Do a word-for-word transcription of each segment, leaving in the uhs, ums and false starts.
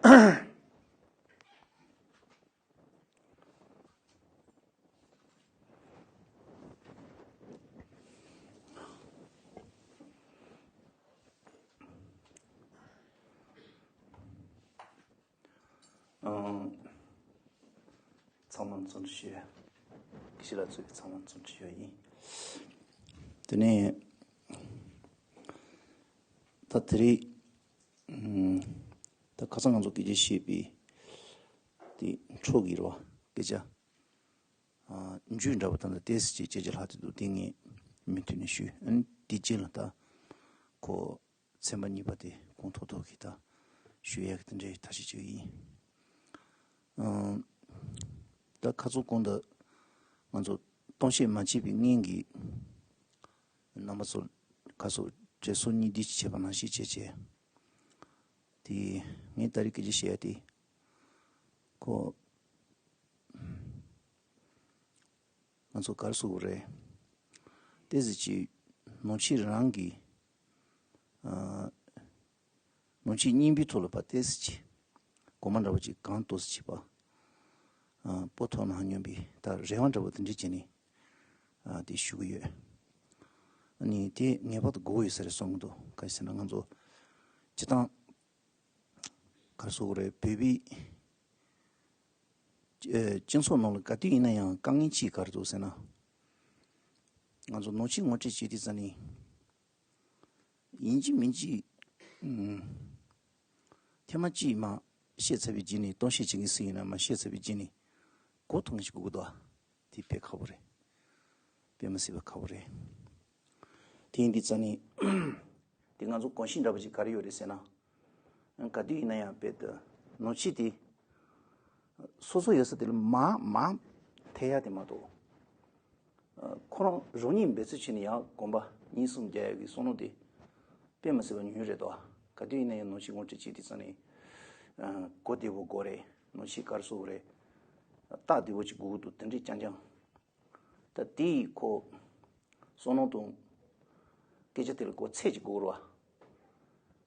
ཨང་། ཚང་མ་བརྩོན་འགྲུས་ཞུ། ཁྱེད་ལ་ཚོས་ཚང་མ་བརྩོན་འགྲུས་ཞུ་ཡིན། དེ་ནས་ད་དེ་རིང་ཨམ། ད་ཁ་སང་ང་ཚོ་སྐད་ཆ་བཤད་པའི་དེ་འཕྲོ་གི་རོ་སྐད་ཆ། ཨ། མཇུག་འདྲ་པོ་ད་ལྟ་ཏོག་ཙམ་ཅིག་བྱས་བྱས་ལྷག་བསྡད་འདུག་དེ་ངས་མུ་མཐུད་ནས་ཞུས། ཨ་ནི་དེ་རྗེས་ལ་ད་ཁོ་ཚན་པ་གཉིས་པ་དེ་གོང་ཐོག་ཐོག་གི་ད་ཞུ་ཡག་གི་དེ་འདྲའི་ཐབས་ཤེས་བྱེད་ཀྱི་ཡིན། ཨ། ད་ཁ་སང་གོང་དུ་ང་ཚོ་གཏམ་བཤད་མ་བྱས་པའི་སྔོན་གྱི་རྣམ་པ་ཚོ་ཁ་སང་གྲོས་ཚོགས་གཉིས་བསྡུས་ཅིག་བྱས་པ་ནང་བཞིན་བྱས་བྱས། དེ་ངས་ད་རེས་སྐད་ཆ་བཤད་ཡ་དེ་ཁོ། ང་ཚོ་ག་རེ་ཟེར་དགོས་རེད། ཏོག་ཙམ་ཅིག་ནང་ཆོས་རང་གི། ཨ། ནང་ཆོས་རྙིང་པའི་ཐོག་ལ་ཕར་ཏོག་ཙམ་ཅིག་གོང་མ་འདྲ་པོ་ཅིག་གང་ཏོག་ཙམ་ཅིག་ཕར། ཨ། སྤོ་ཐུབ་ན་སྙམ་པའི་ད་རེ་བ་འདྲ་པོ་དེ་འདྲ་བྱས་ནས། ཨ། དེ་ཞུ་གི་ཡོད། ཨ་ནི་དེ་ངེས་པར་དུ་དགོས་ཡོད་ས་རེད་བསམ་གྱི་འདུག་ག་རེ་ཟེར་ན་ང་ཚོ་སྤྱིར་བཏང་ག་རེ་ཟེར་དགོས་རེད། བོད་པའི་ཨེ། སྤྱི་ཚོགས་ནང་ལ་ག་དུས་ཡིན་ན་ཡང་དཀའ་ངལ་གཅིག་ག་རེ་འདུག་ཟེར་ན། ང་ཚོ་ནང་ཆོས་ངོ་སྤྲོད་བྱེད་དུས་ཙམ་ནས། ཡིན་གཅིག་མིན་གཅིག་ཨུམ། ཐེངས་མ་གཅིག་མར་བཤད་ཚར་བའི་རྗེས་ནས། གཏམ་བཤད་བྱེད་མཁན་སུ་ཡིན་ན་མར་བཤད་ཚར་བའི་རྗེས་ནས་གོ་ཐོས་མཁན་ཞིག་དགོས་ཀྱི་འདུག་དེ་དཔེ་ཁག་པོ་རེད། དཔེ་མི་སྲིད་པ་ཁག་པོ་རེད། དེ་ཡིན་དུས་ཙམ་ནས་དེ་ང་ཚོ་གོམས་གཤིས་འདྲ་པོ་ཅིག་ག་རེ་ཡོད་རེད་ཟེར་ན། ག་དུས་ཡིན་ན་ཡང་དཔེ་དེ་ནང་ཆོས་དེ་སོ་སོ་ཡོད་ས་དེ་ལ་མར་མར་ཐེ་ཡ་དེ་མ་གཏོགས། ཁོ་རང་རང་ཉིད་འབད་རྩོལ་བྱས་ནས་ཡང་གོམ་པ་གཉིས་གསུམ་རྒྱག་ཡག་གི་བསམ་བློ་དེ་དཔེ་མི་སྲིད་པ་ཉུང་རེད་དོ། ག་དུས་ཡིན་ན་ཡང་ནང་ཆོས་ངོ་སྤྲོད་བྱེད་དུས་ཙམ་ནས། ཨ། གོ་བདེ་པོ་དགོས་རེད། ནང་ཆོས་ག་རེ་ཟེར་དགོས་རེད། རྟགས་བདེ་པོ་ཅིག་དགོས་ཀྱི་འདུག་དེ་འདྲས་རྐྱང་རྐྱང་། ད་དེ་ཡིས་ཁོ་བསམ་བློ་དང་སྐད་ཆ་དེ་ལ་ཁོ་ཚད་ཅིག་དགོས་རེད་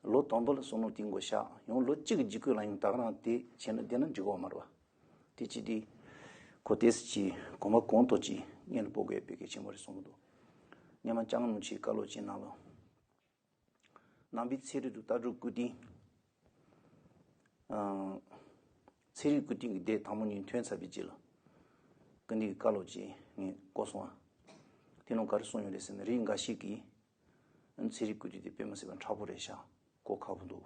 བ། ལོ་དང་པོ་ལ་བསམ་བློ་དེ་མགོ་བཞག་ཡང་ལོ་གཅིག་གི་རྗེས་ཁོ་ལ་ཡང་ད་ག་རང་དེ་བྱས་ན་བསྡད་ན་འགྲིག་གི་ཡོད་མ་རེད་བ། དེ་ཅི་སྟེ། ཁོ་ཏོག་ཙམ་ཅིག་གོམ་པ་གོང་ཐོག་ཅིག་སྔོན་ལ་སྤོ་དགོས་པའི་གལ་ཆེན་པོ་རེད་བསམ་གྱི་འདུག་སྔོན་མ་ལྕང་ནུ་ཆེ་བཀའ་སློབ་ཅིག་ནང་ལ། ནང་པའི་ཚན་རིག་དང་ལྟ་གྲུབ་སྐུ་རྟེན། ཨ། ཚན་རིག་སྐུ་རྟེན་གྱི་སྡེ་དང་པོ་གཉིས་ཐོན་ཚར་བའི་རྗེས་ལ། སྐུ་མདུན་བཀའ་སློབ་ཅིག་ངས་གོ་སོང་ཨ། དེ་ནང་ག་རེ་གསུངས་ཡོད་རེད་ཟེར་ན། རིགས་འགའ་ཞིག་གིས། ཚན་རིག་སྐུ་རྟེན་དེ་དཔེ་མི་སྲིད་པ་མཁྲེགས་པོ་རེད་ཤག་གོ་ཁག་པོ་འདུག་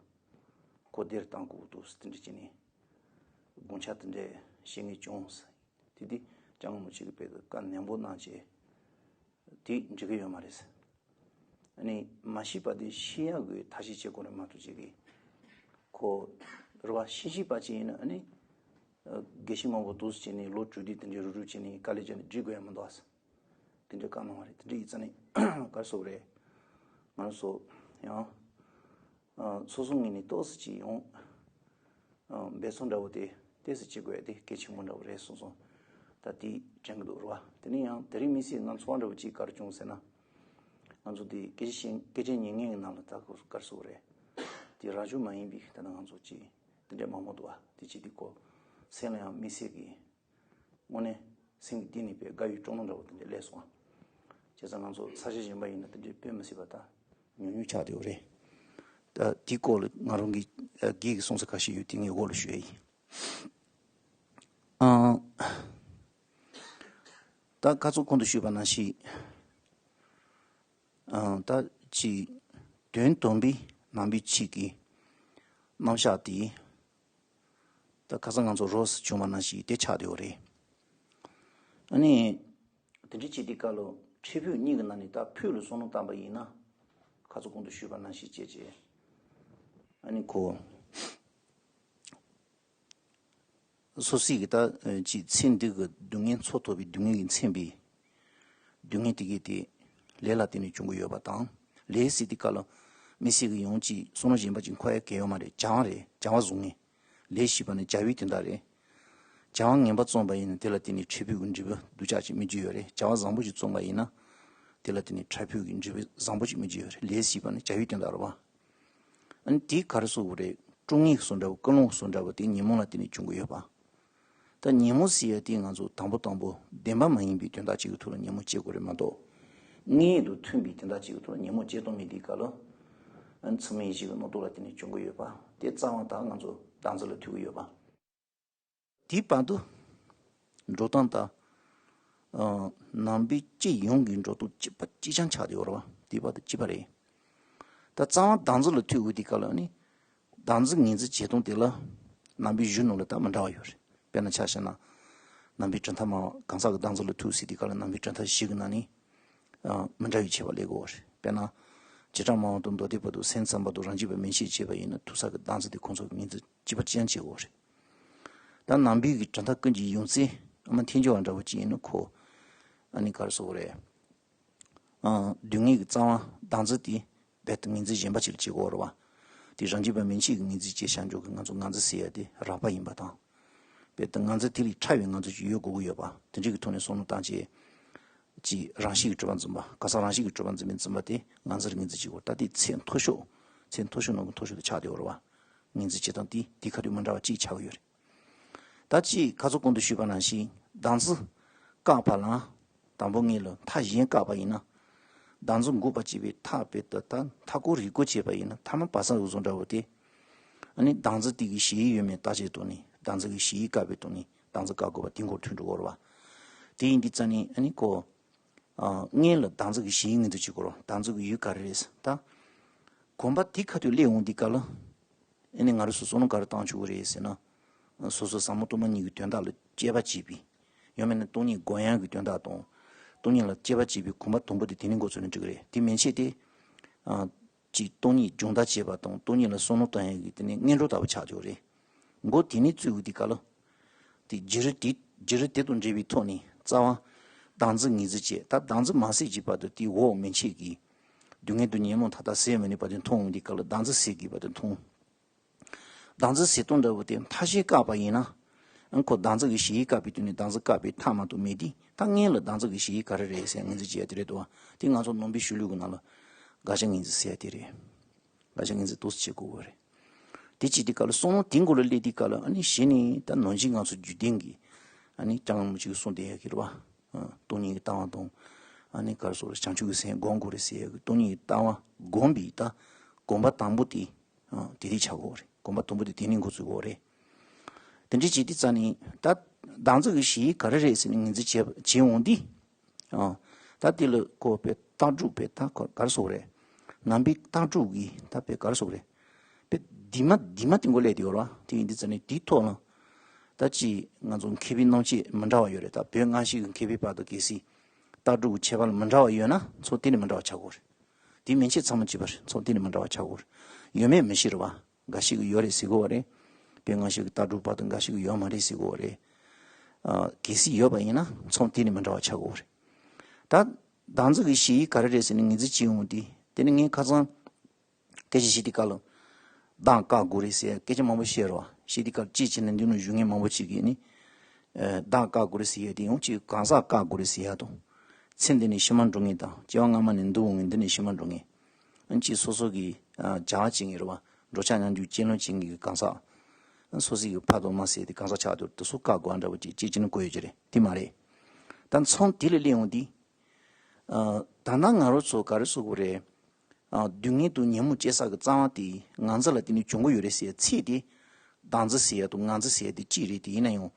གོ་བདེར་གཏང་དགོས་འདུག་ཟེར་དེ་འདྲ་བྱས་ནས་དགོངས་འཆར་དེ་འདྲ་བཤད་མཁན་བྱུང་། དེ་དུས་ལྕང་ནུ་ཆེ་གིས་དཔེ་བཀའ་ནན་པོ་གནང་བྱས། དེ་འགྲིག་གི་ཡོད་མ་རེད། ཨ་ནི་མ་ཤེས་པ་དེ་ཤེས་ཡག་གི་ཐབས་ཤེས་བྱེད་དགོས་རེད་མ་གཏོགས་ཅིག་གིས། ཁོ་རེད་བ། ཤེས་ཤེས་པ་ཅིག་ཡིན་ན་ཨ་ནི་དགེ་བཤེས་མང་པོ་འདུག་སེ་བྱས་ནས་ལོ་དྲུག་བདུན་དེ་འདྲའི་རུབ་རུབ་བྱས་ནས་དཀའ་ལས་བརྒྱབ་ནས་འགྲིག་དགོས་ཡ་མི་འདུག་ཨ། དེ་འདྲའི་བཀའ་གནང་བ་རེད། དེ་འདྲ་ཡིན་ཙང་ནི་ག་རེ་ཟེར་དགོས་རེད། ང་རང་ཚོ་ཡང་ཨ། སོ་སོ་ངོས་ནས་ཏོག་ཙམ་ཅིག་ཡང་ཨ། འབད་བརྩོན་འདྲ་བོ་དེ་ཏོག་ཙམ་བྱེད་དགོས་ཡ་དེ་གལ་ཆེན་པོ་འདྲ་བོ་རེད་གསུངས་སོང་། ད་དེ་དྲན་གྱི་འདུག་རེད་བ། དེ་ནས་ཡང་དེ་རིང་དམིགས་བསལ་ང་ཚོར་འདྲ་བོ་ཅིག་ག་རེ་བྱུང་ཟེར་ན། ང་ཚོ་དེ་སྐད་ཆ་བཤད། སྐད་ཆ་ཉན་མཁན་གྱི་ནང་ལ་ད་ག་རེ་ཟེར་དགོས་རེད། དེ་རང་བྱུང་མ་ཡིན་པའི་ད་ལྟ་ང་ཚོ་ཅིག་དེ་འདྲ་མང་པོ་འདུག་བ། དེ་ཅིག་དེ་ཁོ་སེམས་ལ་ཡང་དམིགས་བསལ་གྱི། དངོས་གནས་སེམས་ཀྱི་གཏིང་ནས་དཔེ་དགའ་བའི་སྤྲོ་སྣང་འདྲ་བོ་དེ་འདྲ་སླེབས་སོང་། བྱས་ཙང་ང་ཚོ་ས་ཆ་གཞན་པ་ཡིན་ན་དེ་འདྲའི་དཔེ་མི་སྲིད་པ་ད་ཉུང་ཉུང་ཆགས་བསྡད་ཡོད་རེད། ད་དེའི་སྐོར་ལ་ང་རང་གིས་ཨ། སྒེར་གྱི་གསུང་ས་ཁ་ཤས་ཡོད་དེ་ངས་འོག་ལ་ཞུ་ཡ་ཡིན། ཨང་། ད་ཁ་སང་གོང་དུ་ཞུས་པ་ནང་བཞིན། ཨང་། ད་ཅིག་དོན་དམ་པའི་ནང་པའི་ཆོས་ཀྱི་རྣམ་གཞག་དེ། ད་ཁ་སང་ང་ཚོ་རོགས་སུ་བྱུང་བ་ནང་བཞིན་དེ་ཆགས་བསྡད་ཡོད་རེད། ཨ་ནི། དེ་འདྲའི་ཅིག་དེ་སྐབས་ལ་འཕྲལ་ཕུགས་གཉིས་ཀྱི་ནང་ནས་ད་ཕུགས་ལ་བསམ་བློ་བཏང་པ་ཡིན་ན། ཁ་སང་གོང་དུ་ཞུས་པ་ནང་བཞིན་བྱས་བྱས། ཨ་ནི་ཁོ། སོ་སོའི་གི་ད་ཅིག་ཚེ་འདི་གི་སྡུག་བསྔལ། འཚོ་ཐུབ་པའི་སྡུག་བསྔལ་གྱིས་མཚོན་པའི་སྡུག་བསྔལ་དེ་གས་དེ་ལས་ལ་བརྟེན་ནས་བྱུང་གི་ཡོད་པ་དང་། ལས་ཟེར་དུས་སྐབས་ལ་དམིགས་བསལ་གྱི་ཡང་ཅིག་བསམ་བློ་གཞན་པ་ཅིག་འཁོར་ཡ་གལ་ཡོད་མ་རེད། བྱ་བ་རེད། བྱ་བ་བཟོ་མཁན། ལས་ཞེས་པ་ནི་བྱ་བའི་དོན་དག་རེད། བྱ་བ་ངན་པ་བརྩམས་པ་ཡིན་ན་དེ་ལ་བརྟེན་ནས་འཕྲལ་ཕུགས་ཀྱི་འབྲས་བུ་སྡུག་ཅག་ཅིག་སྨིན་གྱི་ཡོད་རེད། བྱ་བ་བཟང་པོ་ཞིག་བརྩམས་པ་ཡིན་ན་དེ་ལ་བརྟེན་ནས་འཕྲལ་ཕུགས་ཀྱི་འབྲས་བུ་བཟང་པོ་ཞིག་སྨིན་གྱི་ཡོད་རེད། ལས་ཞེས་པ་ནི་བྱ་བའི་དོན་དག་རེད་བ། ཨ་ནི་དེ་ག་རེ་ཟེར་དགོས་རེད། ཀྲུང་ངེས་བཟོ་འདྲ་བོ་ཀུན་སློང་བཟོ་འདྲ་བོ་དེ་ཉོན་མོངས་ལ་བརྟེན་ནས་བྱུང་གི་ཡོད་པ། ད་ཉོན་མོངས་ཟེར་ཡ་དེ་ང་ཚོ་དང་པོ་དང་པོ་བདེན་པ་མ་ཡིན་པའི་དོན་དག་ཅིག་གི་ཐོག་ལ་ཉོན་མོངས་སྐྱེ་དགོས་རེད་མ་གཏོགས། དངོས་ཡོད་དང་མཐུན་པའི་དོན་དག་ཅིག་གི་ཐོག་ལ་ཉོན་མོངས་སྐྱེ་སྟངས་མེད་དུས་སྐབས་ལ། ཨ་ནི་ཚུལ་མིན་ཡིད་བྱེད་ཀྱི་རྣམ་རྟོག་ལ་བརྟེན་ནས་བྱུང་གི་ཡོད་པ། དེ་རྩ་བ་དག་ང་ཚོ་བདག་འཛིན་ལ་ཐུག་གི་ཡོད་པ། དེའི་བར་དུ་འགྲོ་སྟངས་དང་། ཨ། ནང་པའི་སྤྱི་ཡོངས་ཀྱི་འགྲོ་སྟངས་གཅིག་པ་གཅིག་རྐྱང་ཆགས་བསྡད་ཡོད་རེད་བ། དེའི་བར་དུ་གཅིག་པ་རེད། ད་རྩ་བ་བདག་འཛིན་ལ་ཐུག་འོས་དུས་སྐབས་ལ་ནི། བདག་འཛིན་ངོས་འཛིན་བྱེད་སྟངས་དེ་ལ་ནང་པའི་གཞུང་ནང་ལ་ད་མི་འདྲ་བ་ཡོད་རེད། དཔེར་ན་ཆ་བཞག་ན། ནང་པའི་གྲུབ་མཐའ་སྨྲ་བ་གང་ཟག་གི་བདག་འཛིན་ལ་ཐུག་ཟེར་དུས་སྐབས་ལ་ནང་པའི་གྲུབ་མཐའ་བཞི་གི་ནང་ནས། ཨ། མི་འདྲ་བའི་ཁྱད་པར་སླེབས་ཀྱི་ཡོད་རེད། དཔེར་ན། བྱེ་བྲག་སྨྲ་བ་དང་མདོ་སྡེ་བར་དུ་སེམས་ཙམ་པ་དང་རང་རྒྱུད་པ་མན་ཆད་བྱས་པ་ཡིན་ན་ཐུག་ས་གི་བདག་འཛིན་དེ་ཁོང་ཚོ་གི་ངོས་འཛིན་གཅིག་པ་གཅིག་རྐྱང་བྱེད་ཀྱི་ཡོད་རེད། ད་ནང་པའི་གི་གྲུབ་མཐའ་ཀུན་གྱི་ཡོངས་རྫོགས་ཨ་མ་ཐལ་འགྱུར་བ་འདྲ་བོ་ཅིག་ཡིན་ན་ཁོ། ཨ་ནི་ག་རེ་ཟེར་དགོས་རེད། ཨ། སྡུག་བསྔལ་གྱི་རྩ་བ་བདག་འཛིན་དེ་རྦད་དེ་ངོས་འཛིན་གཞན་པ་ཅིག་ལ་བྱེད་ཀྱི་ཡོད་རེད་བ། དེ་རང་རྒྱུད་པ་མན་ཆད་ཀྱི་ངོས་འཛིན་བྱས་བཞག་འཇོག་གི་ང་ཚོ་ང་འཛིན་ཟེར་ཡ་དེ་རགས་པ་ཡིན་པ་དང་། རྦད་དེ་ང་འཛིན་དེ་ལས་ཕྲ་བའི་ང་ཚོ་ཅིག་ཡོད་དགོས་ཀྱི་ཡོད་པ། དེ་འདྲ་གི་ཐོག་ནས་བསམ་བློ་བཏང་བྱས། ཅིག་རང་བཞིན་གྱིས་གྲུབ་པ་འཛིན་པ། གང་ཟག་རང་བཞིན་གྱིས་གྲུབ་པ་འཛིན་པའི་འཛིན་པ་དེ་ང་འཛིན་ལ་ངོས་འཛིན་བྱེད་དགོས། ད་དེ་ཚད་མཐོ་ཤོས། ཚད་མཐོ་ཤོས་ནང་གི་མཐོ་ཤོས་དེ་ཆགས་བསྡད་ཡོད་རེད་བ། ངོས་འཛིན་བྱེད་སྟངས་དེ་དེ་ཁ་ཐུག་མི་འདྲ་བ་གཅིག་ཆགས་ཀྱི་ཡོད་རེད། ད་ཅིག་ཁ་སང་གོང་དུ་ཞུས་པ་ནང་བཞིན་བདག་འཛིན་བཀག་པ་ལ། དང་པོ་ངེས་ལ་མཐའ་གཞན་བཀག་པ་ཡིན་ན། བདག་འཛིན་འགོག་པར་བྱེད་པའི་མཐའ་རྦད་དེ་ད་མཐའ་འཁོར་རིག་སྐོར་བྱས་པ་ཡིན་ན་ཐ་མ་བ་ས་འུ་ཚོ་འདྲ་བོ་དེ། ཨ་ནི་བདག་འཛིན་དེ་གི་གཞི་ཡོད་མེད་བརྟག་དཔྱད་གཏོང་ནས་བདག་འཛིན་གྱི་གཞི་བཀག་པའི་ཐོག་ནས་བདག་འཛིན་བཀག་དགོས་པ་དེ་འགོག་ཐུག་འགྲོ་གི་རེད་བ། དེ་ཡིན་དུས་ཙང་ནས་ཨ་ནི་ཁོ། ཨ། སྔོན་ལ་བདག་འཛིན་གྱི་གཞི་ངོས་འཛིན་བྱེད་དགོས་རེད། བདག་འཛིན་གྱི་ཡུལ་ག་རེ་རེད་ཟེར་ད། གོམས་པ་དེ་ཁ་ཐུག་སླེབས་འོང་དུས་སྐབས་ལ། ཨ་ནི་ང་རང་ཚོ་བསམ་བློ་ག་རེ་བཏང་ཆོག་གི་རེད་ཟེར་ན། སོ་སོ་ཟབ་མོ་སྟོང་པ་ཉིད་ཀྱི་དོན་དག་ལ་དཔྱད་པ་བྱེད་པའི། ཡང་མིན་ན་སྟོང་ཉིད་སྒོམ་ཡག་གི་དོན་དག་དང་། སྟོང་ཉིད་ལ་དཔྱད་པ་བྱེད་པའི་གོམས་པ་དང་པོ་དེ་དེ་ནས་འགོ་ཚུགས་ན་འགྲིག་གི་རེད། དེ་མན་ཆད་དེ། ཨ། ཅིག་སྟོང་ཉིད་སྦྱོང་བརྡར་བྱེད་པ་དང་སྟོང་ཉིད་ལ་བསམ་བློ་བཏང་ཡག་གི་དེ་ནས་སྔོན་འགྲོ་ལྟ་བུ་ཆགས་ཡོད་རེད། མགོ་དེ་ནས་བཙུགས་དུས་སྐབས་ལ། དེ་བརྗེ་རེས་དེ་བརྗེ་རེས་དེ་དང་འབྲེལ་བའི་ཐོག་ནས་རྩ་བ། བདག་འཛིན་ངོས་འཛིན་བྱེད། ད་བདག་འཛིན་མ་སད་ཀྱི་བར་དུ་དེའི་འོག་མན་ཆད་ཀྱི། སྡུག་བསྔལ་དང་ཉོན་མོངས་མཐའ་དག་ཟད་མི་ནུས་པ་དེ་མཐོང་འོང་དུས་སྐབས་ལ་བདག་འཛིན་ཟད་ཀྱི་བར་དུ་མཐོང་། བདག་འཛིན་ཟད་སྟངས་འདྲ་བོ་དེ་མཐའ་གཞན་བཀག་པ་ཡིན་ན། ཨ་ཁོ་བདག་འཛིན་གྱི་གཞི་ཡིས་བཀག་པའི་དོན་ནི་བདག་འཛིན་བཀག་པའི་མཐའ་མ་གཏོགས་མེད་དེ། ད་སྔོན་ལ་བདག་འཛིན་གྱི་གཞི་ཡིས་ག་རེ་རེད་ཟེར་ངོས་འཛིན་བྱེད་ཡ་དེ་རེད་དོ། དེ་ང་ཚོ་ནང་པའི་གཞུང་ལུགས་ཀྱི་ནང་ལ་དགག་བྱ་ངོས་འཛིན་ཟེར་ཡ་དེ་རེད། དགག་བྱ་ངོས་འཛིན་ཏོག་ཙམ་བྱེད་དགོས་པ་རེད། དེ་བྱེད་དུས་སྐབས་ལ་བསམ་བློ་དེ་མགོ་ལ་སླེབས་དུས་སྐབས་ལ་ཨ་ནི་གཞི་ནས་ད་ནང་བཞིན་ང་ཚོ་རྒྱུད་ལྡན་གྱི་ཨ་ནི་སྐྱབས་མགོན་རིན་པོ་ཆེ་གིས་གསུངས་བསྡད་ཡ་གི་རེད་བ། ཨ། སྟོང་ཉིད་ཀྱི་ལྟ་བ་དང་། ཨ་ནི་ག་རེ་ཟེར་བྱང་ཆུབ་ཀྱི་སེམས་སྒོམ་དགོས་རེད་ཟེར་ཡ་གི་སྟོང་ཉིད་ཀྱི་ལྟ་བ་སྒོམ་པའི་ད་གོམས་པ་དང་པོ་དེ། ཨ། དེ་དེ་ཆགས་དགོས་རེད། གོམས་པ་དང་པོ་དེ་དེ་ནས་འགོ་ཚུགས་དགོས་རེད། དེ་འདྲ་བྱེད་དུས་ཙང་ནས་ད་བདག་འཛིན་གྱི་གཞི་ག་རེ་རེད་ཟེར་ནས་ངོས་འཛིན་བྱེད་བྱེད་འོང་དུས། ཨ། ད་དེ་ལ་ཁོ་དཔེ་ལྟ་གྲུབ་དཔེ་ད་ཁོ་ག་རེ་ཟེར་དགོས་རེད། ནང་པའི་ལྟ་གྲུབ་ཀྱི་ད་དཔེ་ག་རེ་ཟེར་དགོས་རེད། དཔེ་འདི་མ་འདི་མ་དེ་མགོ་སླེབས་བསྡད་ཡོད་རེད་བ། དེ་ཡིན་དུས་ཙང་ནས་དེའི་ཐོག་ལ། ད་ཅི་ང་ཚོ་མཁས་པའི་རྣམ་དཔྱོད་མི་འདྲ་བ་ཡོད་རེད། ད་བོད་སྔ་ཕྱི་གི་མཁས་པའི་བར་དུ་གལ་སྲིད་ལྟ་གྲུབ་ཀྱི་ཁྱད་པར་མི་འདྲ་བ་ཡོད་ན་ཚོགས་དེ་ནས་མི་འདྲ་བ་ཆགས་དགོས་རེད། དེ་མན་ཆད་ཚང་མ་གཅིག་པ་རེད། ཚོགས་དེ་ནས་མི་འདྲ་བ་ཆགས་དགོས་རེད། ཡོད་མེད་མི་ཤེས་རེད་བ། འགའ་ཞིག་གིས་ཡོད་རེད་ཟེར་གི་ཡོད་རེད། བོད་སྔ་ཕྱི་གི་ལྟ་གྲུབ་བར་དུ་འགའ་ཞིག་གིས་ཡོད་མ་རེད་ཟེར་གི་ཡོད་རེད། ཨ། གལ་སྲིད་ཡོད་པ་ཡིན་ན་ཚོགས་དེ་ནས་མི་འདྲ་བ་ཆགས་དགོས་རེད། ད་བདག་འཛིན་གྱི་གཞི་ག་རེ་རེད་ཟེར་ནས་ངོས་འཛིན་བྱེད་འོང་དུས་དེ་ནི་ངས་ཁ་སང་སྐད་ཆ་བཤད་དུས་སྐབས་ལ། བདག་བཀག་དགོས་རེད་ཟེར་སྐད་ཆ་མང་པོ་བཤད་རོགས། བཤད་དུས་སྐབས་ལ་ཅིའི་ཕྱིར་ན་འདི་ནང་བཞུགས་མཁན་མང་པོ་ཅིག་གིས་ནི། ཨ། བདག་བཀག་དགོས་རེད་ཟེར་ཡ་དེ་ཡང་ཅིག་གང་ཟག་བཀག་དགོས་རེད་ཟེར་ཡ་དང་། ཚེ་འདི་ནས་ཕྱི་མ་འགྲོ་མཁན་དང་སྐྱེ་བ་སྔ་མ་ནས་འདུག་འོང་མཁན་འདི་ནས་ཕྱི་མ་འགྲོ་མཁན། ཨ་ནི་ཅིག་སོ་སོ་གི། ཨ། བྱ་བ་བྱེད་མཁན་རེད་བ། འགྲོ་འཆག་མཉམ་འཇུག་སྤྱོད་ལམ་བྱེད་མཁན་གྱི་གང་ཟག། ཨ། སོ་སོ་གི་ཕ་དང་མ་ཟེར་དེ་གང་ཟག་ཆགས་འདུག་དེ་ཚོ་བཀག་དགོས་ཨ་འདྲ་བོ་ཅིག་ཅིག་ཅིག་ནི་གོ་ཡོད་ཀྱི་རེད། དེ་མ་རེད། ད་མཚམས་དེ་ལ་སླེབས་འོང་དུས། ཨ། ད་ལྟ་ང་རང་ཚོ་ག་རེ་ཟེར་དགོས་རེད། ཨ། སྡུག་བསྔལ་དང་ཉོན་མོངས་སྐྱེ་ས་གི་རྩ་བ་དེ་ང་ཚོ་ལ་དེ་ནས་བྱུང་གི་ཡོད་རེད་ཟེར་ཚིག་དེ། བདག་འཛིན་ཟེར་ཡ་དང་ང་འཛིན་ཟེར་ཡ་དེ་གཅིག་རེད། དེ་ཡིན་ན་ཡང་།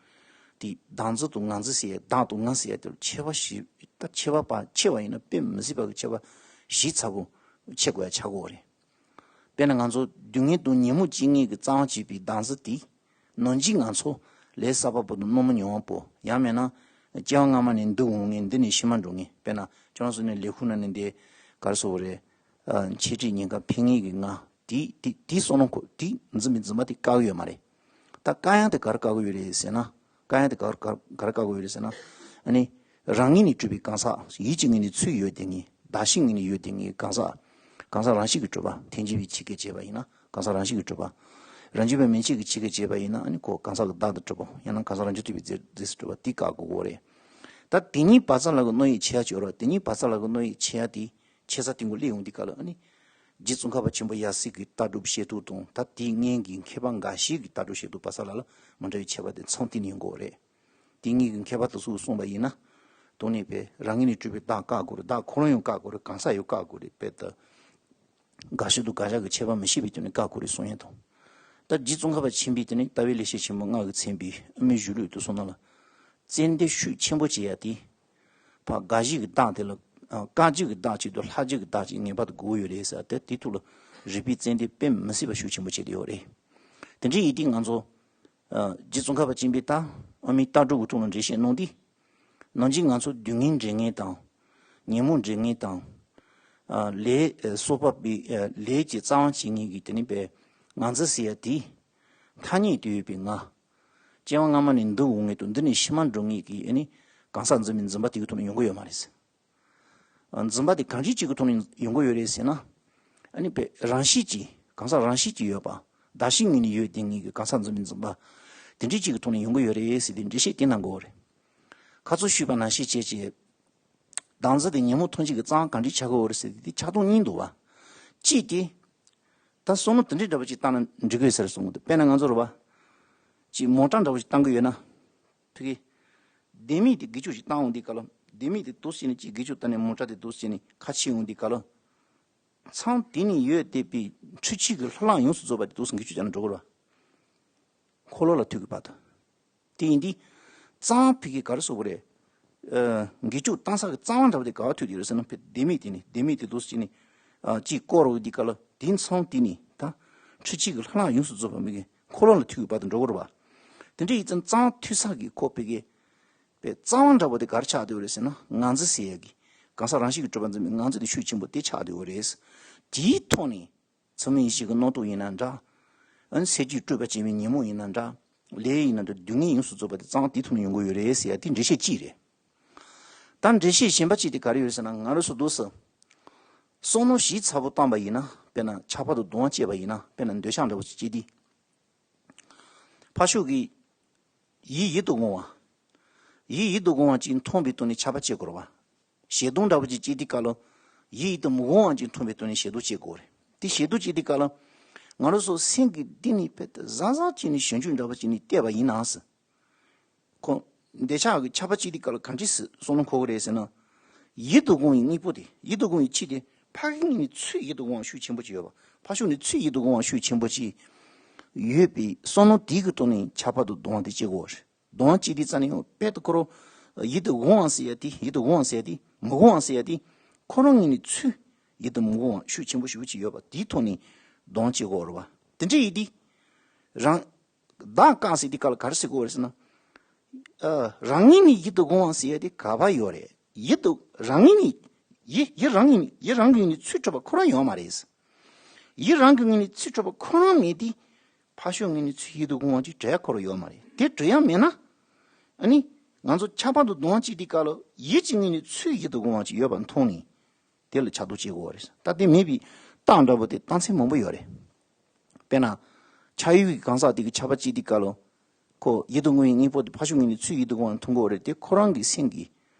དེ་བདག་འཛིན་དང་ང་འཛིན་ཟེར་ཡ་བདག་དང་ང་ཟེར་ཡ་དེ་ལ་ཁྱད་པར་ཞིག་ད་ཁྱད་པར་པ་ཕྱེ་བ་ཡིན་ན་དཔེ་མི་སྲིད་པ་གི་ཁྱད་པར་ཞིབ་ཚགས་པོ་ཕྱེ་དགོས་ཡ་ཆགས་ཀྱི་ཡོད་རེད། དཔེར་ན་ང་ཚོ་སྡུག་བསྔལ་དང་ཉོན་མོངས་སྐྱེ་ངེས་ཀྱི་རྩ་བ་བྱེད་པའི་བདག་འཛིན་དེ། ནང་བཞིན་ང་ཚོ་ལས་བསགས་པ་པོ་དང་རྣམ་སྨིན་མྱོང་བ་པོ། ཡང་མིན་ན་སྐྱེ་བ་སྔ་མ་ནས་འདི་འོང་ངེས། འདི་ནས་ཕྱི་མ་འགྲོ་ངེས། དཔེར་ན་ཁྱོད་རང་ཚོ་ནས་ལས་ཁུངས་ནང་ནས་འདི་ག་རེ་ཟེར་དགོས་རེད། ཨ། འཆད་ཁྲིད་ཉན་ག་ཕེབས་མཁན་གྱི་ང་དེ་དེ་དེ་བསམ་བློ་འཁོར། དེ་འཛིན་པའི་འཛིན་པ་དེ་བཀག་གི་ཡོད་མ་རེད། ད་བཀག་ཡག་དེ་ག་རེ་བཀག་གི་ཡོད་རེད་ཟེར་ན། བཀག་ཡག་དེ་ག་རེ་ག་རེ་ག་རེ་བཀག་གི་ཡོད་རེད་ཟེར་ན། ཨ་ནི། རང་ངོས་ནས་གྲུབ་པའི་གང་ཟག། ཡིད་ཀྱི་ངོས་ནས་ཚུར་ཡོད་བསྡད་མཁན། གདགས་གཞིའི་ངོས་ནས་ཡོད་བསྡད་མཁན་གྱི་གང་ཟག། གང་ཟག་རང་བཞིན་གྱིས་གྲུབ་པ། ཐལ་འགྱུར་བའི་ཆོས་སྐད་བྱས་པ་ཡིན་ན་གང་ཟག་རང་བཞིན་གྱིས་གྲུབ་པ། རང་རྒྱུད་པ་མན་ཆད་ཀྱི་ཆོས་སྐད་བྱས་པ་ཡིན་ན་ཨ་ནི་ཁོ་གང་ཟག་གི་བདག་ཏུ་གྲུབ་པ། ཡང་ན་གང་ཟག་རང་རྒྱུད་ཐུབ་པའི་རྫས་རྫས་སུ་གྲུབ་པ་དེ་བཀག་དགོས་ཀྱི་ཡོད་རེད། ད་དེ་གཉིས་བར་མཚམས་ལ་གི་བསྣོལ་ཡིག་ཕྱེ་ཡག་ཅིག་ཡོད་རེད། དེ་གཉིས་བར་མཚམས་ལ་གི་བསྣོལ་ཡིག་ཕྱེ་ཡག་དེ་ཕྱེ་ས་དེ་མགོ་སླེབས་ཡོང་དུས་སྐབས་ལ་ཨ་ནི། རྗེ་ཙོང་ཁ་པ་ཆེན་པོ་ཡབ་སྲས་ཀྱི་ལྟ་གྲུབ་བཤད་སྟངས་དང་ད་དེའི་སྔོན་གྱི་མཁས་པ་འགའ་ཞིག་གི་ལྟ་གྲུབ་བཤད་སྟངས་བར་ལ་ལ་མི་འདྲ་བའི་ཁྱད་པར་དེ་མཚམས་བསྟན་ནས་ཡོང་གི་ཡོད་རེད། དེ་སྔོན་གྱི་མཁས་པ་དེ་ཚོས་གསུངས་པ་ཡིན་ན། དངོས་གནས་པའི་རང་ངོས་ནས་གྲུབ་པའི་བདག་བཀག་དགོས་རེད། བདག་ཁོ་རང་ཡང་བཀག་དགོས་རེད། གང་ཟག་ཡང་བཀག་དགོས་རེད། དཔེ་ད། དགག་བྱ་དང་དགག་བཞག་གི་ཁྱད་པར་མི་ཤེས་པའི་དོན་ནས་བཀག་དགོས་རེད་གསུང་ཡས་དང་། ད་རྗེ་ཙོང་ཁ་པ་ཆེན་པོའི་དེ་ནི་རྟ་བའི་ལེགས་བཤད་ཆེན་མོ་ལྔ་གི་མཚན་པའི་དབུ་མའི་གཞུང་ལུགས་དེ་ཚོ་ནང་ལ། ཙན་དན་ཤུགས་ཆེན་པོ་བྱེད་ཡ་དེ། ཕར་དགག་བྱའི་གི་བདག་དེ་ལ། བཀག་བྱའི་གི་བདག་ཅིག་དང་ལྷག་བྱའི་གི་བདག་ཅིག་ངེས་པར་དུ་དགོས་ཡོད་རེད་ཟེར་ཏེ་དེ་ཐུགས་ལ་རིག་པའི་ཙན་དན་དཔེ་མི་སྲིད་པ་ཤུགས་ཆེན་པོ་བྱས་ཏེ་ཡོད་རེད། དེ་འདྲའི་ཡིན་དུས་ང་ཚོ། རྗེ་ཙོང་ཁ་པ་ཆེན་པོའི་ད་དབུ་མའི་ལྟ་གྲུབ་ཀྱི་ཐོག་ལ་འགྲེལ་བཤད་གནང་དུས། ནང་བཞིན་ང་ཚོ་སྡུག་བསྔལ་འདྲེན་མཁན་དང་། ཉོན་མོངས་འདྲེན་མཁན་དང་། ལས་གསོག་པ་པའི་ལས་ཀྱི་རྩ་བ་བྱེད་མཁན་གྱི་དེ་ནི་པའི་ང་ཚོ་ཟེར་ཡ་དེ། ཐ་སྙད་དུ་ཡོད་པའི་ང་། སྐྱེ་བ་སྔ་མ་ནས་འདུག་འོང་མཁན་དང་འདི་ནས་ཕྱི་མ་འགྲོ་མཁན་གྱི་ཨ་ནི་གང་ཟག་འཛིན་པའི་འཛིན་པ་དེ་གི་ཐོག་ནས་ཡོང་གི་ཡོད་མ་རེད། འཛིན་པ་དེ་གང་ཅིའི་གཅིག་གི་ཐོག་ནས་ཡོང་གི་ཡོད་རེད་ཟེར་ན། ཨ་ནི་པའི་རང་བཞིན་གྱིས་གང་ཟག་རང་བཞིན་གྱིས་ཡོད་པ། བདག་གཞན་གཉིས་ནས་ཡོད་དེ་ངེས་ཀྱི་གང་ཟག་འཛིན་པའི་འཛིན་པ། དེ་འདྲའི་གཅིག་གི་ཐོག་ནས་ཡོང་གི་ཡོད་རེད་ཟེར་ཏེ་འགྲེལ་བཤད་དེ་གནང་དགོས་རེད། ཁ་ཚོ་ཞུས་པ་ནང་བཞིན་བྱས་བྱས། བདག་འཛིན་དེ་ཉོན་མོངས་ཐམས་ཅད་ཀྱི་རྩ་བ་གང་འདྲའི་ཆགས་ཀྱི་ཡོད་རེད་ཟེར་ཏེ་དེ་ཆགས་སྟངས་གཉིས་འདུག་བ། གཅིག་དེ། ད་བསམ་བློ་དེ་འདྲའི་འདྲ་པོ་ཅིག་བཏང་ན་འགྲིག་གི་ཡོད་ས་རེད་བསམ་གི་འདུག་དཔེར་ན་ང་ཚོ་རེད་བ། ཅིག་མོ་ཊ་འདྲ་པོ་ཅིག་བཏང་གི་ཡོད་ན། ཕ་གི། ལྡེ་མིག་དེ་འགུལ་སྐྱོད་ཅིག་བཏང་འོང་དུས་སྐབས་ལ། ལྡེ་མིག་དེ་འདུག་སེ་བྱས་ནས་ཅིག་འགུལ་སྐྱོད་བཏང་ནས་མོ་ཊ་དེ་འདུག་སེ་བྱས་ནས་ཁ་ཕྱེ་འོང་དུས་སྐབས་ལ། མཚམས་དེ་ནས་ཡོད་བསྡད་པའི་འཕྲུལ་ཆས་ཀྱི་ལྷ་ལམ་ཡོངས་སུ་རྫོགས་པ་དེ་འདུག་སེ་འགུལ་སྐྱོད་བྱས་ན་འགྲོ་གི་རེད་བ། འཁོར་ལོ་ལ་ཐུག་གི་བར་དུ། དེ་ཡིན་དུས། གཙང་ཕ་གི་ག་རེ་ཟེར་དགོས་རེད། ཨ། འགུལ་སྐྱོད་བཏང་ས་གི་རྩ་བ་འདྲ་པོ་དེ་ག་པར་ཐུག་གི་རེད་ཟེར་ན་ཕ་ལྡེ་མིག་དེ་ནི་ལྡེ་མིག་དེ་འདུག་སེ་བྱས་ནས། ཨ། ཅིག་བསྐོར་འོང་དུས་སྐབས་ལ་དེ་མཚམས་དེ་ནས་ད། འཕྲུལ་ཆས་ཀྱི་ལྷ་ལམ་ཡོངས་སུ་རྫོགས་པ་མ་གི་འཁོར་ལོ་ལ་ཐུག་གི་བར་དུ་འགྲོ་གི་རེད་བ། དེ་འདྲ་ཡིན་ཙང་གཙང་ཐུག་ས་གི་ཁོ་ཕ་གི། པའི་རྩ་བ་འདྲ་པོ་དེ་ག་རེ་ཆགས་བསྡད་ཡོད་རེད་ཟེར་ན་ང་ཚོ་ཟེར་ཡ་གི། གང་ཟག་རང་བཞིན་གྱིས་གྲུབ་པ་འཛིན་པའི་ང་ཚོ་དེ་ཤུགས་ཆེན་པོ་དེ་ཆགས་བསྡད་ཡོད་རེད། དེའི་ཐོག་ནས། ཚད་མའི་ཡེ་ཤེས་ཀྱི་རྣམ་རྟོག་ཡིན་ན་འདྲ། ཨ་ནི་སེམས་ཀྱིས་སྤྲུལ་པ་བྱེད་པའི་ཉོན་མོངས་ཡིན་ན་འདྲ། ལས་ཡིན་ན་འདྲ་སྡུག་བསྔལ་ཡོངས་སུ་རྫོགས་པ་དེ་རྩ་བ་དེའི་ཐོག་ནས་ཡོང་གི་ཡོད་རེད་ཟེར་ཡ་དེ་འགྲེལ་བཤད་གཅིག་རེད། ད་འགྲེལ་བཤད་གཞན་པ་གཅིག་དེ་ག་རེ་ཡོད་ཟེར་ན་ང་རང་ཚོ་འདུག་སེ། བསམ་བློ་ཞིབ་ཚགས་པོ་བཏང་པ་ཡིན་ན་དཔེར་ན་ཆགས་པ་དང་གདུང་བ་སྐྱེས་པ་ཡིན་ན་དཔེར་ན་འདོད་ཆགས་འདྲ་པོ་ཅིག་སྐྱེས་དུས། ཕར་ཕྱོགས་ཀྱི། ཡིད་ཡིད་དུ་འོང་བ། ཡིད་ཡིད་དུ་འོང་བ་ཅིག་མཐོང་པའི་དོན་ནི་ཆགས་པ་སྐྱེ་དགོས་རེད་བ། ཞེ་སྡང་འདྲ་པོ་ཅིག་སྐྱེས་དུས་སྐབས་ལ། ཡིད་ཡིད་དུ་མི་འོང་བ་ཅིག་མཐོང་པའི་དོན་ནི་ཞེ་སྡང་སྐྱེ་དགོས་རེད། དེ་ཞེ་སྡང་སྐྱེས་དུས་སྐབས་ལ། ང་རང་ཚོ་སེམས་ཀྱི་གཏིང་ནས་ཕེབས་ཏེ་བཟང་བཟང་བྱས་ནས་བྱང་ཆུབ་འདྲ་པོ་ཅིག་ནས་བལྟས་པ་ཡིན་ན་ཟེར། ཁོ། འདོད་ཆགས་ཀྱི་ཆགས་པ་སྐྱེས་དུས་སྐབས་ལ་གང་འདྲ་སེ་བསམ་བློ་འཁོར་གི་རེད་ཟེར་ན། ཡིད་དུ་འོང་བའི་དངོས་པོ་དེ་ཡིད་དུ་འོང་བའི་ཆོས་དེ་ཕ་གི་ངོས་ནས་ཚུར་ཡིད་དུ་འོང་བ་ཤུགས་ཆེན་པོ་ཅིག་ཡོད་པ། ཕར་ཕྱོགས་ནས་ཚུར་ཡིད་དུ་འོང་བ་ཤུགས་ཆེན་པོ་ཅིག་ཡོད་པའི་བསམ་བློ་དེ་གི་ཐོག་ནས་ཆགས་པ་དང་གདུང་བ་དེ་སྐྱེ་དགོས་པ་རེད། གདུང་བ་སྐྱེས་དུས་ཙམ་ནས་ཡང་དཔལ་དུ་འཁོར་རོ། ཡིད་དུ་འོང་བ་ཟེར་ཡ་དེ་ཡིད་དུ་འོང་བ་ཟེར་ཡ་དེ་མི་འོང་བ་ཟེར་ཡ་དེ། ཁོ་རང་ངོས་ནས་ཚུར་ཡིད་དུ་མི་འོང་བ་ཤུགས་ཆེན་པོ་ཞེ་པོ་ཅིག་ཡོད་པ་དེའི་ཐོག་ནས་གདུང་བ་སྐྱེ་དགོས་པ་རེད་བ། དེ་འདྲ་ཡིན་དུས། རང་། བདག་བཀག་ཟེར་དུས་སྐབས་ལ་ག་རེ་ཟེར་དགོས་རེད་ཟེར་ན། ཨ། རང་ངོས་ནས་ཡིད་དུ་འོང་བ་ཟེར་ཡ་དེ་ག་པར་ཡོད་རེད། ཡིད་དུ་རང་ངོས་ནས། ཡིད་ཡིད་རང་ངོས་ནས་ཡིད་རང་གི་ངོས་ནས་ཚུར་གྲུབ་པ་ཁོ་རང་ཡོད་མ་རེད། ཡིད་རང་གི་ངོས་ནས་ཚུར་གྲུབ་པ་ཁོ་རང་མེད་དེ། ཕར་ཕྱོགས་ངོས་ནས་ཚུར་ཡིད་དུ་འོང་བ་ཅིག་འདྲ་ཁོ་རང་ཡོད་མ་རེད། དེ་འདྲ་ཡང་མེད་ན། ཨ་ནི། ང་ཚོ་ཆགས་པ་དང་གདུང་བ་སྐྱེས་དུས་སྐབས་ལ་ཡིད་ཀྱི་ངོས་ནས་ཚུར་ཡིད་དུ་འོང་བ་ཅིག་ཡོད་པ་མཐོང་ནས། དེ་ལ་ཆགས་སྡང་སྐྱེ་དགོས་པ་རེད། ད་དེ་མེད་པའི་རྟགས་འདྲ་པོ་དེ་རྟགས་མཚན་མང་པོ་ཡོད་རེད། དཔེར་ན། ཆགས་ཡུལ་གྱི་གང་ཟག་དེ་གི་ཆགས་པ་སྐྱེས་དུས་སྐབས་ལ། ཁོ་ཡིད་དུ་འོང་བའི་དངོས་པོ་དེ་ཕར་ཕྱོགས་ངོས་ནས་ཚུར་ཡིད་དུ་འོང་བ་མཐོང་གི་ཡོད་རེད་དེ་ཁོ་རང་གི་སེམས་ཀྱི།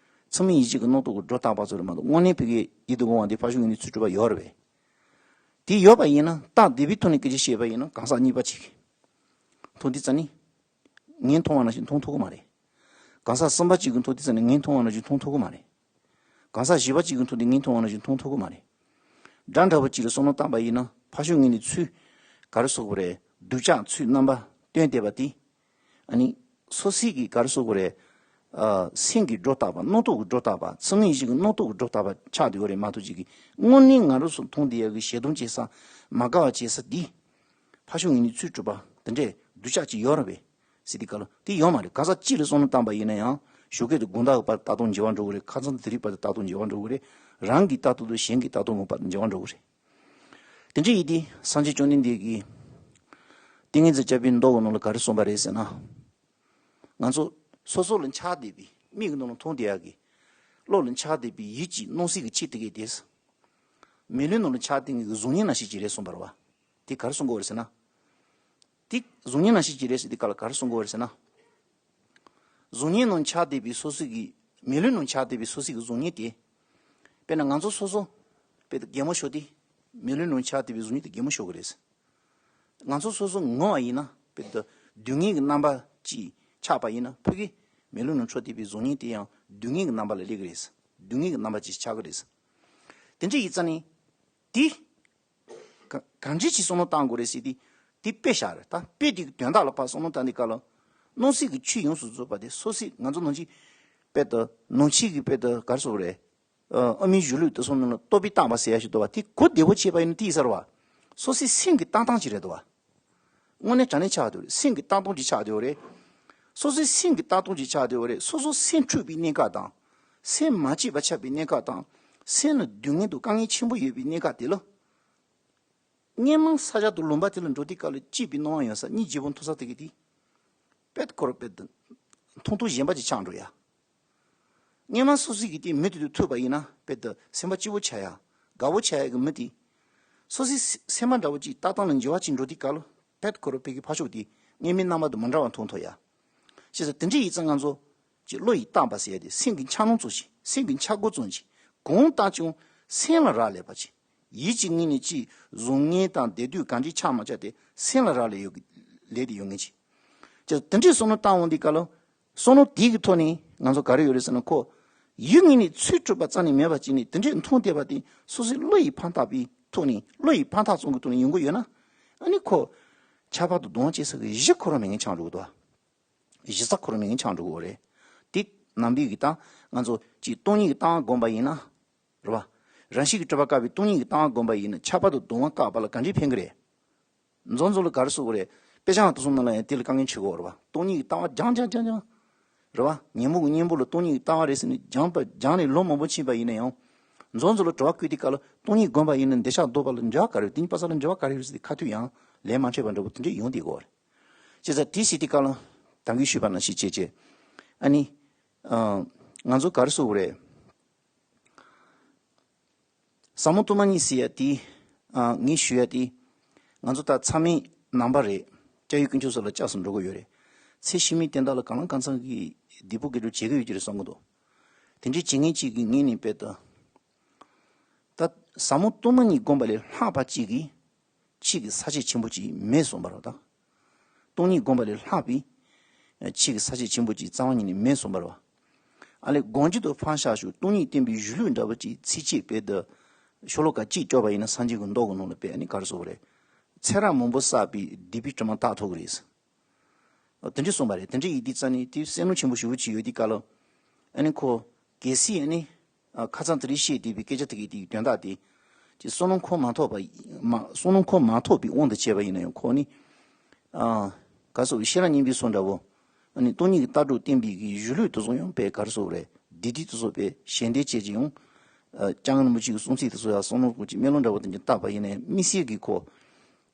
ཚད་མའི་ཡེ་ཤེས་ཀྱི་རྣམ་རྟོག་གི་སྒྲོ་བཏགས་པ་ཚོ་རེད་མ་གཏོགས་དངོས་གནས་ཕ་གི་ཡིད་དུ་འོང་བ་དེ་ཕར་ཕྱོགས་ངོས་ནས་ཚུར་གྲུབ་པ་ཡོད་རེད་པས། དེ་ཡོད་པ་ཡིན་ན་རྟགས་དེ་བའི་ཐོག་ནས་སྐད་ཆ་བཤད་པ་ཡིན་ན་གང་ཟག་གཉིས་པ་ཅིག་མཐོང་དུས་ཙམ་ནས། ངས་མཐོང་བ་ནང་བཞིན་མཐོང་ཐུབ་ཀྱི་མ་རེད། གང་ཟག་གསུམ་པ་གཅིག་གིས་མཐོང་དུས་ཙམ་ནས་ངས་མཐོང་བ་ནང་བཞིན་མཐོང་ཐུབ་ཀྱི་མ་རེད། གང་ཟག་བཞི་པ་གཅིག་གིས་མཐོང་དུས་ངས་མཐོང་བ་ནང་བཞིན་མཐོང་ཐུབ་ཀྱི་མ་རེད། སྒྲ་འདྲ་པོ་གཅིག་ལ་བསམ་བློ་བཏང་པ་ཡིན་ན་ཕར་ཕྱོགས་ངོས་ནས་ཚུར། ག་རེ་ཟེར་དགོས་རེད། སྡུག་ཅག་ཚུར་རྣམ་པ་སྟོན་བསྡད་པ་དེ། ཨ་ནི། སོ་སོའི་གི་ག་རེ་ཟེར་དགོས་རེད། ཨ། སེམས་ཀྱི་སྒྲོ་བཏགས་པ་རྣམ་རྟོག་གི་སྒྲོ་བཏགས་པ་ཚད་མའི་ཡེ་ཤེས་ཀྱི་རྣམ་རྟོག་གི་སྒྲོ་བཏགས་པ་ཆགས་བསྡད་ཡོད་རེད་མ་གཏོགས་ཅིག་གི་དངོས་གནས་ང་རང་ཚོ་མཐོང་བསྡད་ཡག་གི་ཞེ་སྡང་བྱེད་ས། མ་དགའ་བ་བྱེད་ས་འདི། ཕར་ཕྱོགས་ངོས་ནས་ཚུར་གྲུབ་པ་དེ་འདྲས་སྡུག་ཅག་ཅིག་ཡོད་རེད་པས། ཟེར་དུས་སྐབས་ལ་དེ་ཡོད་མ་རེད། གང་ཟག་གཅིག་ལ་བསམ་བློ་བཏང་པ་ཡིན་ན་ཡང་ཞོགས་ཀས་དང་དགོང་དག་གི་བར་ལྟ་སྟངས་འགྱུར་བ་འགྲོ་གི་རེད། ཁ་སང་དང་དེ་རིང་བར་དུ་ལྟ་སྟངས་འགྱུར་བ་འགྲོ་གི་རེད། རང་གི་ལྟ་སྟངས་དང་གཞན་གྱི་ལྟ་སྟངས་བར་དུ་འགྱུར་བ་འགྲོ་གི་རེད། དེ་འདྲ་ཡིན་དུས་སངས་རྒྱས་བཅོམ་ལྡན་འདས་ཀྱིས་ཏིང་ངེ་འཛིན་བཅའ་བའི་མདོ་གི་ནང་ལ་ག་རེ་གསུངས་པ་རེད་ཟེར་ན། ང་ཚོ་སོ་སོ་ལ་འཆར་བསྡད་པའི་མིག་གི་ནང་ལ་མཐོང་བསྡད་ཡག་གི། བློ་ལ་འཆར་བསྡད་པའི་ཡིད་ཀྱི་སྣང་སྲིད་ཀྱི་ཆོས་དེ་གས་དེ། མེ་ལོང་ནང་ལ་འཆར་བསྡད་མཁན་གྱི་གཟུགས་བརྙན་ནང་བཞིན་ཅིག་རེད་གསུངས་པ་རེད་བ། དེ་ག་རེ་གསུང་གི་ཡོད་རེད་ཟེར་ན། དེ་གཟུགས་བརྙན་ནང་བཞིན་ཅིག་རེད་ཟེར་དུས་སྐབས་ལ་ག་རེ་གསུང་གི་ཡོད་རེད་ཟེར་ན། གཟུགས་བརྙན་ནང་འཆར་བསྡད་པའི་སོ་སོ་གི། མེ་ལོང་ནང་འཆར་བསྡད་པའི་སོ་སོ་གི་གཟུགས་བརྙན་དེ། དཔེར་ན་ང་ཚོ་སོ་སོ། དཔེ་གད་མོ་ཤོར་དུས། མེ་ལོང་ནང་ཆགས་བསྡད་པའི་གཟུགས་བརྙན་དེ་གད་མོ་ཤོར་གི་རེད། ང་ཚོ་སོ་སོ་ངུ་བ་ཡིན་ན་དཔེ་དེ་སྡུག་བསྔལ་གྱི་རྣམ་པ་ཅིག་ཆགས་པ་ཡིན་ན་ཕ་གི་མེ་ལོང་ནང་འཁྲུལ་བསྡད་པའི་གཟུགས་བརྙན་དེ་ཡང་སྡུག་བསྔལ་གྱི་རྣམ་པ་ལ་སླེབས་ཀྱི་རེད། སྡུག་བསྔལ་གྱི་རྣམ་པ་ཅིག་ཆགས་ཀྱི་རེད། དེ་འདྲ་ཡིན་ཙང་ནི་དེ་ག་གང་འདྲ་ཅིག་བསམ་བློ་བཏང་དགོས་རེད་ཟེར་དེ། དེ་དཔེ་བཞག་རེད། ད་དཔེ་དེ་གི་དོན་དག་ལ་ཕར་བསམ་བློ་བཏང་དུས་སྐབས་ལ། སྣང་སྲིད་ཀྱི་ཆོས་ཡོངས་སུ་རྫོགས་པ་དེ་སོ་སོའི་ང་ཚོ་ནང་ཆོས་དཔེ་དེ་ནང་ཆོས་ཀྱི་དཔེ་དེ་ག་རེ་ཟེར་དགོས་རེད། ཨ་མའི་གཞུང་ལུགས་དེ་ཚོ་ནང་ལ་རྟོག་པས་བཏགས་པ་ཟེར་ཡ་ཞིག་འདུག་པ། དེ་གོ་བདེ་པོ་བྱས་པ་ཡིན་ན་དེ་ཡིན་ས་རེད་པ། སོ་སོའི་སེམས་ཀྱི་ལྟ་སྟངས་ཅིག་རེད་འདུག་པ། དངོས་གནས་དྲང་གནས་ཆགས་བསྡད་ཡོད་རེད། སེམས་ཀྱི་ལྟ་སྟངས་ཅིག་ཆགས་བསྡད་ཡོད་རེད། སོ་སོའི་སེམས་ཀྱི་ལྟ་སྟངས་ཅིག་ཆགས་བསྡད་ཡོད་རེད། སོ་སོ་སེམས་འཁྲུགས་པའི་གནས་སྐབས་དང་། སེམས་མ་སྐྱིད་པ་ཆགས་པའི་གནས་སྐབས་དང་། སེམས་ལ་སྡུག་བསྔལ་དང་དཀའ་ངལ་ཆེན་པོ་ཡོད་པའི་གནས་སྐབས་དེ་ལ། སྔོན་མ་ས་ཆ་དང་ལུང་པ་དེ་ལ་འགྲོ་དུས་སྐབས་ལ་སྐྱིད་པའི་སྣང་བ་ཡོང་ས། སྙིང་རྗེ་པོ་མཐོང་ས་དེ་གི་དེ། དཔེ་ཁོ་རང་དཔེ་དེ་མཐོང་ཐོས་གཞན་པ་ཅིག་ཆགས་འགྲོ་ཡ། སྔོན་མ་སོ་སོ་གི་དེ་མི་དེ་དང་ཐུག་པ་ཡིན་ན་དཔེ་དེ་སེམས་པ་སྐྱིད་པོ་ཆགས་ཡ། དགའ་པོ་ཆགས་ཡ་གི་མི་དེ། སོ་སོའི་སེམས་པ་འདྲ་བོ་ཅིག་ལྟ་སྟངས་ལ་འགྱུར་བ་ཅིག་འགྲོ་དུས་སྐབས་ལ་དཔེ་ཁོ་རང་དཔེ་གི་ཕར་ཕྱོགས་དེ་སྔོན་མའི་རྣམ་པ་དང་མི་འདྲ་བ་མཐོང་ཐུབ་ཡ། བྱས་ཙང་དེ་འདྲ་ཡིན་ཙང་ང་ཚོ་ཀྱི་བློ་ཡིས་བཏགས་པ་ཟེར་ཡ་དེ་སེམས་ཀྱི་འཆར་སྣང་ཙམ་ཞིག་སེམས་ཀྱི་འཆར་སྒོ་ཙམ་ཞིག་གང་ལྟར་ཀྱང་སེམས་ལ་རག་ལས་པ་ཅིག་ཡིད་ཀྱི་ངོས་ནས་ཅིག་གཟུགས་བརྙན་དང་བདེ་སྡུག་གང་ཅི་ཆགས་མ་ཆགས་དེ་སེམས་ལ་རག་ལས་ཡོད་ཀྱི་ལས་དེ་ཡོད་ངེས་ཅིག་ཅེས་དེ་འདྲའི་བསམ་བློ་བཏང་འོང་དུས་སྐབས་ལ། བསམ་བློ་དེ་གི་ཐོག་ནས་ང་ཚོ་ག་རེ་ཡོད་རེད་ཟེར་ན། ཁོ་ཡིད་ངོས་ནས་ཚུར་གྲུབ་པ་རྩ་ནས་མེད་པ་ཅིག་ནས་དེ་འདྲའི་མཐོང་བསྡད་པ་དེ་སོ་སོའི་བློ་ཡིས་ཕར་བཏགས་པའི་ཐོག་ནས། བློ་ཡིས་ཕར་བཏགས་ཙམ་གྱི་ཐོག་ནས་ཡོང་གི་ཡོད་ན། ཨ་ནི་ཁོ་ཁྱད་པར་དུ་གདུང་བ་སྐྱེ་ས་གི་གཞི་ཁོ་རང་མེད་མཁན་ཆགས་འགྲོ་གི་འདུག་གཞི་རྩ་ཁོ་རང་མེད་མཁན་ཆགས་འགྲོ་གི་རེད། དེ་ནང་པའི་གི་ད་ང་ཚོ་ཅིག་སྟོང་ཉིད་ཀྱི་ལྟ་བ་བསྒོམ་པ་ཡིན་ན། རེད་པ། རང་བཞིན་གྱིས་གྲུབ་པ་བཀག་པའི་སྟོང་ཉིད་ཀྱི་ལྟ་བ་བསྒོམ་པ་ཡིན་ན་ཁྱད་པར་དུ་གདུང་བ་བཀག་པ་ལ་ག་འདྲས་ཕན་གི་རེད། མཛོ་མཛོ་ལ་ག་རེ་ཟེར་གི་རེད། དཔེ་ཆ་དེ་ཚོ་ནང་ལ་ཡང་དེ་ལ་དཀའ་ངལ་འཕྲད་ཀྱི་ཡོད་རེད་པ། སྟོང་ཉིད་ཀྱི་ལྟ་བ་སྦྱང་སྦྱང་སྦྱང་སྦྱང་། རེད་པ། ཉོན་མོངས་ཀྱི་གཉེན་པོ་ལ་སྟོང་ཉིད་ཀྱི་ལྟ་བ་རེད་ཟེར་ནས་སྦྱངས་པ་སྦྱངས་ནས་ལོ་མང་པོ་ཕྱིན་པ་ཡིན་ན་ཡང་། མཛོ་མཛོ་ལ་དྲི་བ་བཀོད་དུས་སྐབས་ལ་སྟོང་ཉིད་བསྒོམ་པ་ཡིན་ན་འདོད་ཆགས་ལྡོག་པ་ལ་འབྲེལ་བ་ག་རེ་ཡོད། དེ་གཉིས་པ་ས་ལ་འབྲེལ་བ་ག་རེ་ཡོད་ཟེར་ཏེ་ཁ་ཐུག་ཡང་ལན་མ་འཕྲད་པ་འདྲ་པོ་དེ་འདྲས་ཡོང་བསྡད་ཀྱི་ཡོད་རེད། བྱས་ཙང་དེ་ཟེར་དུས་སྐབས་ལ་ད་གིན་ཞུས་པ་ནང་བཞིན་བྱས་བྱས། ཨ་ནི། ཨ། ང་ཚོ་ག་རེ་ཟེར་གི་རེད། ཟབ་མོ་སྟོང་པ་ཉིད་ཟེར་ཡ་དེ། ཨ། ངས་ཞུ་ཡ་དེ། ང་ཚོ་ད་ཚང་མའི་ནང་པ་རེད། སྐྱབས་ཡུལ་དཀོན་མཆོག་གསུམ་ལ་སྐྱབས་སུ་འགྲོ་གི་ཡོད་རེད། ཚེ་ཕྱི་མའི་དོན་དག་ལ་གང་ལ་གང་འཚམ་གྱི་བདེ་པོ་དགེ་སྒྲུབ་བྱེད་ཀྱི་ཡོད་ཀྱི་རེད་བསམ་གྱི་འདུག་དེ་འདྲའི་བྱེད་མཁན་གཅིག་གི་ངོས་ནས་དཔེ་ལྟ། ད་ཟབ་མོ་སྟོང་པ་ཉིད་བསྒོམ་པ་ལས་ལྷག་པ་གཅིག་གིས་ཕྱིའི་ས་བཅད་ཆེན་པོ་གཅིག་མེད་གསུངས་པ་རེད་ད། སྟོང་ཉིད་བསྒོམ་པ་ལས་ལྷག་པའི་ཕྱིའི་ས་བཅད་ཆེན་པོ་གཅིག་རྩ་བ་ཉིད་ནས་མེད་གསུངས་པ་རེད་པ། ཨ་ལས། དགོངས་རྒྱུ་དང་ཕར་བཞག་ཞུ། སྟོང་ཉིད་བསྟན་པའི་གཞུང་ལུགས་འདྲ་པོ་ཅིག་ཚིགས་བཅད་དཔེ་དེ་ཤོ་ལོ་ཀ་གཅིག་སྐྱོར་བ་ཡིན་ན་སངས་རྒྱས་ཀྱི་མདོ་གི་ནང་ལ་དཔེ་ཨ་ནི་ག་རེ་ཟེར་གི་རེད། ཚེ་རབས་མང་པོ་བསགས་པའི་སྡིག་པའི་དྲི་མ་དག་ཐུབ་ཀྱི་རེད། དེ་འདྲས་གསུངས་པ་རེད། དེ་འདྲས་ཡིན་དུས་ཙང་ནས་དེ་བསམ་བློ་ཆེན་པོ་ཞེ་པོ་ཅིག་ཡོད་དུས་སྐབས་ལ། ཨ་ནི་ཁོ་གལ་སྲིད་ཨ་ནི། ཨ། ཁ་སང་དེ་རིང་བཤད་བསྡད་པའི་སྐད་ཆ་དེ་གི་དེའི་དོན་དག་དེ། ཅིག་བསམ་བློ་འཁོར་མ་ཐོགས་པ། མ། བསམ་བློ་འཁོར་མ་ཐོགས་པའི་དབང་དུ་བྱས་པ་ཡིན་ན་ཡང་ཁོ་ནི། ཨ། ག་རེ་ཟེར་གི་རེད། ཤེས་རབ་སྙིང་པོའི་ཚུལ་འདྲ་པོ། ཨ་ནི་སྟོང་ཉིད་ཀྱི་ལྟ་གྲུབ་བསྟན་པའི་གི་གཞུང་ལུགས་དེ་ཚོ་ཡང་དཔེ་ག་རེ་ཟེར་གི་རེད། སྡིག་སྒྲིབ་དེ་ཚོ་དཔེ་ཞལ་འདེབས་བྱས་ཀྱི་ཡང་། ཨ། སྐྱབས་མགོན་རིན་པོ་ཆེ་གི་གསུང་ཚིག་དེ་ཚོ་ཡང་བསམ་བློ་ཅིག་སྨོན་ལམ་འདྲ་པོ་དེ་འདྲ་བཏབ་པ་ཡིན་ན་ཡང་དམིགས་བསལ་གྱི་ཁོ།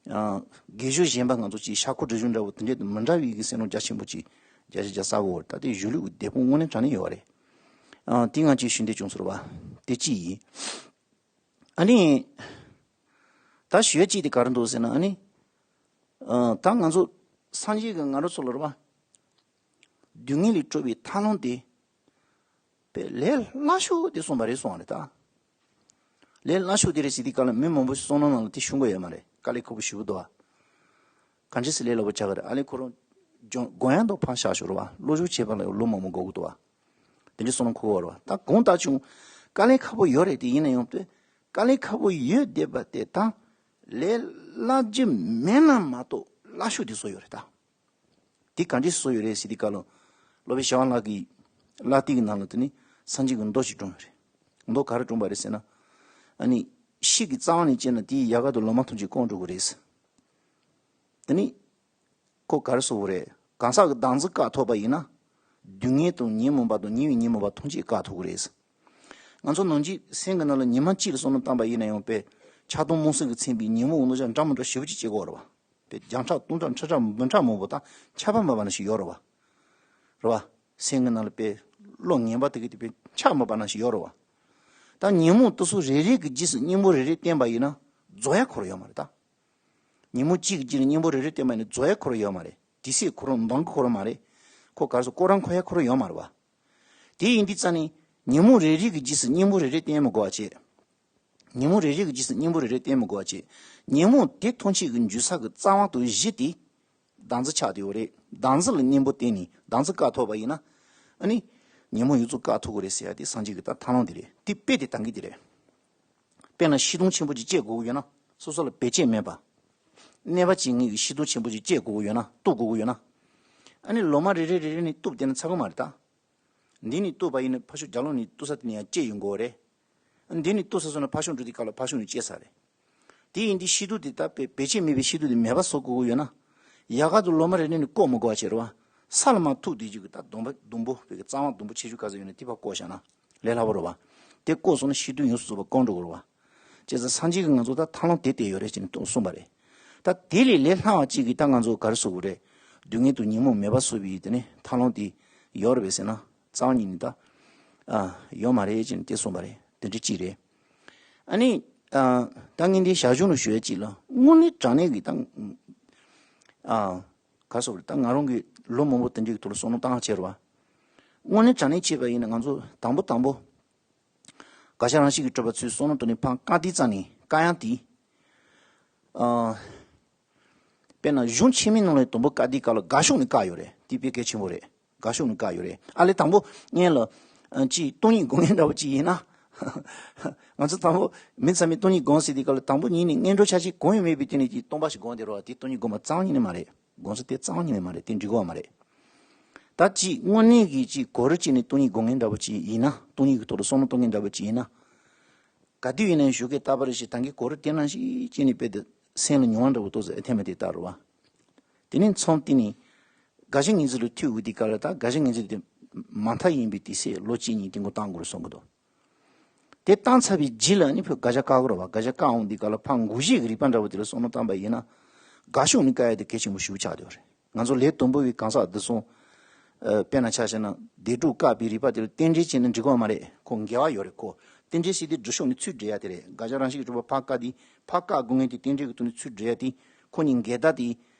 ཨ། དགེ་སྦྱོར་གཞན་པ་ང་ཚོ་ཅིག་ཤར་ཁོག་སྒྲིབ་སྦྱོང་འདྲ་པོ་དེ་འདྲ་མི་འདྲ་བའི་གི་སེམས་ནང་རྒྱ་ཆེན་པོ་ཅིག་རྒྱ་ཆེ་རྒྱ་བསགས་དགོས། ད་ལྟའི་གཞུང་ལུགས་ཀྱི་དེད་དཔོན་དངོས་གནས་དྲང་གནས་ཡོད་རེད། ཨ། དེ་ང་ཚོས་ཞུ་འདོད་བྱུང་སོང་རེད་པ། དེ་གཅིག་ཡིན། ཨ་ནི། ད་ཞུ་ཡ་གཅིག་དེ་ག་རེ་འདུག་ཟེར་ན། ཨ་ནི། ཨ། ད་ང་ཚོ་སངས་རྒྱས་ཀྱིས་ང་རང་ཚོ་ལ་རེད་པ། སྡུག་བསྔལ་ལས་གྲོལ་བའི་ཐབས་ལམ་དེ། དཔེ་ལས་སླ་ཤོས་དེ་གསུངས་པ་རེད་གསུངས་པ་རེད་ད། ལས་སླ་ཤོས་དེ་རེད་ཟེར་དུས་སྐབས་ལ་མི་མང་པོ་ཞིག་བསམ་བློ་ནང་ལ་དེ་ཤོང་གི་ཡོད་མ་རེད། དཀའ་ལས་ཁག་པོ་ཞེ་པོ་འདུག་པ། གང་འདྲས་སེ་ལས་སླ་པོ་ཆགས་ཀྱི་རེད། ཨ་ལས་ཁོ་རང་སྦྱོང་སྒོམ་ཡག་དང་ཕར་བཞག་ཞོག་རེད་པ། བློ་སྦྱོང་བྱེད་པ་ལ་ལོ་མང་པོ་འགོར་གི་འདུག་པ། དེ་འདྲས་བསམ་བློ་འཁོར་གི་ཡོད་རེད་པ། ད་གང་ལྟར་བྱུང་དཀའ་ལས་ཁག་པོ་ཡོད་རེད། དེ་ཡིན་ན་ཡང་དཔེ་དཀའ་ལས་ཁག་པོ་ཡོད་བསྡད་པ་དེ་དང་། ལས་སླ་རྒྱུ་མེད་ན་མ་གཏོགས་སླ་ཤོས་དེ་བཟོ་ཡོད་རེད་ད། དེ་ག་འདྲས་བཟོ་ཡོད་རེད་ཟེར་དུས་སྐབས་ལ། སློབ་དཔོན་ཞི་བ་ལྷ་གི་བླ་བསྟན་གྱི་ནང་ལ་དེ་ནི་སངས་རྒྱས་ཀྱི་མདོ་ཞིག་བསྒྲུངས་ཡོད་རེད། མདོ་ག་རེ་བསྒྲུངས་པ་རེད་ཟེར་ན། ཨ་ནི། ཤིང་གི་རྩ་བ་ནས་བཅད་ན་དེའི་ཡལ་ག་དང་ལོ་མ་ཐམས་ཅད་སྐམ་འགྲོ་གི་རེད། དེ་ནི། ཁོ་ག་རེ་ཟེར་གི་རེད། གང་ཟག་གི་བདག་འཛིན་བཀག་ཐུབ་པ་ཡིན་ན། སྡུག་བསྔལ་དང་ཉོན་མོངས་པ་དང་ཉེ་བའི་ཉོན་མོངས་པ་ཐམས་ཅད་བཀག་ཐུབ་ཀྱི་རེད། ང་ཚོ་ནང་གི་སེམས་ཀྱི་ནང་ལ་ཉི་མ་གཅིག་ལ་བསམ་བློ་བཏང་པ་ཡིན་ན་ཡང་དཔེ་ཆགས་སྡང་རྨོངས་གསུམ་གྱིས་ཚིམ་པའི་ཉོན་མོངས་དབང་དུ་བྱས་འདྲ་མི་འདྲ་ཞེ་པོ་ཅིག་སྐྱེ་གི་ཡོད་རེད་པ། དཔེ་བརྒྱ་ཕྲག་སྟོང་ཕྲག་ཁྲི་ཕྲག་འབུམ་ཕྲག་མང་པོ་དང་ཁྱབ་པ་མེད་པ་ནང་བཞིན་ཡོད་རེད་པ། རེད་པ། སེམས་ཀྱི་ནང་ལ་དཔེ་བློ་ངན་པ་དེ་གི་དེ་དཔེ་ཆགས་མེད་པ་ནང་བཞིན་ཡོད་རེད་པ། ད་ཉོན་མོངས་དེ་ཚོ་རེ་རེ་གི་རྗེས་སུ་གཉེན་པོ་རེ་རེ་བསྟེན་པ་ཡིན་ན་རྫོགས་ཡ་ཁོ་རང་ཡོད་མ་རེད་ད། ཉོན་མོངས་གཅིག་གི་རྗེས་ལ་གཉེན་པོ་རེ་རེ་བསྟེན་པ་ཡིན་ན་རྫོགས་ཡ་ཁོ་རང་ཡོད་མ་རེད། དེ་སྲིད་ཁོ་རང་འདང་གི་ཁོ་རང་མ་རེད། ཁོ་ག་རེ་ཟེར། ཁོ་རང་འཁོར་ཡ་ཁོ་རང་ཡོད་མ་རེད་པ། དེ་ཡིན་དུས་ཙང་ནས་ཉོན་མོངས་རེ་རེ་གི་རྗེས་སུ་གཉེན་པོ་རེ་རེ་བསྟེན་མི་དགོས་པ་བྱས། ཉིན་མོ་རེ་རེ་གི་རྗེས་སུ་གཉེན་པོ་རེ་རེ་བསྟེན་མི་དགོས་པ་བྱས། ཉིན་མོ་དེ་ཐུན་གཅིག་གི་འཇུ་ས་གི་རྩ་བ་དང་གཞི་དེ་བདག་འཛིན་ཆགས་བསྡད་ཡོད་རེད། བདག་འཛིན་ལ་གཉེན་པོ་བསྟེན་ནས་བདག་འཛིན་བཀག་ཐུབ་པ་ཡིན་ན། ཨ་ནི། ཉིན་མོ་ཡོངས་རྫོགས་བཀག་ཐུབ་ཀྱི་རེད་ཟེར་ཡ་དེ་སངས་རྒྱས་ཀྱི་ད་ཐབས་ལམ་དེ་རེད། དེ་དཔེ་དེ་ད་གིན་དེ་རེད། དཔེར་ན་ཤི་གདོང་ཆེན་པོ་ཅིག་བཅད་དགོས་ཀྱི་ཡོད་ན། སོ་སོ་ལ་བེད་སྤྱད་མེད་པ། གནོད་པ་བྱེད་མཁན་གྱི་ཤི་གདོང་ཆེན་པོ་ཅིག་བཅད་དགོས་ཀྱི་ཡོད་ན། གཏུབ་དགོས་ཀྱི་ཡོད་ན། ཨ་ནི་ལོ་མ་རེ་རེ་རེ་རེ་ནས་གཏུབ་བསྡད་ན་ཚར་གི་མ་རེད་ད། འདི་ནས་གཏུབ་པ་ཡིན་ན་ཕར་ཕྱོགས་རྒྱབ་ལོགས་ནས་གཏུབ་ས་དེ་ནས་ཡང་བཅད་ཡོང་གི་རེད། འདི་ནས་གཏུབ་ས་སོང་ན་ཕར་ཕྱོགས་འགྲོ་དུས་སྐབས་ལ་ཕར་ཕྱོགས་ནས་བཅད་ས་རེད། དེ་ཡིན་དུས་ཤི་གདོང་དེ་ད་བེད་བེད་སྤྱད་མེད་པའི་ཤི་གདོང་དེ་མེད་པ་བཟོ་དགོས་ཀྱི་ཡོད་ན། ཡག་ག་དུ་ལོ་མ་རེ་རེ་ནས་བཀོག་མི་དགོས་པ་བྱེད་རོགས། ས་ལ་མར་ཐུག་བསྡད་རྒྱུ་གི་ད་སྡོང་པོ་སྡོང་པོ་བོད་ཀྱི་རྩ་བ་སྡོང་པོ་ཆེ་ཆུང་ག་ཚོད་ཡོད་ན་དེ་ཕར་བཀོག་བཞག་ན་ལས་སླ་པོ་རེད་བ། དེ་བཀོག་སོང་ན་ཤི་གདོང་ཡོངས་སུ་རྫོགས་པ་སྐོང་འགྲོ་གི་རེད་བ། བྱས་ཙང་སངས་རྒྱས་ཀྱིས་ང་ཚོ་ད་ཐབས་ལམ་དེ་བསྟན་ཡོད་རེད་ཅེས་ནས་གསུངས་པ་རེད། ད་དེ་ལས་ལས་སླ་བ་གཅིག་གིས་ད་ང་ཚོ་ག་རེ་བཟོ་དགོས་རེད། སྡུག་བསྔལ་དང་ཉོན་མོངས་མེད་པ་བཟོ་བའི་དེ་ནི་ཐབས་ལམ་དེ་ཡོད་རེད་པས་ཟེར་ན། རྩ་བ་ཉིད་ནས་ད། ཨ། ཡོད་མ་རེད་ཅེས་ནས་དེ་གསུངས་པ་རེད། དེ་འདྲ་གཅིག་རེད། ཨ་ནི། ཨ། ད་ངས་འདི་ཞར་བྱུང་ལ་ཞུ་ཡ་གཅིག་ལ་དངོས་གནས་དྲང་གནས་ཀྱི་ད། ཨ། ག་རེ་ཟེར་དགོས་རེད། ད་ང་རང་གིས་ལོ་མང་པོ་དེ་འདྲའི་ཐོག་ལ་བསམ་བློ་བཏང་བྱས་རེད་བ། དངོས་གནས་དྲང་གནས་བྱས་པ་ཡིན་ན་ང་ཚོ་དང་པོ་དང་པོ། དགག་བྱ་རང་བཞིན་གྱིས་གྲུབ་པ་ཚོའི་བསམ་བློ་དེ་ནི་ཕར་བཀག་དུས་ཙམ་ནས་བཀག་ཡག་དེ། ཨ། དཔེར་ན་གཞུང་ཆེན་མོའི་ནང་ལ་དང་པོ་བཀག་དུས་སྐབས་ལ་དགག་ཕྱོགས་ནས་བཀག་ཡོད་རེད། དེ་དཔེ་གལ་ཆེན་པོ་རེད། དགག་ཕྱོགས་ནས་བཀག་ཡོད་རེད། ཨ་ལས་དང་པོ་སྔོན་ལ། ཨ། ཅིག་སྟོང་ཉིད་སྒོམ་མཁན་འདྲ་པོ་ཅིག་ཡིན་ན། ང་ཚོ་དང་པོ་མི་ཚང་མས་སྟོང་ཉིད་སྒོམ་ཟེར་དུས་སྐབས་ལ་དང་པོ་ཉིད་ནས་སྔོན་འགྲོ་ཆ་ཅིག་གང་ཡང་མེད་པའི་དུས་ནས་ཅིག་སྟོང་པ་ཞིག་སྒོམ་བསྡད་རེད་བ། དེ་སྟོང་ཉིད་སྒོམ་པ་རྩ་བ་ཉིད་ནས་མ་རེད། སྒོམ་ས་དེ་རྩ་བ་ཉིད་ནས་མ་རེད། དེ་འགྲིག་གི་མ་རེད། ད་ཅིག་དངོས་གནས་ཀྱི་ཅིག་གོ་རིམ་བྱས་ནས་སྟོང་ཉིད་སྒོམ་མཁན་འདྲ་པོ་ཅིག་ཡིན་ན། སྟོང་ཉིད་ཀྱི་ཐོག་ལ་བསམ་བློ་གཏོང་མཁན་འདྲ་པོ་ཅིག་ཡིན་ན། ག་དུས་ཡིན་ནའང་ཞོགས་ཀས་རྟག་པར་ཞིག་ད་གིན་གོ་རིམ་དེ་ནང་བཞིན་བྱས་ནས་དཔེ་དེ་སེམས་ལ་མྱོང་བ་འདྲ་པོ་ཏོག་ཙམ་ཨེ་ཐེབས་མེད་དེ་ལྟ་རུ་བ། དེ་ནས་མཚམས་དེ་ནས་དགག་བྱ་ངེས་འཛིན་ལ་ཐུག་འོང་དུས་སྐབས་ལ་ད་དགག་བྱ་ངེས་འཛིན་དེ་མ་མཐའ་ཡིན་པའི་དུས་ཚོད་ལོ་གཅིག་གཉིས་དེ་འགོར་བཏང་དགོས་རེད་བསམ་གི་འདུག་དེ་བཏང་ཚར་བའི་རྗེས་ལ་ནི་ཕར་དགག་བྱ་བཀག་དགོས་རེད་བ། དགག་བྱ་བཀག་འོང་དུས་སྐབས་ལ་ཕར་འགོག་བྱེད་ཀྱི་རིགས་པ་འདྲ་པོ་དེ་ལ་བསམ་བློ་བཏང་པ་ཡིན་ན། དགག་ཕྱོགས་ནས་བཀག་ཡ་དེ་གལ་ཆེན་པོ་ཞིག་ཆགས་བསྡད་ཡོད་རེད། ང་ཚོ་ལས་དང་པོ་པའི་གང་ཟག་འདི་ཚོ། ཨ། དཔེར་ན་ཆ་བཞག་ན་བདེན་གྲུབ་བཀག་པའི་རིགས་པ་དེ་ལ་རྟེན་འབྲེལ་བྱས་ན་འགྲིག་གི་མ་རེད། ཁོ་འགལ་བ་ཡོད་རེད། ཁོ་རྟེན་འབྲེལ་ཟེར་དེ་སྒྲུབ་ཕྱོགས་ནས་ཚུར་འབྲེལ་ཡ་དེ་རེད། དགག་བྱ་རང་བཞིན་གྱིས་གྲུབ་པ་ཕར་བཀག་དུས་ཕར་བཀག་དགོས་ངེས་དེ་རྟེན་འབྲེལ་གྱི་ཐོག་ནས་ཚུར་འབྲེལ་ཡ་དེ། ཁོ་གཉིས་འགལ་ཟླ་དེ།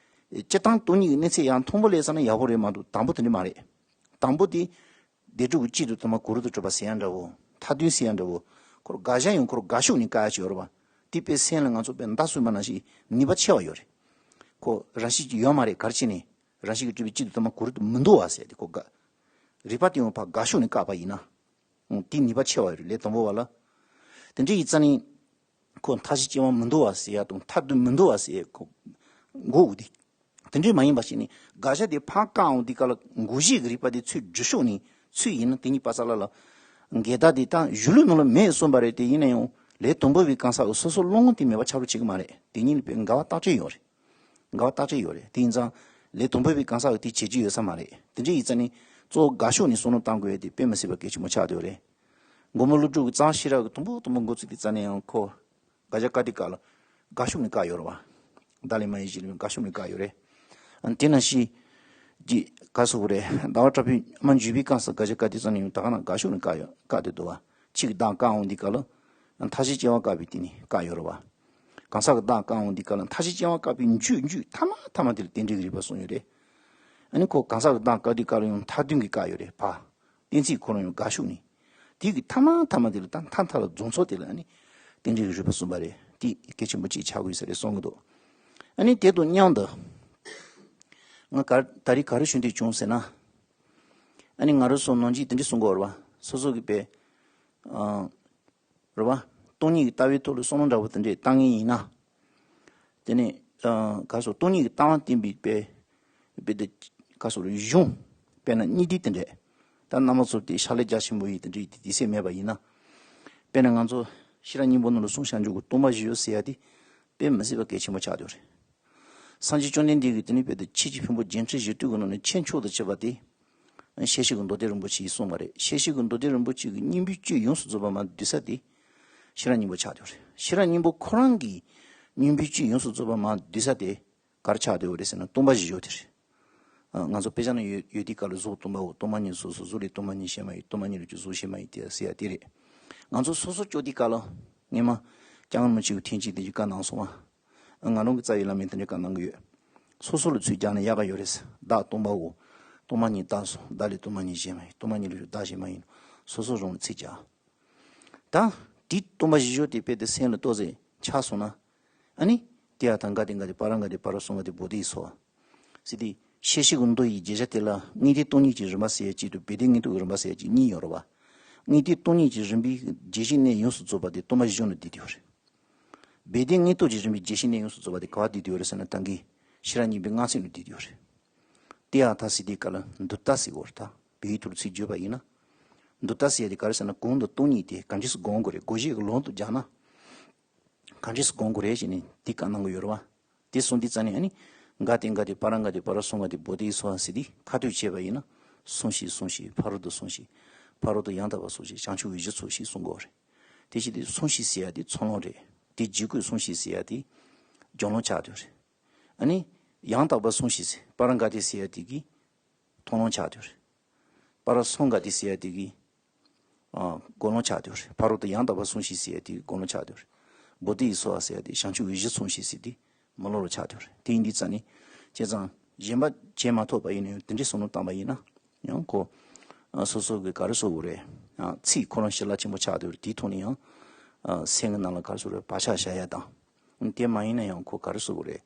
སྤྱིར་བཏང་སྟོང་ཉིད་ཀྱི་གནས་ཚད་ཡང་མཐོན་པོ་སླེབས་ཚར་ན་ཡག་པོ་རེད་མ་གཏོགས་དང་པོ་དེ་འདྲ་མ་རེད། དང་པོ་དེ། བདེན་གྲུབ་ཀྱི་གཅིག་ཏུ་མཐུན་པ་གོ་རིམ་དུ་གྲུབ་པ་ཟེར་ཡ་འདྲ་བོ། མཐའ་དོན་ཟེར་ཡ་འདྲ་བོ། ཁོ་རང་དགག་བྱ་ཡང་ཁོ་རང་དགག་ཕྱོགས་ནས་བཀག་ཡ་ཅིག་ཡོད་རེད་བ། དེ་དཔེ་སེམས་ལ་ང་ཚོ་དཔེ་མདའ་གསོད་པ་ནང་བཞིན་ནུས་པ་ཆེ་བ་ཡོད་རེད། ཁོ་རང་བཞིན་གྱིས་ཡོད་མ་རེད། ག་རེ་བྱས་ནས་རང་བཞིན་གྱིས་གྲུབ་པའི་གཅིག་ཏུ་མཐུན་པ་གོ་རིམ་དུ་མི་འདུ་བ་ཟེར་ཏེ་ཁོ་དགག་རིགས་པ་དེ་ཡང་ཕར་དགག་ཕྱོགས་ནས་བཀག་པ་ཡིན་ན། ཨང་། དེ་ནུས་པ་ཆེ་བ་ཡོད་རེད། ལས་དང་པོ་བ་ལ། དེ་འདྲ་ཡིན་ཙང་ནི། ཁོ་མཐའ་བཞི་སྐྱེ་བ་མི་འདུ་བ་ཟེར་ཡ་དང་མཐའ་དོན་མི་འདུ་བ་ཟེར་ཡ་ཁོ། མགོ་འུ་དེ། དེ་འདྲས་མ་ཡིན་པ་ཞིག་ནི་དགག་བྱ་དེ་ཕར་བཀག་འོང་དུས་སྐབས་ལ་འགོག་བྱེད་ཀྱི་རིགས་པ་དེ་ཚུར་སྒྲུབ་ཕྱོགས་ནས་ཚུར་ཡིན་ན་དེ་གཉིས་པ་ས་ལ་ལ། འགལ་ཟླ་དེ་དང་གཞི་ལུགས་ནང་ལ་མེད་གསུངས་པ་རེད། དེ་ཡིན་ན་ཡང་ལས་དང་པོ་པའི་གང་ཟག་གི་སོ་སོ་བློ་ངོ་དེ་མེད་པ་ཆགས་རོགས་བྱེད་ཀྱི་མ་རེད། དེ་གཉིས་ལ་དཔེ་འགལ་བ་རྟག་ཆད་ཡོད་རེད། འགལ་བ་རྟག་ཆད་ཡོད་རེད། དེ་ཡིན་ཙང་ལས་དང་པོ་པའི་གང་ཟག་གི་དེ་བྱེད་རྒྱུ་ཡོད་ས་མ་རེད། དེ་འདྲ་ཡིན་ཙང་ནི་གཙོ་བོ་དགག་ཕྱོགས་ནས་བསམ་བློ་བཏང་དགོས་ཡ་དེ་དཔེ་མི་སྲིད་པ་གལ་ཆེན་པོ་ཆགས་བསྡད་ཡོད་རེད། མགོན་པོ་ཀླུ་སྒྲུབ་ཀྱི་རྩ་བ་ཤེས་རབ་ཀྱི་དང་པོ་དང་པོ་འགོ་ཚུགས་དུས་ཙམ་ནས་ཡང་ཁོ། དགག་བྱ་བཀག་དུས་སྐབས་ལ། དགག་ཕྱོགས་ནས་བཀག་ཡོད་རེད་བ། བདག་ལས་མ་ཡིན་གཞན་ལས་མིན་དགག་ཕྱོགས་ནས་བཀག་ཡོད་རེད། ཨ། དེ་ནང་བཞིན། གྱི། ག་རེ་ཟེར་དགོས་རེད། ཟླ་བ་གྲགས་པས་སྨྲ་བརྗོད་པའི་སྐབས་སུ་དགག་བྱ་བཀག་དུས་ཙམ་ནས་ཡང་ད་ག་ན་དགག་ཕྱོགས་ནས་བཀག་ཡོད། བཀག་བསྡད་འདུག་བ། ཕྱི་གི་བདག་བཀག་འོང་དུས་སྐབས་ལ། མཐའ་བཞིའི་སྐྱེ་བ་བཀག་པའི་སྟེང་ནས་བཀག་ཡོད་རེད་བ། གང་ཟག་གི་བདག་བཀག་འོང་དུས་སྐབས་ལ་མཐའ་བཞིའི་སྐྱེ་བ་བཀག་པའི་རྒྱུ་རྒྱུ་ཐ་མ་ཐ་མ་དེ་ལ་རྟེན་འབྲེལ་གྱི་རིགས་པ་གསུངས་ཡོད་རེད། ཨ་ནི་ཁོ་གང་ཟག་གི་བདག་བཀག་དུས་སྐབས་ལ་ཡང་མཐའ་དོན་གྱི་བཀག་ཡོད་རེད་ཕ། གཏན་ཚིགས་ཁོ་རང་ཡང་དགག་ཕྱོགས་ནས། དེ་གི་ཐ་མ་ཐ་མ་དེ་ལ་ད་མཐའ་མཐའ་ལ་རྫོགས་ཚོགས་དེ་ལ་ཨ་ནི། རྟེན་འབྲེལ་གྱི་རིགས་པ་གསུངས་པ་རེད། དེ་གལ་ཆེན་པོ་གཅིག་ཆགས་ཀྱི་ཡོད་ས་རེད་གསུང་གི་འདུག་ཨ་ནི་དེ་དང་མཉམ་དུ། ང་ག་ད་རེས་ག་རེ་ཞུ་འདོད་བྱུང་ཟེར་ན། ཨ་ནི་ང་རང་ཚོ་ནང་བཞིན་དེ་འདྲ་གསུང་གི་ཡོད་རེད་བ། སོ་སོ་གི་དཔེ། ཨ། རེད་བ། སྟོང་ཉིད་ཀྱི་ལྟ་བའི་ཐོག་ལ་བསམ་བློ་འདྲ་བོ་དེ་འདྲས་བཏང་ངེས་ཡིན་ན། དེ་ནས། ཨ། ག་རེ་ཟེར། སྟོང་ཉིད་ཀྱི་ལྟ་བ་བསྟན་པའི་དཔེ། དཔེ་དེ། ག་རེ་ཟེར། གཞུང་། དཔེར་ན་སྙིང་ཐིག་དེ་འདྲས། ད་རྣམ་པ་ཚོ་དེ་ཕྱག་ལས་རྒྱ་ཆེན་པོ་ཡིན་དེ་འདྲས་དེ་དུས་ཚོད་མེད་པ་ཡིན་ན། དཔེར་ན་ང་ཚོ་ཤེས་རབ་སྙིང་པོ་ནང་ལ་གསུངས་བཞག་རྒྱུ་གི་སྟོང་པ་བཞི་ཡོད་ཟེར་ཡ་དེ་དཔེ་མི་སྲིད་པ་གལ་ཆེན་པོ་ཆགས་བསྡད་ཡོད་རེད། སངས་རྒྱས་བཅོམ་ལྡན་འདས་ཀྱིས་དེ་ནས་དཔེ་དེ་ཆོས་ཀྱི་ཕུང་པོ་བརྒྱད་ཁྲི་བཞི་སྟོང་གི་ནང་ནས་ཁྱད་མཆོག་ཏུ་བྱས་པ་དེ། ཤེར་ཕྱིན་གྱི་མདོ་སྡེ་རིན་པོ་ཆེ་ཡིས་གསུངས་པ་རེད། ཤེར་ཕྱིན་གྱི་མདོ་སྡེ་རིན་པོ་ཆེ་གི་སྙིང་པོའི་བཅུད་ཡོངས་སུ་རྫོགས་པ་མར་བསྡུས་ས་དེ། ཤེས་རབ་སྙིང་པོ་ཆགས་བསྡད་ཡོད་རེད། ཤེས་རབ་སྙིང་པོ་ཁོ་རང་གི་སྙིང་པོའི་བཅུད་ཡོངས་སུ་རྫོགས་པ་མར་བསྡུས་ས་དེ་ག་རེ་ཆགས་བསྡད་ཡོད་རེད་ཟེར་ན་སྟོང་པ་བཞི་ཡོད་དེ་རེད། ཨ། ང་ཚོ་དཔེ་ཆ་ནང་ཡོད་ཡོད་དུས་སྐབས་ལ་གཟུགས་སྟོང་པའོ། སྟོང་པ་ཉིད་སོ་སོ། གཟུགས་ལས་སྟོང་པ་ཉིད་གཞན་མ་ཡིན། སྟོང་པ་ཉིད་ལས་ཀྱང་གཟུགས་གཞན་མ་ཡིན་ཏེ་ཟེར་ཡ་དེ་རེད། ང་ཚོ་སོ་སོ་སྐྱོར་དུས་སྐབས་ལ་སྔོན་མ་སྐྱབས་མགོན་རིན་པོ་ཆེ་གིས་ཐེངས་གཅིག་དེ་ཅིག་བཀའ་གནང་སོང་བ། ང་རང་གི་རྩ་བའི་བླ་མས་དེ་འདྲའི་བཀའ་གནང་གི་ཡོད། སོ་སོ་ལ་ཚིག་རྒྱག་ན་ཡག་ག་ཡོད་རེད། བདག་སྟོང་པའོ། སྟོང་པ་ཉིད་བདག་སོ། བདག་ལས་སྟོང་པ་ཉིད་གཞན་མ་ཡིན། སྟོང་པ་ཉིད་ལས་བདག་གཞན་མ་ཡིན། སོ་སོ་རང་ལ་ཚིག་རྒྱག་ད། དེ་སྟོང་པ་བཞི་ཤོག་དེ་དཔེ་དེ་སེམས་ལ་ལྟོས་ཟེར་ཆགས་སོང་ན། ཨ་ནི། ཏདྱ་ཐཱ་ག་ཏེ་ག་ཏེ་པཱ་ར་ག་ཏེ་པཱ་ར་སོ་ག་ཏེ་བོ་དྷི་སྭཱ་ཧཱ། ཟེར་ཏེ། ཤེར་ཕྱིན་གྱི་མདོ་ཡི་བརྗོད་བྱ་དེ་ལ་དངོས་དོན་སྟོང་ཉིད་ཀྱི་རིམ་པ་ཟེར་ཡ་གཅིག་དང་སྦས་དོན་དངོས་རྟོགས་ཀྱི་རིམ་པ་ཟེར་ཡ་གཅིག་གཉིས་ཡོད་རེད་བ། དངོས་དོན་སྟོང་ཉིད་ཀྱི་རིམ་པའི་རྒྱས་བཤད་གནད་ཡོངས་སུ་རྫོགས་པ་དེ་སྟོང་པ་བཞི་ཤོག་ནང་བསྡུས་ཏེ་ཡོད་རེད། སྦས་དོན་དངོས་རྟོགས་ཀྱི་རིམ་པའི་རྒྱས་བཤད་གནད་ཡོངས་སུ་རྫོགས་པ་དེ་ག་པར་བསྡུས་ཏེ་ཡོད་རེད་ཟེར་ན་ད་གིན་ཤེས་རབ་སྙིང་པོའི་མངའ་ཚིག་ནང་བསྡུས་ཏེ་ཡོད་རེད། ཏདྱ་ཐཱ་ཟེར་དུས་སྐབས་ལ་འདུ་ད་ཟེར་གྱི་ཡོད་རེད་ད། བོད་ཡིག་ཐོག་ཚིག་བརྗོད་པ་ཡིན་ན། འདུ་ད་ཟེར་ཡ་དེ་ག་རེ་ཟེར་ན་གང་དང་སྟོང་ཉིད་དེ་གང་འདྲ་སེ་སྒོམ་དགོས་རེད། སྒོམ་བྱེད་ཀྱི་ལམ་དུ་སྦྱར་ན། གང་འདྲ་སེ་སྒོམ་དགོས་རེད་ཅེས་ནས་འདི་བཀའ་གནང་གི་ཡོད་རེད་བ། དེ་གསུངས་དུས་ཙ་ནས་ཨ་ནི། ག་ཏེ་ག་ཏེ་པཱ་ར་ག་ཏེ་པཱ་ར་སོ་ག་ཏེ་བོ་དྷི་སྭཱ་ཧཱ་ཟེར་ཏེ་ཁ་ཐུག་བྱས་པ་ཡིན་ན། སུན་ཞིག་སུན་ཞིག་ཕ་རོལ་ཏུ་སུན་ཞིག་ཕ་རོལ་ཏུ་ཡང་དག་པར་སུན་ཞིག་བྱང་ཆུབ་འོད་གཞིར་སོང་ཞིག་གསུང་དགོས་རེད། དེ་བཞིན་དུ་སུན་ཞིག་ཟེར་ཡ་དེ་ཚོར་ལམ་རེད། དེ་རྗེས་བཀོད་སུན་ཞིག་ཟེར་ཡ་དེ་སྦྱོར་ལམ་ཆགས་བསྡད་རེད། ཨ་ནི། ཡང་དག་པར་སུན་ཞིག་ཟེར་པཱ་ར་ག་ཏེ་ཟེར་ཡ་དེ་གིས་མཐོང་ལམ་ཆགས་བསྡད་རེད། པཱ་ར་སོ་ག་ཏེ་ཟེར་ཡ་དེ་གིས། ཨ། སྒོམ་ལམ་ཆགས་བསྡད་རེད། ཕ་རོལ་ཏུ་ཡང་དག་པར་སོང་ཞིག་ཟེར་ཡ་དེ་སྒོམ་ལམ་ཆགས་བསྡད་རེད། བོ་དྷི་སྭཱ་ཧཱ་ཟེར་ཡ་དེ་བྱང་ཆུབ་འོད་གཞིར་སོང་ཞིག་ཟེར་དེ་མི་སློབ་ལམ་ཆགས་བསྡད་རེད། དེ་ཡིན་དུས་ཙ་ནས། བྱས་ཙང་གཞན་པ་བྱེད་མ་ཐུབ་པ་ཡིན་ན་ཡང་དེ་འདྲའི་བསམ་བློ་བཏང་པ་ཡིན་ན། ཡང་ཁོ། ཨ། སོ་སོ་གི་ག་རེ་ཟེར་དགོས་རེད། ཨ། ཚིག་ཁོ་རང་ཞི་ལ་ཆེན་པོ་ཆགས་བསྡད་རེད། དེའི་ཐོག་ནས་ཡང་། ཨ། སེམས་ཀྱི་ནང་ལ་ག་རེ་ཟེར་དགོས་རེད། བག་ཆགས་བཞག་ཡ་དང་། དེ་མ་ཡིན་ན་ཡང་ཁོ་ག་རེ་ཟེར་དགོས་རེད།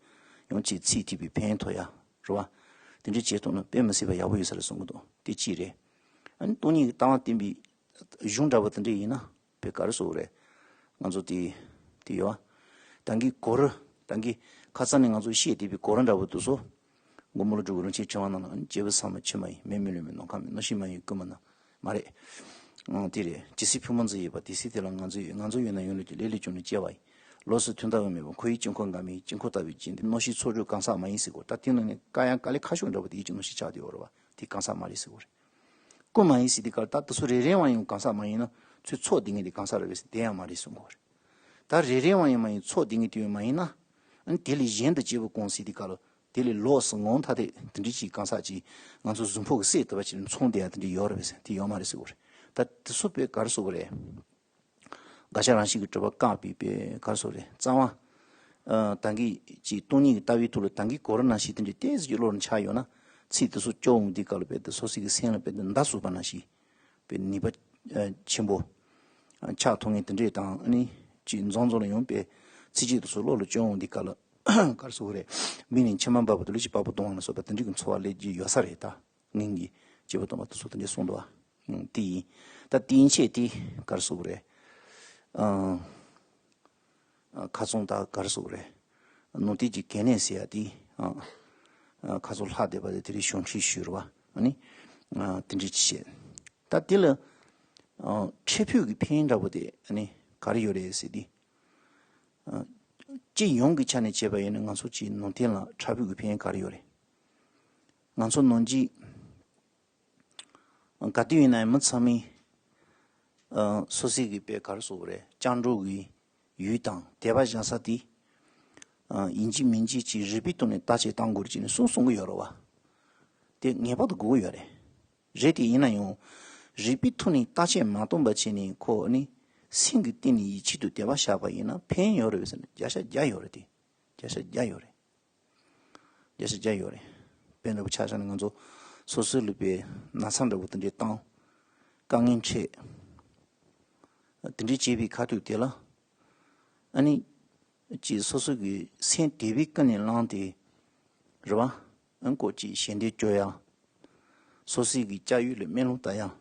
ཡང་ཅིག་ཚིག་ཐིག་པའི་ཕན་ཐོགས་ཡ། རེད་བ། དེ་འདྲ་བྱེད་ཐུབ་ན་དཔེ་མི་སྲིད་པ་ཡག་པོ་ཡོད་ས་རེད་བསམ་གྱི་འདུག་དེ་གཅིག་རེད། ཨ་ནི་སྟོང་ཉིད་ཀྱི་ལྟ་བ་བསྟན་པའི་གཞུང་འདྲ་པོ་དེ་འདྲ་ཡིན་ན་དཔེ་ག་རེ་ཟེར་དགོས་རེད། ང་ཚོ་དེ། དེ་ཡོད་བ། ད་གིན་གོ་རུ། ད་གིན་ཁ་སང་ནས་ང་ཚོ་བཤད་བསྡད་པའི་གོ་རུ་འདྲ་པོ་དེ་ཚོ། མགོན་པོ་ཀླུ་སྒྲུབ་ཀྱི་རིན་ཆེན་ཕྲེང་བ་ནང་ལ་ཨ་ནི་སྐྱེས་བུ་ཚད་མེད་ཆོས་མ་ཡིན། མེ་མི་ལུས་མེད། ནམ་མཁའ་མེད། རྣམ་ཤེས་མ་ཡིན། ཀུན་མ་ན། མ་རེད། ཨང་། དེ་རེད། ཇི་སྲིད་ཕུང་པོ་འཛིན་ཡོད་པ། དེ་སྲིད་དེ་ལ་ང་ཚོ་ཡོད། ང་ཚོ་ཡོད་ན་ཡོད་ལུགས་ཀྱི། ལས་ལས་བྱུང་ནས་སྐྱེ་བ་ཡིན། ལོགས་སུ་ཐོན་དང་དབུ་མེད་པ། འཁོར་བའི་དཀྱིལ་འཁོར་འགག་མེད་ཡིན། དཀྱིལ་འཁོར་ལྟ་བུའི་རྒྱན་དེ། རྣམ་ཤེས་ཚོགས་སྦྱོར་གང་ཟག་མ་ཡིན་ཟེར་གོ། ད་དེ་ནང་ནས་དཀའ་ཡང་དཀའ་ལས་ཁག་ཤོས་འདྲ་པོ་དེ་ཡིད་ཀྱི་རྣམ་ཤེས་ཆགས་བསྡད་ཡོད་རེད་བ། དེ་གང་ཟག་མ་རེད་ཟེར་གོ་རེད། ཀུན་མ་ཡིན་ཟེར་དུས་སྐབས་ལ་ད་དེ་ཚོ་རེ་རེ་བ་ཡང་གང་ཟག་མ་ཡིན་ན། ཚུར་ཚོགས་བསྡད་མཁན་དེ་གང་ཟག་རེད་པས་ཟེར། དེ་ཡང་མ་རེད་གསུང་གོ་རེད། ད་རེ་རེ་བ་ཡང་མ་ཡིན། ཚོགས་བསྡད་མཁན་དེ་ཡང་མ་ཡིན་ན། ཨ་ནི་དེ་ལས་གཞན་དུ་སྐྱེས་བུ་གང་ཟེར་དུས་སྐབས་ལ། དེ་ལས་ལོགས་སུ་ངོ་མ་ཐ་དད་དེ་འདྲ་ཅིག་གང་ཟག་ཅིག་ང་ཚོ་གཟུགས་ཕུང་གི་སྲས་དེ་བ་ཅིག་ལ་མཚུངས་བསྡད་ཡ་དེ་འདྲ་ཡོད་རེད་པས་ཟེར། དེ་ཡོད་མ་རེད་ཟེར་གོ་རེད། ད་དེ་ཚོ་དཔེ་ག་རེ་ཟེར་དགོས་རེད། དགག་བྱ་རང་བཞིན་གྱིས་གྲུབ་པ་བཀག་པའི་དཔེ་ག་རེ་ཟེར་དགོས་རེད། རྩ་བ། ཨ། ད་གིན་ཅིག་སྟོང་ཉིད་ཀྱི་ལྟ་བའི་ཐོག་ལ་ད་གིན་གོ་རུ་ནང་བཞིན་དེ་འདྲ་ཏོག་ཙམ་ཅིག་བློ་ལ་འཆར་ཡོང་ན། ཚིག་དེ་ཚོ་སྐྱོར་འོང་དུས་སྐབས་ལ་དཔེ་དེ་སོ་སོ་གི་སེམས་ལ་དཔེ་དེ་མདའ་ཟུག་པ་ནང་བཞིན། དཔེ་ནུས་པ་ཆེན་པོ་ཆགས་ཐུབ་མཁན་དེ་འདྲས་དང་། ཨ་ནི་ཅིག་འཛོམས་འཛོམས་ལ་ཡོང་པའི་ཚིགས་བཅད་དེ་ཚོ་བློ་ལ་སྐྱོར་འོང་དུས་སྐབས་ལ། ག་རེ་ཟེར་དགོས་རེད། མིག་ནས་མཆི་མ་འབབ་པ་དང་། ལུས་ཀྱི་པགས་པ་ལྡང་བ་ལ་སོགས་པ་དེ་འདྲས་ཀྱི་ཚོར་བ་སླེབས་ཀྱི་ཡོད་ས་རེད། ད་སྔོན་གྱི་སྐྱེས་བུ་སྟོན་པ་དེ་ཚོ་དེ་འདྲས་གསུངས་འདུག་བ། ཨང་། དེ་ཡིན། ད་དེ་ཡན་ཆད་དེ་ག་རེ་ཟེར་དགོས་རེད། ཨང་། ཨ། ཁ་སང་ད་ག་རེ་ཟེར་དགོས་རེད། ནང་བསྟན་གྱི་གལ་གནད་ཟེར་ཡ་དེ། ཨ། ཨ། ཁ་སང་ལྷག་བསྡད་པ་དེ་དེ་རིང་ཞུ་འཕྲིན་ཞུས་རེད་བ། ཨ་ནི། ཨ། དེ་འདྲས་ཅིག་བྱས། ད་དེ་ལ། ཨ། འཕྲལ་ཕུགས་ཀྱི་ཕན་འདྲ་པོ་དེ་ཨ་ནི་ག་རེ་ཡོད་རེད་ཟེར་དུས། ཨ། སྤྱི་ཡོངས་ཀྱི་ཆ་ནས་བྱས་པ་ཡིན་ན་ང་ཚོ་སྤྱིའི་ནང་བསྟན་ལ་འཕྲལ་ཕུགས་ཀྱི་ཕན་ག་རེ་ཡོད་རེད། ང་ཚོ་ནང་བཞིན། ག་དུས་ཡིན་ན་ཡང་མི་ཚང་མས། ཨ། སོ་སོའི་གི་དཔེ་ག་རེ་ཟེར་དགོས་རེད། སྤྱང་གྲུང་གི་ཡུལ་དང་དད་པ་བཞག་ས་དེ། ཨ། ཡིན་གཅིག་མིན་གཅིག་ཅིག་རིག་པའི་ཐོག་ནས་བརྟག་དཔྱད་གཏང་དགོས་རེད་ཅེས་ནས་གསུངས་གསུང་གི་ཡོད་རེད་བ། དེ་ངེས་པར་དུ་དགོས་ཀྱི་ཡོད་རེད། རེད་དེ་ཡིན་ན་ཡང་། རིག་པའི་ཐོག་ནས་བརྟག་དཔྱད་མ་གཏོང་པ་བྱས་ནས་ཁོ་ནི་སེམས་ཀྱི་སྟེང་ནས་ཡིད་ཆེས་དང་དད་པ་བཞག་པ་ཡིན་ན་ཕན་ཡོད་རེད་པས་ཟེར་ན་བརྒྱ་ཆ་བརྒྱ་ཡོད་རེད་དེ། བརྒྱ་ཆ་བརྒྱ་ཡོད་རེད། བརྒྱ་ཆ་བརྒྱ་ཡོད་རེད། དཔེ་འདྲ་པོ་ཆ་བཞག་ན་ང་ཚོ་སོ་སོའི་ལུས་པའི་ན་ཚ་འདྲ་པོ་དེ་འདྲས་བཏང་། དཀའ་ངལ་འཕྲད། དེ་འདྲས་བྱས་པའི་ཁ་ཐུག་དེ་ལ། ཨ་ནི། ཅིག་སོ་སོ་གི་སེམས་དད་པའི་ཀུན་ནས་བསླངས་ཏེ། རེད་བ། ཨ། ཁོ་ཅིག་ཞལ་འདེབས་སྐྱོར་ཡ། སོ་སོའི་གི་སྐྱབས་ཡུལ་ལ་སྨོན་ལམ་བཏབ་ཡ།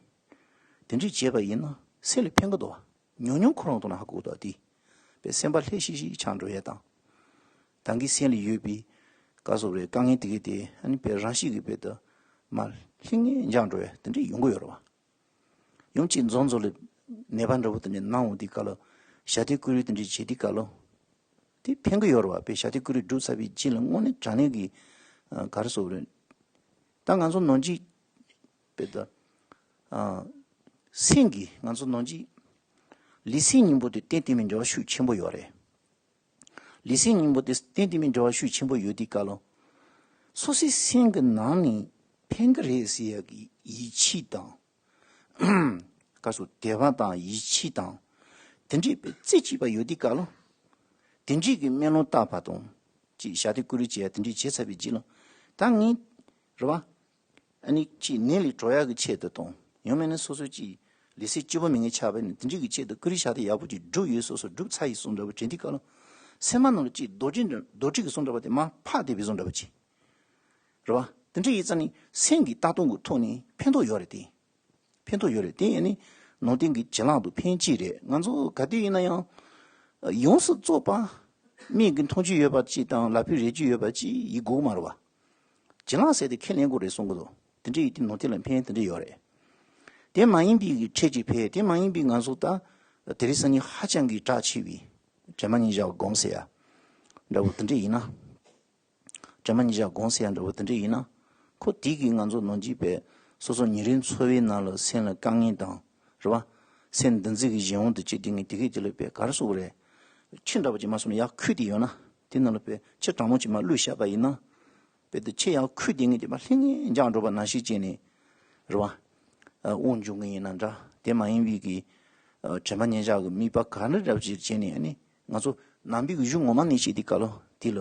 དེ་འདྲས་བྱས་པ་ཡིན་ན་སེམས་ལ་ཕན་གི་འདུག་བ། ཉུང་ཉུང་ཁོ་རང་དུ་ན་ཧ་གོ་འདུག་དེ། དཔེ་སེམས་པ་ལྷོད་ཤིག་ཤིག་ཆགས་འགྲོ་ཡ་དང་། ད་གིན་སེམས་ལ་ཡོད་པའི་ག་རེ་ཟེར་དགོས་རེད། དཀའ་ངལ་དེ་གའི་དེ་ཨ་ནི་དཔེ་རང་བཞིན་གྱིས་དཔེ་དེ་མར་ལྷིང་ངེ་འཇགས་འགྲོ་ཡ་དེ་འདྲས་ཡོང་གི་ཡོད་རེད་བ། ཡང་ཅིག་འཛོམས་འཛོམས་ལ་ནད་པ་འདྲ་པོ་དེ་འདྲས་ན་འོང་དུས་སྐབས་ལ་ཞབས་བརྟན་སྐུ་རུས་དེ་འདྲས་བྱེད་དུས་སྐབས་ལ། དེ་ཕན་གི་ཡོད་རེད་བ། དཔེ་ཞབས་བརྟན་སྐུ་རུས་བསྒྲུབས་ཚར་བའི་རྗེས་ལ་དངོས་གནས་དྲང་གནས་ཀྱི། ཨ། ག་རེ་ཟེར་དགོས་རེད། ད་ང་ཚོ་ནང་བཞིན། དཔེ་ད། ཨ། སེམས་ཀྱི་ང་ཚོ་ནང་བཞིན། ལུས་སེམས་གཉིས་པོ་དེ་གཏན་གཏན་མའི་འབྲེལ་བ་ཤུགས་ཆེན་པོ་ཡོད་རེད། ལུས་སེམས་གཉིས་པོ་དེ་གཏན་གཏན་མའི་འབྲེལ་བ་ཤུགས་ཆེན་པོ་ཡོད་དུས་སྐབས་ལ། སོ་སོའི་སེམས་ཀྱི་ནང་ནས་ཕན་གི་རེད་ཟེར་ཡ་གི་ཡིད་ཆེས་དང་། ག་རེ་ཟེར། དད་པ་དང་ཡིད་ཆེས་དང་། དེ་འདྲས་པའི་རྩེ་གཅིག་པ་ཡོད་དུས་སྐབས་ལ། དེ་འདྲས་ཀྱི་སྨོན་ལམ་བཏབ་པ་དང་། ཅིག་ཞབས་བརྟན་སྐུ་རུས་བྱེད་ཡ་དེ་འདྲས་བྱས་ཚར་བའི་རྗེས་ལ། ད་ངས། རེད་བ། ཨ་ནི་ཅིག་ནད་ལས་གྲོལ་ཡག་གི་ཆེད་དུ་དང་། ཡང་མིན་ན་སོ་སོ་ཅིག་ ལུས་སེམས་སྐྱིད་པོ་མེད་མཁན་ཆགས་པ་ཡིན་ན་དེ་འདྲ་གི་ཆེད་དུ་ཀུ་རེ་ཤ་སྟག་ཡག་པོ་ཅིག་སྒྲུབ་ཡོད་སོ་སོ་སྒྲུབ་ཚར་ཡིན་གསུངས་འདྲ་པོ་དྲན་དུས་སྐབས་ལ། སེམས་པ་ནང་ལ་ཅིག་རྡོ་རྗེ་འདྲ་རྡོ་དྲིལ་གྱི་གསུངས་འདྲ་པོ་དེ་མར་ཕར་བསྡད་པའི་བཟོ་འདྲ་པོ་ཅིག་རེད་བ། དེ་འདྲ་ཡིན་ཙང་ནི་སེམས་ཀྱི་ལྟ་སྟངས་ཀྱི་ཐོག་ནས་ཕན་ཐོགས་ཡོད་རེད་དེ། ཕན་ཐོགས་ཡོད་རེད་དེ། ཡང་ནི་ནང་བསྟན་གྱི་བྱིན་རླབས་དང་ཕན་ཅིག་རེད། ང་ཚོ་ག་དུས་ཡིན་ན་ཡང་ཡོངས་སུ་རྫོགས་པ་མིག་གིས་མཐོང་རྒྱུ་ཡོད་པ་ཅིག་དང་ལག་པས་རེག་རྒྱུ་ཡོད་པ་ཅིག་ཡིན་དགོས་མ་རེད་བ། བྱིན་རླབས་ཟེར་དེ་ཁས་ལེན་དགོས་རེད་གསུང་གི་འདུག་དེ་འདྲ་ཡིན་དུས་ནང་བསྟན་ལ་ཕན་དེ་འདྲ་ཡོད་རེད། དེ་མ་ཡིན་པའི་གི་འཕྲལ་གྱི་ཕན། དེ་མ་ཡིན་པའི་ང་ཚོ་ད་དེ་རིང་སང་ཉིན་ཧ་ཅང་གི་གྲགས་ཆེ་བའི་དྲན་པ་ཉིད་བཞག་སྒོམ་ཟེར་ཡ་འདྲ་པོ་དེ་འདྲ་ཡིན་ན། དྲན་པ་ཉིད་བཞག་སྒོམ་ཟེར་ཡ་འདྲ་པོ་དེ་འདྲ་ཡིན་ན། ཁོ་དེ་གིས་ང་ཚོ་ནང་སྐྱིད་པའི་སོ་སོ་ཉིན་རེའི་འཚོ་བའི་ནང་ལ་སེམས་ལ་དཀའ་ངལ་དང་། རེད་བ། སེམས་འདུ་འཛི་གི་གཞན་དབང་དུ་བྱེད་དེ་ངས་དེ་གས་དེ་ལ་དཔེ་ག་རེ་ཟེར་དགོས་རེད། ཁྱི་འདྲ་པོ་ཅིག་མ་སོང་ན་ཡར་ཁུར་དེ་ཡོང་ན་དེ་ནང་ལ་དཔེ་ཁྱི་གྲང་མོ་ཅིག་མར་བླུགས་བཞག་པ་ཡིན་ན། དཔེ་དེ་ཁྱི་ཡར་ཁུར་དེ་ངས་དེ་མར་ལྷིང་ངེ་འཇགས་འགྲོ་བ་ནང་བཞིན་བྱས་ནས། རེད་བ། དབང་འབྱུང་གི་ཡིན་ན་འདྲ། དེ་མ་ཡིན་པའི་གི་དྲན་པ་ཉིད་བཞག་གི་དམིགས་པ་ག་འདྲ་འདྲ་པོ་ཅིག་བྱས་ནས་ཨ་ནི། ང་ཚོ་ནང་པའི་གཞུང་ངོ་མ་ནས་བཤད་དུས་སྐབས་ལ་དེ་ལ།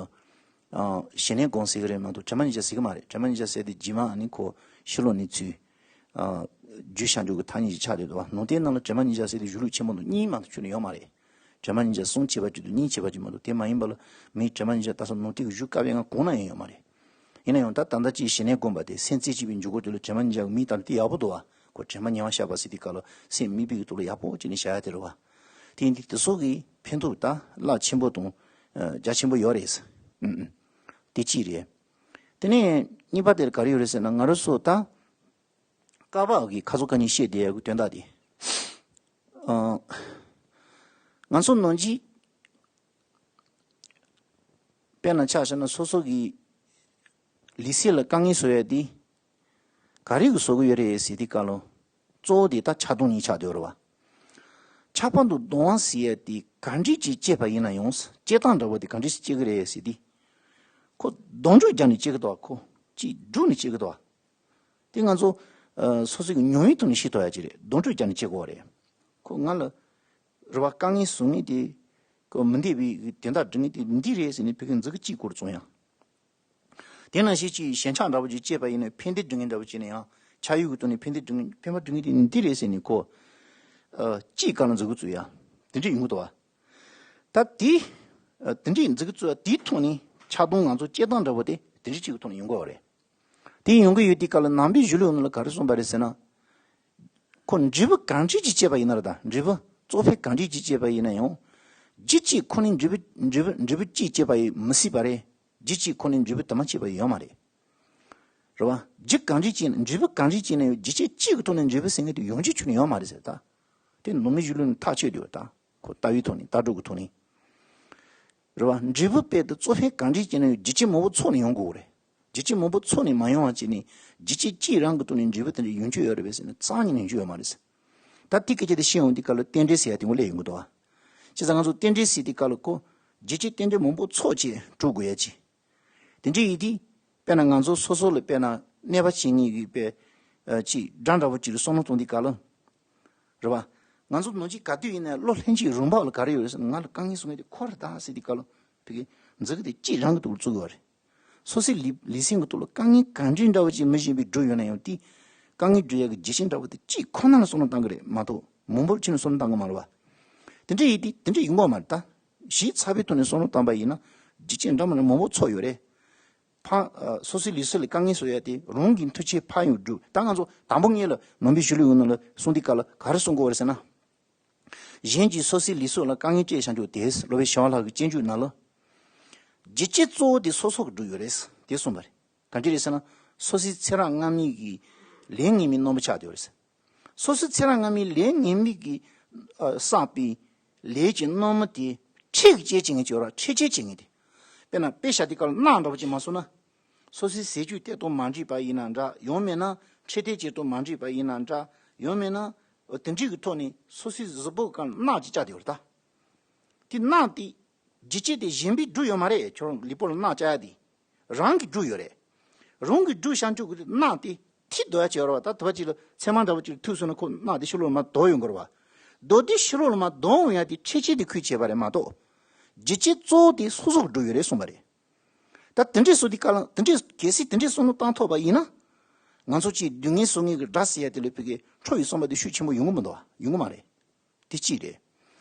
ཨ། ཞི་གནས་སྒོམ་ཟེར་གི་རེད་མ་གཏོགས་དྲན་པ་ཉིད་བཞག་ཟེར་གི་མ་རེད། དྲན་པ་ཉིད་བཞག་ཟེར་དེ་རྗེས་མ་ཨ་ནི་ཁོ་ཕྱི་ལོགས་ནས་ཚུར། ཨ། རྒྱུད་བཤད་འཇུག་གི་ཐ་སྙད་ཅིག་ཆགས་བསྡད་འདུག་བ། ནང་བསྟན་ནང་ལ་དྲན་པ་ཉིད་བཞག་ཟེར་དེ་གཞུང་ལུགས་ཆེན་པོ་འདུག་གཉིས་མ་གཏོགས་ཁྱོན་ནས་ཡོད་མ་རེད། དྲན་པ་ཉིད་བཞག་གསུང་བྱེད་པ་གཅིག་དང་གཉིས་བྱེད་པ་གཅིག་མ་གཏོགས། དེ་མ་ཡིན་པ་ལ་མིའི་དྲན་པ་ཉིད་བཞག་ལྟ་ས་ནང་བསྟན་གྱི་གཞུང་བཀའ་པོད་ལྔ་གང་ན་ཡང་ཡོད་མ་རེད། ཡིན་ན་ཡང་ད་ད་ལྟ་ཅིག་ཞི་གནས་སྒོམ་པ་དེ་སེམས་རྩེ་གཅིག་པའི་འཇུག་སྒོ་དེ་ལ་དྲན་པ་ཉིད་བཞག་གི་དམིགས་བཏང་དེ་ཡག་པོ་འདུག་བ། ཁོ་དྲན་པ་ཉིད་བཞག་པ་ཟེར་དུས་སྐབས་ལ་སེམས་དམིགས་པའི་གི་ཐོག་ལ་ཡག་པོ་བྱས་ནས་བཞག་ཡ་དེ་རེད་བ། དེ་ཡིན་དུས་དེ་ཚོ་གི་ཕན་ཐོགས་ད་རླབས་ཆེན་པོ་དང་། ཨ། རྒྱ་ཆེན་པོ་ཡོད་རེད། ཨུམ་ཨུམ། དེ་གཅིག་རེད། དེ་ནས་གཉིས་པ་དེར་ག་རེ་ཡོད་རེད་ཟེར་ན་ང་རང་ཚོ་ད། བཀའ་བབས་ཀྱི་ཁ་སང་ཁ་ཉིན་བཤད་བསྡད་ཡག་གི་དོན་དག་དེ། ཨ། ང་ཚོ་ནང་སྐྱིད། དཔེར་ན་ཆ་བཞག་ན་སོ་སོ་གི་ལུས་སེམས་ལ་དཀའ་ངལ་བཟོ་ཡ་དེ་ག་རེ་གིས་བཟོ་གི་ཡོད་རེད་ཟེར་དུས་སྐབས་ལ། གཙོ་བོ་དེ་ད་ཆགས་སྡང་གཉིས་ཆགས་བསྡད་ཡོད་རེད་བ། ཆགས་པ་དང་སྡང་བ་ཟེར་ཡ་དེ་ག་འདྲས་ཅིག་སྐྱེས་པ་ཡིན་ན་ཡང་། སྐྱེ་སྟངས་འདྲ་བོ་དེ་ག་འདྲས་ཅིག་སྐྱེ་གི་རེད་ཟེར་དུས། ཁོ་སྡང་ཕྲུག་རྒྱབ་ནས་སྐྱེ་གི་འདུག་བ། ཁོ་གཅིག་སྒྲུབ་ནས་སྐྱེ་གི་འདུག་བ། དེ་ང་ཚོ། ཨ། སོ་སོའི་ཉོན་ཡིད་ཐོག་ནས་ཤེས་ཐུབ་ཡ་ཅིག་རེད། སྡང་ཕྲུག་རྒྱབ་ནས་སྐྱེ་དགོས་པ་རེད། ཁོ་ང་ལ་རེ་བ་དཀའ་ངལ་བཟོ་མཁན་དེ་ཁོ་མི་འདོད་པའི་དོན་དག་སྒྲུབ་མཁན་དེ་འདི་རེད་ཟེར་ནས་ཕ་གིར་མཛུབ་གུ་གཅིག་སྐོར་བཙུགས་ཡ། དེ་ནང་བཞིན་གྱི་ཞེན་ཆགས་འདྲ་བོ་ཅིག་སྐྱེས་པ་ཡིན་ན་ཕན་བདེ་སྒྲུབ་མཁན་འདྲ་བོ་བྱས་ན་ཡང་། ཆགས་ཡུལ་གྱི་ཐོག་ནས་ཕན་བདེ་སྒྲུབ་མཁན་ཕན་པ་སྒྲུབ་མཁན་དེ་འདི་རེད་ཟེར་ནས་ཁོ། ཨ། གཅིག་སྒང་ལ་མཛུབ་གུ་བཙུགས་ཡ། དེ་འདྲས་ཡོང་གི་འདུག་བ། ད་དེ། ཨ། དེ་འདྲས་མཛུབ་གུ་བཙུགས་ཡ་དེའི་ཐོག་ནས་ཆགས་སྡང་ང་ཚོ་སྐྱེ་སྟངས་འདྲ་བོ་དེ་དེ་འདྲས་གཅིག་གི་ཐོག་ནས་ཡོང་གི་ཡོད་རེད། དེ་ཡོང་གི་ཡོད་དུས་སྐབས་ལ་ནང་པའི་གཞུང་ལུགས་ནང་ལ་ག་རེ་གསུངས་པ་རེད་ཟེར་ན། ཁོ་འབྲས་བུ་གང་འདྲ་ཅིག་སྐྱེས་པ་ཡིན་ན་ར། ད་འབྲས་བུ་གཙོ་ཕལ་གང་འདྲ་ཅིག་སྐྱེས་པ་ཡིན་ན་ཡང་། རྒྱུ་གཅིག་ཁོ་ནས་འབྲས་བུ་འབྲས་བུ་འབྲས་བུ་གཅིག་སྐྱེས་པ་ཡིན་མི་སྲིད་པ་རེད། རྒྱུ་གཅིག་ཁོ་ནས་འབྲས་བུ་དུ་མ་སྐྱེས་པ་ཡོད་མ་རེད། རེད་བ། རྒྱུ་གང་འདྲ་ཅིག་ཡིན་ན། འབྲས་བུ་གང་འདྲ་ཅིག་ཡིན་ན་ཡང་རྒྱུ་རྐྱེན་གཅིག་གི་ཐོག་ནས་འབྲས་བུ་ཟེར་མཁན་དེ་ཡོང་རྒྱུ་ཁྱོན་ནས་ཡོད་མ་རེད་ཟེར་ད། དེ་ནང་པའི་གཞུང་ལུགས་ནས་ཐག་ཆོད་ཡོད་ད། ཁོ་ལྟ་བའི་ཐོག་ནས་ལྟ་གྲུབ་ཀྱི་ཐོག་ནས། རེད་བ། འབྲས་བུ་དཔེ་དེ་གཙོ་ཕལ་གང་འདྲ་ཅིག་ཡིན་ན་ཡང་རྒྱུ་རྐྱེན་མང་པོ་ཚོགས་ནས་ཡོང་དགོས་རེད། རྒྱུ་རྐྱེན་མང་པོ་ཚོགས་ནས་མ་ཡོང་བ་བྱས་ནས་རྒྱུ་རྐྱེན་གཅིག་རང་གི་ཐོག་ནས་འབྲས་བུ་དེ་འདྲ་ཡོང་རྒྱུ་ཡོད་རེད་པས་ཟེར་ན་རྩ་ཉིད་ནས་ཡོང་རྒྱུ་ཡོད་མ་རེད་ཟེར། ད་དེ་སྐད་ཆ་དེ་བཤད་ཡོང་དུས་སྐབས་ལ་རྟེན་འབྲེལ་ཟེར་ཡ་དེ་ངོ་ལས་ཡོང་གི་འདུག་བ། བྱས་ཙང་ང་ཚོ་རྟེན་འབྲེལ་ཟེར་དུས་སྐབས་ལ་ཁོ། རྒྱུ་རྐྱེན་རྟེན་འབྲེལ་མང་པོ་ཚོགས་བྱས་གྲུབ་དགོས་ཡ་ཅིག་དེ་འདྲ་ཡིན་དུས། དཔེར་ན་ང་ཚོ་སོ་སོ་ལ་དཔེར་ན་གནོད་པ་བྱེད་མཁན་གྱི་དཔེ། ཨ། ཅིག་དགྲ་འདྲ་བོ་ཅིག་ལ་བསམ་བློ་གཏོང་དུས་སྐབས་ལ། རེད་བ། ང་ཚོ་ནང་སྐྱིད་ག་དུས་ཡིན་ན་བློ་ལྷན་ཅིག་རུམ་པ་ལ་ག་རེ་ཡོད་རེད་ཟེར་ན། ང་ལ་དཀའ་ངལ་བཟོ་མཁན་དེ་ཁོ་རེད་ད་ཟེར་དུས་སྐབས་ལ། ཕ་གི་མཛུབ་གུ་དེ་གཅིག་རང་གི་ཐོག་ལ་བཙུགས་ཡོད་རེད། སོ་སོའི་ལུས་ལུས་སེམས་ཀྱི་ཐོག་ལ་དཀའ་ངལ་གང་འདྲ་འདྲ་བོ་ཅིག་མི་གཞན་པས་སྒྲུབ་ཡོད་ན་ཡང་དེ། དཀའ་ངལ་སྒྲུབ་ཡག་གི་རྒྱུ་རྐྱེན་འདྲ་བོ་དེ་གཅིག་ཁོ་ན་ལ་བསམ་བློ་བཏང་གི་རེད་མ་གཏོགས་མང་པོར་ཕྱིན་ནས་བསམ་བློ་བཏང་གི་མ་རེད་བ། དེ་འདྲ་ཡིན་དུས་དེ་འདྲ་ཡིན་དགོས་མ་རེད་ད། གཞི་ཚ་བའི་ཐོག་ནས་བསམ་བློ་བཏང་པ་ཡིན་ན། རྒྱུ་རྐྱེན་འདྲ་མི་འདྲ་མང་པོ་ཚོགས་ཡོད་རེད། ཕ། ཨ། སོ་སོའི་ལུས་སེམས་ལ་དཀའ་ངལ་བཟོ་ཡ་དེ་རང་གི་འདུ་བྱེད་ཕར་ཡང་སྒྲུབ། ད་ང་ཚོ་དང་པོ་ངེད་ལ་ནང་པའི་གཞུང་ལུགས་ནང་ལ་གསུང་དུས་སྐབས་ལ་ག་རེ་གསུང་གི་ཡོད་རེད་ཟེར་ན། གཞན་གྱིས་སོ་སོའི་ལུས་སེམས་ལ་དཀའ་ངལ་སྤྲད་བཞག་རྒྱུ་དེ་སློབ་དཔོན་ཞི་བ་ལྷ་གི་སྤྱོད་འཇུག་ནང་ལ། རྒྱུ་རྐྱེན་གཙོ་བོ་དེ་སོ་སོ་གིས་སྒྲུབ་ཡོད་རེད་དེ་གསུངས་པ་རེད། ག་འདྲ་རེད་ཟེར་ན། སོ་སོའི་ཚེ་རབས་སྔ་མའི་གི་ལས་ངན་པའི་རྣམ་པ་ཆགས་བསྡད་ཡོད་རེད། སོ་སོའི་ཚེ་རབས་སྔ་མའི་ལས་ངན་པའི་གི། ཨ། བསགས་པའི་ལས་ཀྱི་རྣམ་པ་དེ་འཕྲལ་གྱི་སྐྱེད་བྱེད་མཁན་ཅིག་ཡོད་རེད། འཕྲལ་སྐྱེད་བྱེད་མཁན་དེ། དཔེར་ན་དཔེ་བཞག་དུས་སྐབས་ལ་རྣག་འདྲ་བོ་ཅིག་མ་སོང་ན། སོ་སོའི་ཟས་བཅུད་དེ་དང་མ་འགྲིག་པ་ཡིན་ན་འདྲ། ཡང་མིན་ན་འཕྲལ་དེ་ཅིག་དང་མ་འགྲིག་པ་ཡིན་ན་འདྲ། ཡང་མིན་ན་དེ་འདྲའི་གི་ཐོག་ནས་སོ་སོའི་གཟུགས་པོ་གང་རྣག་ཅིག་བཅག་བསྡད་ཡོད་རེད་ད། དེ་རྣག་དེ་རྒྱུ་རྐྱེན་དེ་གཞན་པས་སྒྲུབ་ཡོད་མ་རེད། ཁྱོད་རང་ལུས་པོ་ལ་རྣག་བཅག་ཡ་དེ། རང་གིས་སྒྲུབ་ཡོད་རེད། རང་གིས་སྒྲུབ་བཞག་རྒྱུ་གི་རྣག་དེ་ཐིག་ལྡོག་ཡ་ཅིག་ཡོད་རེད་བ། ད་དེ་བ་ཅིག་ལ་ཚེར་མ་འདྲ་བོ་ཅིག་ལ་ཐུག་སོང་ན་ཁོ་རྣག་དེ་ཕྱི་ལོགས་ལ་མར་ལྡོག་ཡོང་གི་རེད་བ། ལྡོག་དེ་ཕྱི་ལོགས་ལ་མར་ལྡོག་ཡོང་ཡ་དེ་འཕྲལ་སྐྱེད་དེ་ཁུལ་བྱས་པ་རེད་མ་གཏོགས། རྒྱུ་རྐྱེན་གཙོ་བོ་དེ་སོ་སོ་གིས་སྒྲུབ་ཡོད་རེད་གསུངས་པ་རེད། ད་དེ་འདྲས་སོང་དུས་སྐབས་ལ་དེ་འདྲས་གལ་སྲིད་དེ་འདྲས་བསམ་བློ་བཏང་ཐུབ་པ་ཡིན་ན། ང་ཚོ་ཅིག་སྡུག་བསྔལ་བཟོ་མཁན་གྱི་དགྲ་ཟེར་ཡ་དེ་ལ་ཕ་གི་ཁྲོ་བའི་བསམ་པ་དེ་ཤུགས་ཆེན་པོ་ཡོང་གི་མི་འདུག་བ། ཡོང་གི་མ་རེད། དེ་གཅིག་རེད།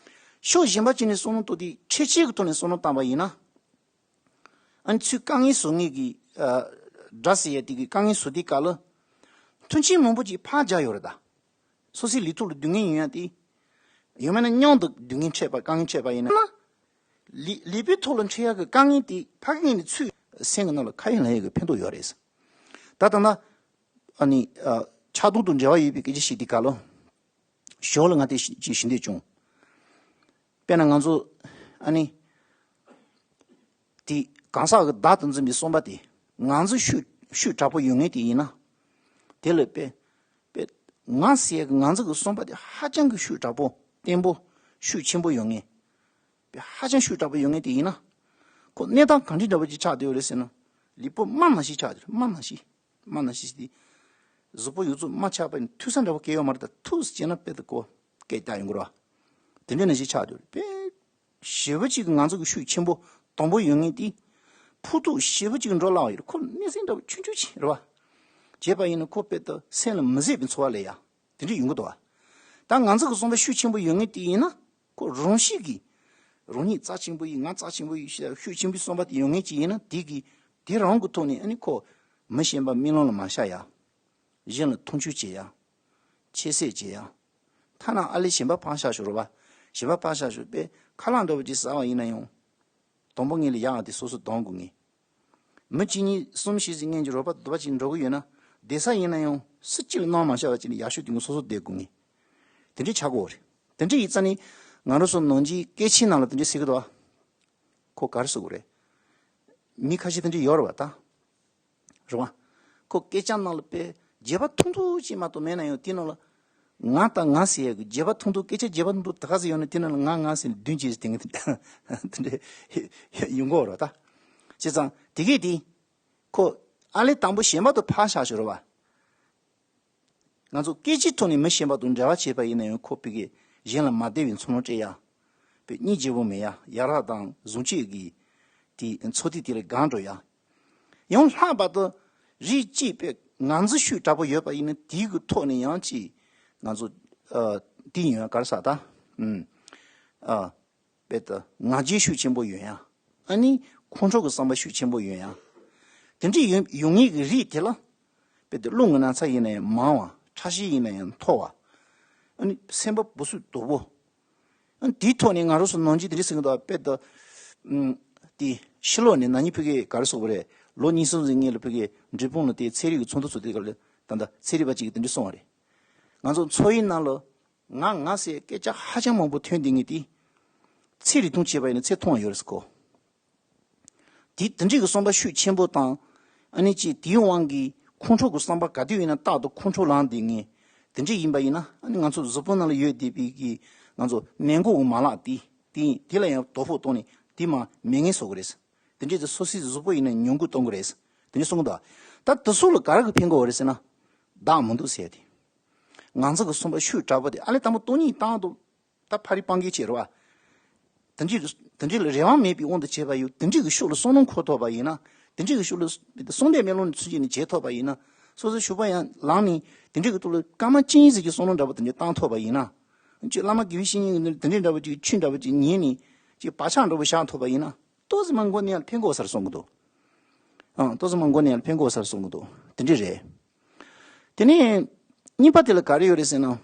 ཕྱོགས་གཞན་པ་གཅིག་ནས་བསམ་བློ་གཏོང་དུས་འཕྲལ་ཕྱིན་གྱི་ཐོག་ནས་བསམ་བློ་བཏང་པ་ཡིན་ན། ཨ་ནི་ཚུར་དཀའ་ངལ་བཟོ་མཁན་གྱི་ཨ་དགྲ་ཟེར་ཡ་དེ་གི་དཀའ་ངལ་བཟོ་དུས་སྐབས་ལ། མཐུན་རྐྱེན་མང་པོ་ཅིག་ཕར་སྦྱར་ཡོད་རེད་ད། སོ་སོའི་ལུས་ཐོག་ལ་སྡུག་བསྔལ་ཡོང་ཡ་དེ། ཡང་མིན་ན་མཉམ་དུ་སྡུག་བསྔལ་འཕྲད་པ་དཀའ་ངལ་འཕྲད་པ་ཡིན་ན། ལུས་ལུས་པོའི་ཐོག་ལ་འཕྲད་ཡ་གི་དཀའ་ངལ་དེ་ཕ་གི་ངོས་ནས་ཚུར་སེམས་ཀྱི་ནང་ལ་ཁ་ཡོད་ལག་ཡོད་ཀྱི་ཕན་ཐོགས་ཡོད་རེད། ད་ལྟ་ན། ཨ་ནི་ཨ་ཆགས་སྡང་དང་འབྲེལ་བ་ཡོད་པའི་སྐད་ཆ་ཞིག་དེ་ག་ལོ། ཞོར་ལ་ང་དེ་ཞིག་ཞིག་ཞུ་འདོད་བྱུང་། དཔེར་ན་ང་ཚོ་ཨ་ནི་དེ་གང་ཟག་གི་བདག་ཏུ་འཛིན་པའི་བསམ་པ་དེ་ང་ཚོ་ཤུགས་ཤུགས་དྲག་པོ་ཡོད་མཁན་དེ་ཡིན་ན། དེ་ལ་དཔེ་དཔེ་ང་ཟེར་ཡ་གི་ང་ཚོ་གི་བསམ་པ་དེ་ཧ་ཅང་གི་ཤུགས་དྲག་པོ་བརྟན་པོ་ཤུགས་ཆེན་པོ་ཡོད་མཁན། དཔེ་ཧ་ཅང་ཤུགས་དྲག་པོ་ཡོད་མཁན་དེ་ཡིན་ན། ཁོ་གནས་སྟངས་གང་འདྲ་འདྲ་པོ་ཅིག་ཆགས་བསྡད་ཡོད་རེད་ཟེར་ན། ལུས་པོ་རྨ་ནང་བཞིན་ཆགས་བསྡད་རེད། རྨ་ནང་བཞིན། རྨ་ནང་བཞིན་ཞིག་དེ། གཟུགས་པོ་ཡོངས་རྫོགས་རྨ་ཆགས་པ་ཡིན་ཐུག་ས་འདྲ་པོ་སྐྱེ་ཡོད་མ་རེད། ད་ཐུག་ཟེར་ན་དཔེ་ད་གོ་སྐད་རྒྱག་ཡོང་གི་རེད་བ། དེ་འདྲ་ནང་བཞིན་ཆགས་བསྡད་རེད། དཔེ་ཞེ་པོ་ཅིག་གི་ང་ཚོ་གི་ཤུགས་ཆེན་པོ་དང་པོ་ཡོད་མཁན་དེ། ཕུགས་ཐུག་ཞེ་པོ་ཅིག་འགྲོ་ལངས་ཡོད་རེད། ཁོ་གནས་ཚུལ་འདྲ་པོ་ཆུང་ཆུང་ཅིག་རེད་བ། བྱས་པ་ཡིན་ན་ཁོ་དཔེ་ད་སེམས་ལ་མི་བཟོད་པའི་ཚོར་བ་སླེབས་ཡ། དེ་འདྲ་ཡོང་གི་འདུག་བ། ད་ང་ཚོ་གི་བསམ་པ་ཤུགས་ཆེན་པོ་ཡོད་མཁན་དེ་ཡིན་ན། ཁོ་རང་བཞིན་གྱིས། རང་ཉིད་རྩ་ཆེན་པོ་ཡིན། ང་རྩ་ཆེན་པོ་ཡིན་ཞེས་ཤུགས་ཆེན་པོའི་བསམ་པ་དེ་ཡོད་མཁན་ཅིག་ཡིན་ན། དེ་གིས་དེ་རང་གི་ཐོག་ནས་ཨ་ནི་ཁོ་མི་གཞན་པ་རྨི་ལམ་ལ་མ་ཤར་ཡ། གཞན་ལ་མཐོང་ཆུང་བྱེད་ཡ། ཁྱད་གསོད་བྱེད་ཡ། ཐ་ན་ཨ་ལས་གཞན་པ་ཕར་བཞག་ཞོག་རེད་བ། གཞན་པ་ཕར་བཞག་ཞོག་པས་ཁ་ལག་འདྲ་པོ་ཅིག་ཟ་བ་ཡིན་ན་ཡང་། དང་པོ་ངེད་ལ་ཡག་ཡ་དེ་སོ་སོ་འདང་དགོས་ངེས། མི་གཅིག་གཉིས་གསུམ་བཞི་ཟིག་ངེད་ཀྱི་རོགས་པ་དུ་བ་ཅིག་འགྲོ་གི་ཡོད་ན། བསྡད་ས་ཡིན་ན་ཡང་སུ་གཅིག་ལ་གནང་མ་བྱ་བ་ཅིག་ལ་ཡག་ཤོས་དེ་ངོ་སོ་སོ་བསྡད་དགོས་ངེས། དེ་འདྲའི་ཆགས་ཀྱི་ཡོད་རེད། དེ་འདྲའི་ཡིག་རྩ་ནི། ང་རང་ཚོ་ནང་ཆེན་སྐད་ཆའི་ནང་ལ་དེ་འདྲའི་ཟེར་གི་འདུག་བ། ཁོ་ག་རེ་ཟེར་དགོས་རེད། མི་ཁ་ཤས་དེ་འདྲའི་ཡོད་རེད་བ་ད། རེད་བ། ཁོ་སྐད་ཆ་ནང་ལ་དཔེ་བརྗེད་པ་ཐུང་ཐུང་ཅིག་མ་གཏོགས་མེད་ན་ཡང་དེ་ནང་ལ། ང་དང་ང་ཟེར་ཡག་གི་བརྗེད་པ་ཐུང་ཐུང་སྐད་ཆ་བརྗེད་པ་ཐུང་ཐུང་ད་ག་ཟེར་ཡོང་ན་དེ་ནང་ལ་ང་ང་ཟེར་ནས་བདུན་གྱིས་དེ་འདྲ་ཡོང་གི་ཡོད་རེད་ད། བྱས་ཙང་དེ་གས་དེ། ཁོ་ཨ་ལས་དང་པོ་གཞན་པ་དུ་ཕར་བཞག་ཞོག་རེད་བ། ང་ཚོ་སྐད་ཆའི་ཐོག་ནས་མི་གཞན་པ་དང་འབྲེལ་བ་བྱས་པ་ཡིན་ན་ཡང་ཁོ་ཕ་གི་གཞན་ལ་མ་བདེ་བའི་ཚོར་སྣང་སྤྲད་ཡ། དཔེ་སྙིང་རྗེ་པོ་མེད་ཡ། ཡ་རབས་དང་བཟང་སྤྱོད་ཀྱི་དེ་ཚོགས་སྡེ་དེ་ལ་སྒང་འགྲོ་ཡ། ཡང་ལྷག་པར་དུ་རིགས་གཅིག་པའི་ང་ཚོ་ཤུགས་དྲག་པོ་ཡོད་པ་ཡིན་ན་དེའི་གི་ཐོག་ནས་ཡང་ཅིག་ང་ཚོ་ཨ་དེ་ཡིན་ཡང་ག་རེ་ཟེར་ད། ཨ་དཔེ་ད་ང་རྒྱལ་ཤུགས་ཆེན་པོ་ཡོད་ཡ། ཨ་ནི་ཁོང་ཁྲོ་གི་བསམ་པ་ཤུགས་ཆེན་པོ་ཡོད་ཡ། དེ་འདྲའི་ཡོང་ཡོང་མཁན་གྱི་རིགས་དེ་ལ། དཔེ་དེ་རླུང་གི་ན་ཚ་ཡིན་ན་ཡང་མང་བ། ཁྲག་ཤེད་ཡིན་ན་ཡང་མཐོ་བ། ཨ་ནི་སེམས་པ་འབུ་སུབ་དོག་པོ། ཨ་ནི་དེའི་ཐོག་ནས་ང་རང་ཚོ་ནང་ཆེན་དེ་འདྲ་ཟེར་གི་འདུག་དཔེ་དེ། ཨུམ། དེ་ཕྱི་ལོགས་ནས་ན་ནིང་ཕ་གི་ག་རེ་ཟེར་དགོས་རེད། ལོ་གཉིས་གསུམ་ཟིན་ངེད་ལ་ཕ་གི་འབྲས་སྤུངས་ལ་དེ་ཚན་རིག་གི་ཚོགས་འདུ་ཚོགས་དུས་སྐབས་ལ་ད་ལྟ་ཚན་རིག་པ་གཅིག་གིས་དེ་འདྲ་གསུངས་པ་རེད། ང་ཚོ་འཚོ་བའི་ནང་ལ་ང་ང་ཟེར་སྐད་ཆ་ཧ་ཅང་མང་པོ་ཐོན་བསྡད་མཁན་དེ། ཚེ་རིང་ཐུང་བྱས་པ་ཡིན་ན་ཚེ་ཐུང་བ་ཡོད་རེད་ཟེར་གོ། དེ་དེ་འདྲའི་གི་བསམ་པ་ཤུགས་ཆེན་པོ་དང་། ཨ་ནི་ཅིག་དེའི་དབང་གིས་ཁོང་ཁྲོ་གི་བསམ་པ་ག་དུས་ཡིན་ན་རྟག་ཏུ་ཁོང་ཁྲོ་ལངས་བསྡད་མཁན། དེ་འདྲ་ཡིན་པ་ཡིན་ན་ཨ་ནི་ང་ཚོ་གཟུགས་པོ་ནང་ལ་ཡོད་བསྡད་པའི་གི་ང་ཚོ་ནད་འགོག་གི་མ་ལག་དེ་དེ་དེ་ལ་ཡང་དོ་ཕོག་གཏོང་ནས་དེ་མར་མེད་མཁན་བཟོ་གི་རེད། དེ་འདྲའི་དེ་སོ་སོའི་གཟུགས་པོ་ཡིན་ན་ཉུང་འགུལ་གཏོང་གི་རེད། དེ་འདྲ་གསུང་གི་འདུག་ད་དེ་ཚོ་ལ་ག་རེ་གི་ཕན་གི་ཡོད་རེད་ཟེར་ན། བདག་མི་འདུག་ཟེར་ཏེ། ང་ཚོ་གི་བསམ་པ་ཤུགས་དྲག་པོ་དེ་ཨ་ལས་དང་པོ་སྟོང་ཉིད་བཏང་དུ། ད་ཕ་རི་སྤང་གི་བྱེད་རོགས། དེ་འདྲའི་དེ་འདྲའི་ལ་རེ་བ་མེད་པའི་དབང་དུ་བྱས་པ་ཡོད། དེ་འདྲའི་གི་ཤུགས་ལ་བསམ་བློ་འཁོར་ཐུབ་པ་ཡིན་ན། དེ་འདྲའི་གི་ཤུགས་ལ་བསམ་གཏན་མེ་ལོང་ནས་ཚུར་བྱས་ནས་བྱེད་ཐུབ་པ་ཡིན་ན། སོ་སོ་ཞུགས་པ་ཡང་ལངས་ནས་དེ་འདྲའི་གི་ཐོག་ལ་སྐར་མ་གཅིག་གཉིས་ཟིག་གི་བསམ་བློ་འདྲ་པོ་དེ་འདྲ་བཏང་ཐུབ་པ་ཡིན་ན། ཅིག་བླ་མ་དགེ་བའི་བཤེས་གཉེན་གི་དེ་འདྲའི་འདྲ་པོ་ཅིག་ཆོས་འདྲ་པོ་ཅིག་ཉན་ནས་ཅིག་བག་ཆགས་འདྲ་པོ་བཞག་ཐུབ་པ་ཡིན་ན། ཏོག་ཙམ་མ་མགོ་ནས་ཡར་ཕན་གོ་སར་གསུང་གི་འདུག་ཨང་། ཏོག་ཙམ་མ་མགོ་ནས་ཡར་ཕན་གོ་སར་གསུང་གི་འདུག་དེ་འདྲ་རེད། དེ་ནས་གཉིས་པ་དེ་ལ་ག་རེ་ཡོད་རེད་ཟེར་ན།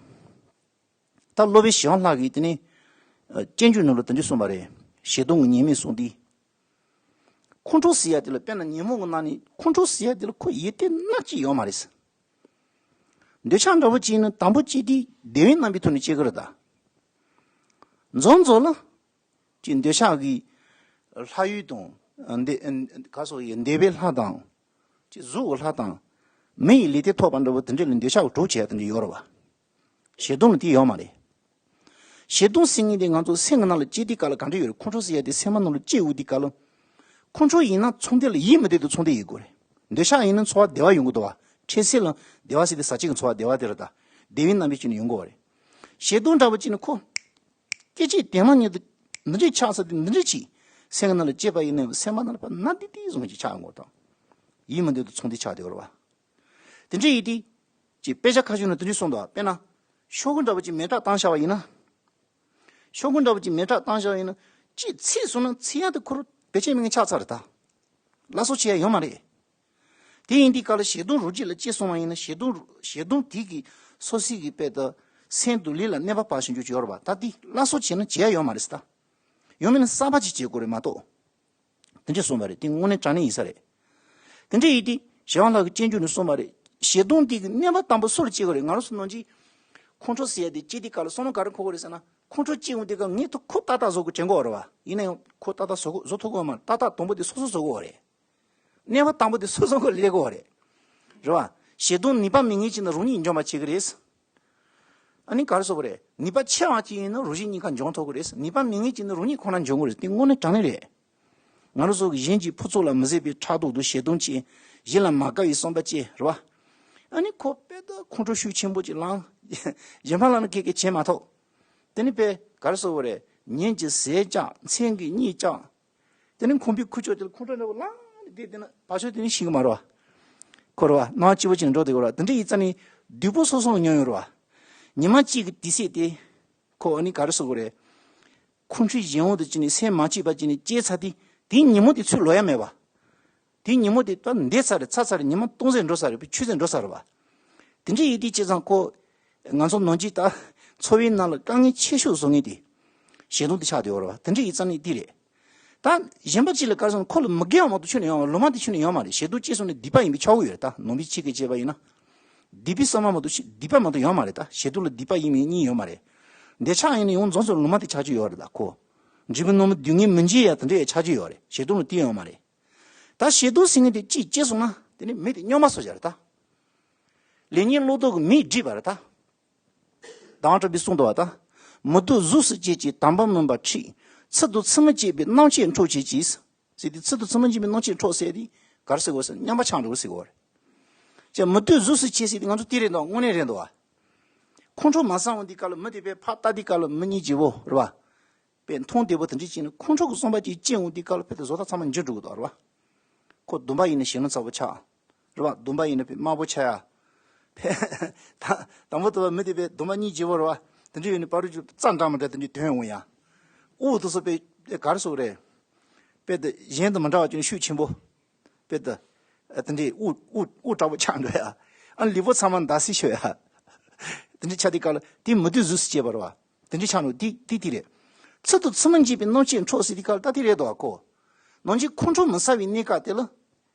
ད་སློབ་དཔོན་ཞི་བ་ལྷ་གིས་དེ་ནས་ཨ་སྤྱོད་འཇུག་ནང་ལ་དེ་འདྲ་གསུངས་པ་རེད། ཞེ་སྡང་གི་ཉེས་དམིགས་གསུངས་ཏེ། ཁོང་ཁྲོ་ཟེར་ཡ་དེ་ལ་དཔེར་ན་ཉོན་མོངས་ཀྱི་ནང་ནས་ཁོང་ཁྲོ་ཟེར་ཡ་དེ་ལ་ཁོ་ཡོད་དེ་སྣ་གཅིག་ཡོད་མ་རེད། འདོད་ཆགས་འདྲ་པོ་ཅིག་ནི་དང་པོ་སྐྱེས་དུས་བདེ་བའི་རྣམ་པའི་ཐོག་ནས་སྐྱེ་གི་རེད་ད། མགྱོགས་མགྱོགས་ལ། ཅིག་འདོད་ཆགས་ཀྱི་ལྷ་ཡུལ་དང་། འདོད་ག་སོགས་ཡི་འདོད་པའི་ལྷ་དང་། ཅིག་གཟུགས་ཀྱི་ལྷ་དང་། མི་ཡི་ལུས་རྟེན་ཐོབ་པ་འདྲ་པོ་དེ་འདྲ་ལ་འདོད་ཆགས་ཀྱི་གྲོགས་བྱེད་ཡ་དེ་འདྲ་ཡོད་རེད་བ། ཞེ་སྡང་ལ་དེ་ཡོད་མ་རེད། ཞེ་སྡང་ཟེར་མཁན་དེ་ང་ཚོ་སེམས་ཀྱི་ནང་ལ་སྐྱེ་དུས་སྐབས་ལ་ག་འདྲ་ཡོད་རེད། ཁོང་ཁྲོ་ཟེར་ཡ་དེ་སེམས་པ་ནང་ལ་སྐྱེ་འོང་དུས་སྐབས་ལ། ཁོང་ཁྲོ་ཡིན་ན་ཚོར་འདི་ལ་ཡིད་མི་བདེ་དུ་ཚོར་འདི་ཡོད་དགོས་རེད། འདོད་ཆགས་ཡིན་ན་ཚོར་བ་བདེ་བ་ཡོང་གི་འདུག་བ། འཕྲལ་སེལ་ལ་བདེ་བ་ཟེར་དེ་ཟ་བྱེད་ཀྱི་ཚོར་བ་བདེ་བ་དེ་རེད་ད། བདེ་བའི་རྣམ་པའི་ཆོས་ནི་ཡོང་གི་བ་རེད། ཞེ་སྡང་འདྲ་པོ་ཅིག་ནི་ཁོ། སྐད་ཅིག་དེ་མ་ཉིད་དུ་འདི་འདྲའི་ཆགས་ས་དེ་འདི་འདྲའི་ཅིག་སེམས་ཀྱི་ནང་ལ་སྐྱེས་པ་ཡིན་ནའང་སེམས་པ་ནང་ལ་ཕར་ན་ཏི་ཏི་བཟུང་ཅིག་ཆགས་ཡོང་གི་དང་། ཡིད་མི་བདེ་དུ་ཚོར་འདི་ཆགས་བསྡད་ཡོད་རེད་བ། དེ་འདྲ་ཡིན་དུས། ཅིག་དཔེ་ཆ་ཁ་ཤས་ནང་དེ་འདྲ་གསུངས་འདུག་དཔེར་ན། ཤོག་གུ་འདྲ་པོ་ཅིག་མེ་སྲེག་བཏང་བཞག་པ་ཡིན་ན། ཤོག་གུ་འདྲ་པོ་ཅིག་མེ་སྲེག་བཏང་བཞག་པ་ཡིན་ན། ཅིག་ཚིག་སོང་ན་ཚིག་ཡང་དེ་ཁོ་རང་བེད་སྤྱོད་མེད་མཁན་ཆགས་ཚར་རེད་ད། སླར་གསོ་བྱེད་ཡ་ཡོད་མ་རེད། དེ་ཡིན་དུས་ག་ལ་ཞེ་སྡང་རོ་བརྒྱ་ལ་སྐྱེས་སོང་བ་ཡིན་ན། ཞེ་སྡང་ཞེ་སྡང་དེ་གི་སོ་སོའི་གི་དཔེ་དང་སེམས་དང་ལུས་ལ་གནོད་པ་བབས་བཞིན་རྒྱུ་ཅིག་ཡོད་རེད་བ། ད་དེ་སླར་གསོ་བྱས་ན་བྱེད་ཡ་ཡོད་མ་རེད་ཟེར་ད། ཡོད་མེད་ན་གསར་པ་ཅིག་བྱེད་དགོས་རེད་མ་གཏོགས། དེ་འདྲས་གསུངས་པ་རེད། དེ་དངོས་གནས་དྲང་གནས་ཡིན་ས་རེད། དེ་འདྲས་ཡིན་དུས་ཞི་བ་ལྷ་གི་སྤྱོད་འཇུག་ནས་གསུངས་པ་རེད། ཞེ་སྡང་དེ་གི་གནོད་པ་དང་པོ་སུ་ལ་སྐྱེལ་དགོས་རེད། ང་རང་ཚོ་ནང་གི་ཁོང་ཁྲོ་ཟེར་ཡ་དེ་སྐྱེ་དུས་ག་ལ་བསམ་བློ་ག་རེ་འཁོར་དགོས་རེད་ཟེར་ན། ཁོང་ཁྲོ་སྐྱེ་འོང་དུས་ག་ངས་ཐུག་ཁོ་ཏག་ཏག་བཟོ་དགོས་དྲན་གོ་རེད་བ། ཡིན་ན་ཡང་ཁོ་ཏག་ཏག་བཟོ་དགོས་བཟོ་ཐུབ་གོ་མ་རེད། ཏག་ཏག་དང་པོ་དེ་སོ་སོ་བཟོ་དགོས་རེད། གནོད་པ་དང་པོ་དེ་སོ་སོ་གོ་ལས་དགོས་རེད། རེད་བ། ཞེ་སྡང་ནུས་པ་མེད་མཁན་ཅིག་ན་རང་ཉིད་འཇོམས་པ་བྱེད་ཀྱི་རེད། ཨ་ནི་ག་རེ་ཟེར་དགོས་རེད། ནུས་པ་ཆེ་བ་ཅིག་ཡིན་ན་རང་བཞིན་གཉིས་ཀ་འཇོམས་ཐུབ་ཀྱི་རེད། ནུས་པ་མེད་མཁན་ཅིག་ན་རང་ཉིད་ཁོ་ན་འཇོམས་ཀྱི་རེད། དེ་དངོས་གནས་དྲང་གནས་རེད། ང་རང་ཚོ་གི་གཞན་གྱི་ཕུན་ཚོགས་ལ་མི་བཟོད་པའི་ཕྲག་དོག་དང་ཞེ་སྡང་བཅས། གཞན་ལ་མ་དགའ་བའི་བསམ་པ་བཅས། རེད་བ། ཨ་ནི་ཁོ་དཔེ་ད་ཁོང་ཁྲོ་ཤུགས་ཆེན་པོ་ཅིག་ལངས། གཞན་ཕན་ལ་ནི་ཁེ་ཁེ་བྱེད་མ་ཐུབ། དེ་ནི་དཔེ་ག་རེ་ཟེར་དགོས་རེད། ཉིན་གྱི་ཟས་བཅག་མཚན་གྱི་གཉིད་བཅག་དེ་ནས་ཁོང་པའི་ཁུ་ཚུར་དེ་ལ་ཁོང་ཁྲོ་འདྲ་བོ་ལངས་ནས་བསྡད་དེ་ན་བག་ཆགས་དེ་ནས་ཤི་གི་མ་རེད་བ། ཁོ་རེད་བ། སྣང་སྐྱིད་པོ་ཅིག་འགྲོ་བསྡད་ཀྱི་རེད་བ། དེ་འདྲ་ཡིན་ཙང་ནི་སྡུག་པོ་སོ་སོ་མྱོང་ཡོད་རེད་བ། ཉི་མ་གཅིག་གི་དུས་ཚོད་དེ། ཁོ་ཨ་ནི་ག་རེ་ཟེར་དགོས་རེད། ཁོང་ཁྲོའི་གཞན་དབང་དུ་བྱས་ནས་སེམས་མ་སྐྱིད་པ་བྱས་ནས་སྐྱེས་ཚར་དུས། དེའི་ཉིན་མོ་དེ་ཚུར་ལོག་ཡ་མེད་བ། དེའི་ཉིན་མོ་དེ་ད་འདས་ཚར་རེད། ཚར་ཚར་རེད། ཉི་མ་སྟོང་ཟད་འགྲོ་ཚར་རེད། ཆུད་ཟད་འགྲོ་ཚར་རེད་བ། དེ་འདྲ་ཡིན་དུས་བྱས་ཙང་ཁོ། ང་ཚོ་ནང་གི་ད་འཚོ་བའི་ནང་ལ་དཀའ་ངལ་ཆེ་ཤོས་བཟོ་མཁན་དེ། ཞེ་སྡང་དེ་ཆགས་བསྡད་ཡོད་རེད་བ། དེ་འདྲ་ཡིན་ཙང་ནི་འདི་རེད། ད་གཞན་པ་གཅིག་ལ་ག་རེ་ཟེར་ན་ཁོ་ལ་མི་དགེ་བ་མ་གཏོགས་ཁྱོན་ནས་ཡོང་བ། ལོ་མ་དེ་ཁྱོན་ནས་ཡོང་མ་རེད། ཞེ་སྡང་སྐྱེས་སོང་ནས་སྡིག་པ་ཡིན་པས་ཆགས་ཀྱི་ཡོད་རེད། ད་ནང་པའི་ཆོས་ཀྱི་བྱས་པ་ཡིན་ན། སྡིག་པའི་བསམ་པ་མ་གཏོགས་ཤི་སྡིག་པ་མ་གཏོགས་ཡོང་མ་རེད། ད་ཞེ་སྡང་ལ་སྡིག་པ་ཡིན་མིན་གཉིས་ཡོད་མ་རེད། འདོད་ཆགས་ཡིན་ན་ཡང་རྫོགས་སོང་ལོ་མ་དེ་ཆགས་ཀྱི་ཡོད་རེད། ད་ཁོ། འབྲས་བུ་ནོར་མི་སྡུག་བསྔལ་མི་འཇིགས་ཡ་དེ་འདྲ་ཡ་ཆགས་ཀྱི་ཡོད་རེད། ཞེ་སྡང་ལ་དེ་ཡོང་མ་རེད། ད་ཞེ་སྡང་ཟེར་མཁན་དེ་གཅིག་སྐྱེས་སོང་ན་དེ་ནི་མི་དེ་སྨྱོན་པ་བཟོ་བྱ་རེད་ད། ལས་ངན་བློ་ལྡོག་གི་མིས་བསྒྲིབས་པ་རེད་ད། ཟླ་བ་གྲགས་པས་གསུངས་འདུག་བ་ད། མི་སྡུག་གཟུགས་སུ་བྱེད་ཅིང་དམ་པ་སྨོན་པ་འཁྲིད། ཚུལ་དང་ཚུལ་མིན་སྤྱད་པའི་རྣམ་དཔྱོད་འཕྲོག་བྱེད་ཅིང་། ཟེར་ཏེ་ཚུལ་དང་ཚུལ་མིན་སྤྱད་པའི་རྣམ་དཔྱོད་འཕྲོག་ཟེར་ཏེ་ག་རེ་ཟེར་དགོས་ཟེར་ན་སྨྱོན་པ་ཆགས་འགྲོ་གི་ཟེར་དགོས་རེད། ཅེས་མི་སྡུག་གཟུགས་སུ་བྱེད་ཟེར་ཏེ་ང་ཚོ་དེ་རེད་འདུག་དངོས་གནས་རེད་འདུག་བ། ཁོང་ཁྲོ་མ་ཟ་འོང་དུས་སྐབས་ལ་མི་དེ་དཔེ་ཕར་ལྟ་དུས་སྐབས་ལ་མི་སྙིང་རྗེ་བོ་རེད་བ། དཔེ་མཐོང་བདེ་པོ་དེ་འདྲ་བྱས་ནས་ཁོང་ཁྲོ་གི་བསམ་པ་ཅིག་སྐྱེ་འོང་དུས་སྐབས་ལ་དཔེ་དེ་བཟོ་ལྟ་ཚང་མ་འགྱུར་འགྲོ་གི་འདུག་རེད་བ། ཁོ་སྡོམ་པ་ཡིན་ན་ཞེ་སྡང་ཚ་པོ་ཆགས། རེད་བ། སྡོམ་པ་ཡིན་ན་དཔེ་དམར་པོ་ཆགས་ཡ། དཔེ་ད་དང་པོ་དུ་བ་མི་དེ་དཔེ་སྡོམ་པ་སྙིང་རྗེ་བོ་རེད་བ། དེ་འདྲ་ཡོད་ནས་པ་རུ་ཅིག་རྩ་འདྲ་མི་འདྲ་དེ་འདྲ་དོན་འོང་ཡ། དབུགས་དུ་སོ་དཔེ་དཔེ་ག་རེ་ཟེར་རེད། དཔེ་དེ་གཞན་དུ་མི་འདྲ་བ་ཅིག་ཤུགས་ཆེན་པོ། དཔེ་དེ། ཨ་དེ་འདྲའི་དབུགས་དབུགས་དབུགས་དྲག་པོ་ཆགས་འགྲོ་ཡ། ཨ་ལུས་པོ་ཚང་མ་འདར་སིག་ཤོར་ཡ། དེ་འདྲའི་ཆ་དེ་ག་ལ་དེ་མི་སྡུག་གཟུགས་སུ་སྐྱེས་པ་རེད་བ། དེ་འདྲའི་ཆགས་འགྲོ་དེ་དེ་དེ་རེད། ཚུལ་དང་ཚུལ་མིན་སྤྱད་པའི་རྣམ་དཔྱོད་འཕྲོག་ཟེར་དེ་ག་ལ་ད་དེ་རེད་དོ་ཨ་ཁོ། ནང་གི་ཁོང་ཁྲོ་མི་ཟ་བའི་གནས་སྐབས་དེ་ལ།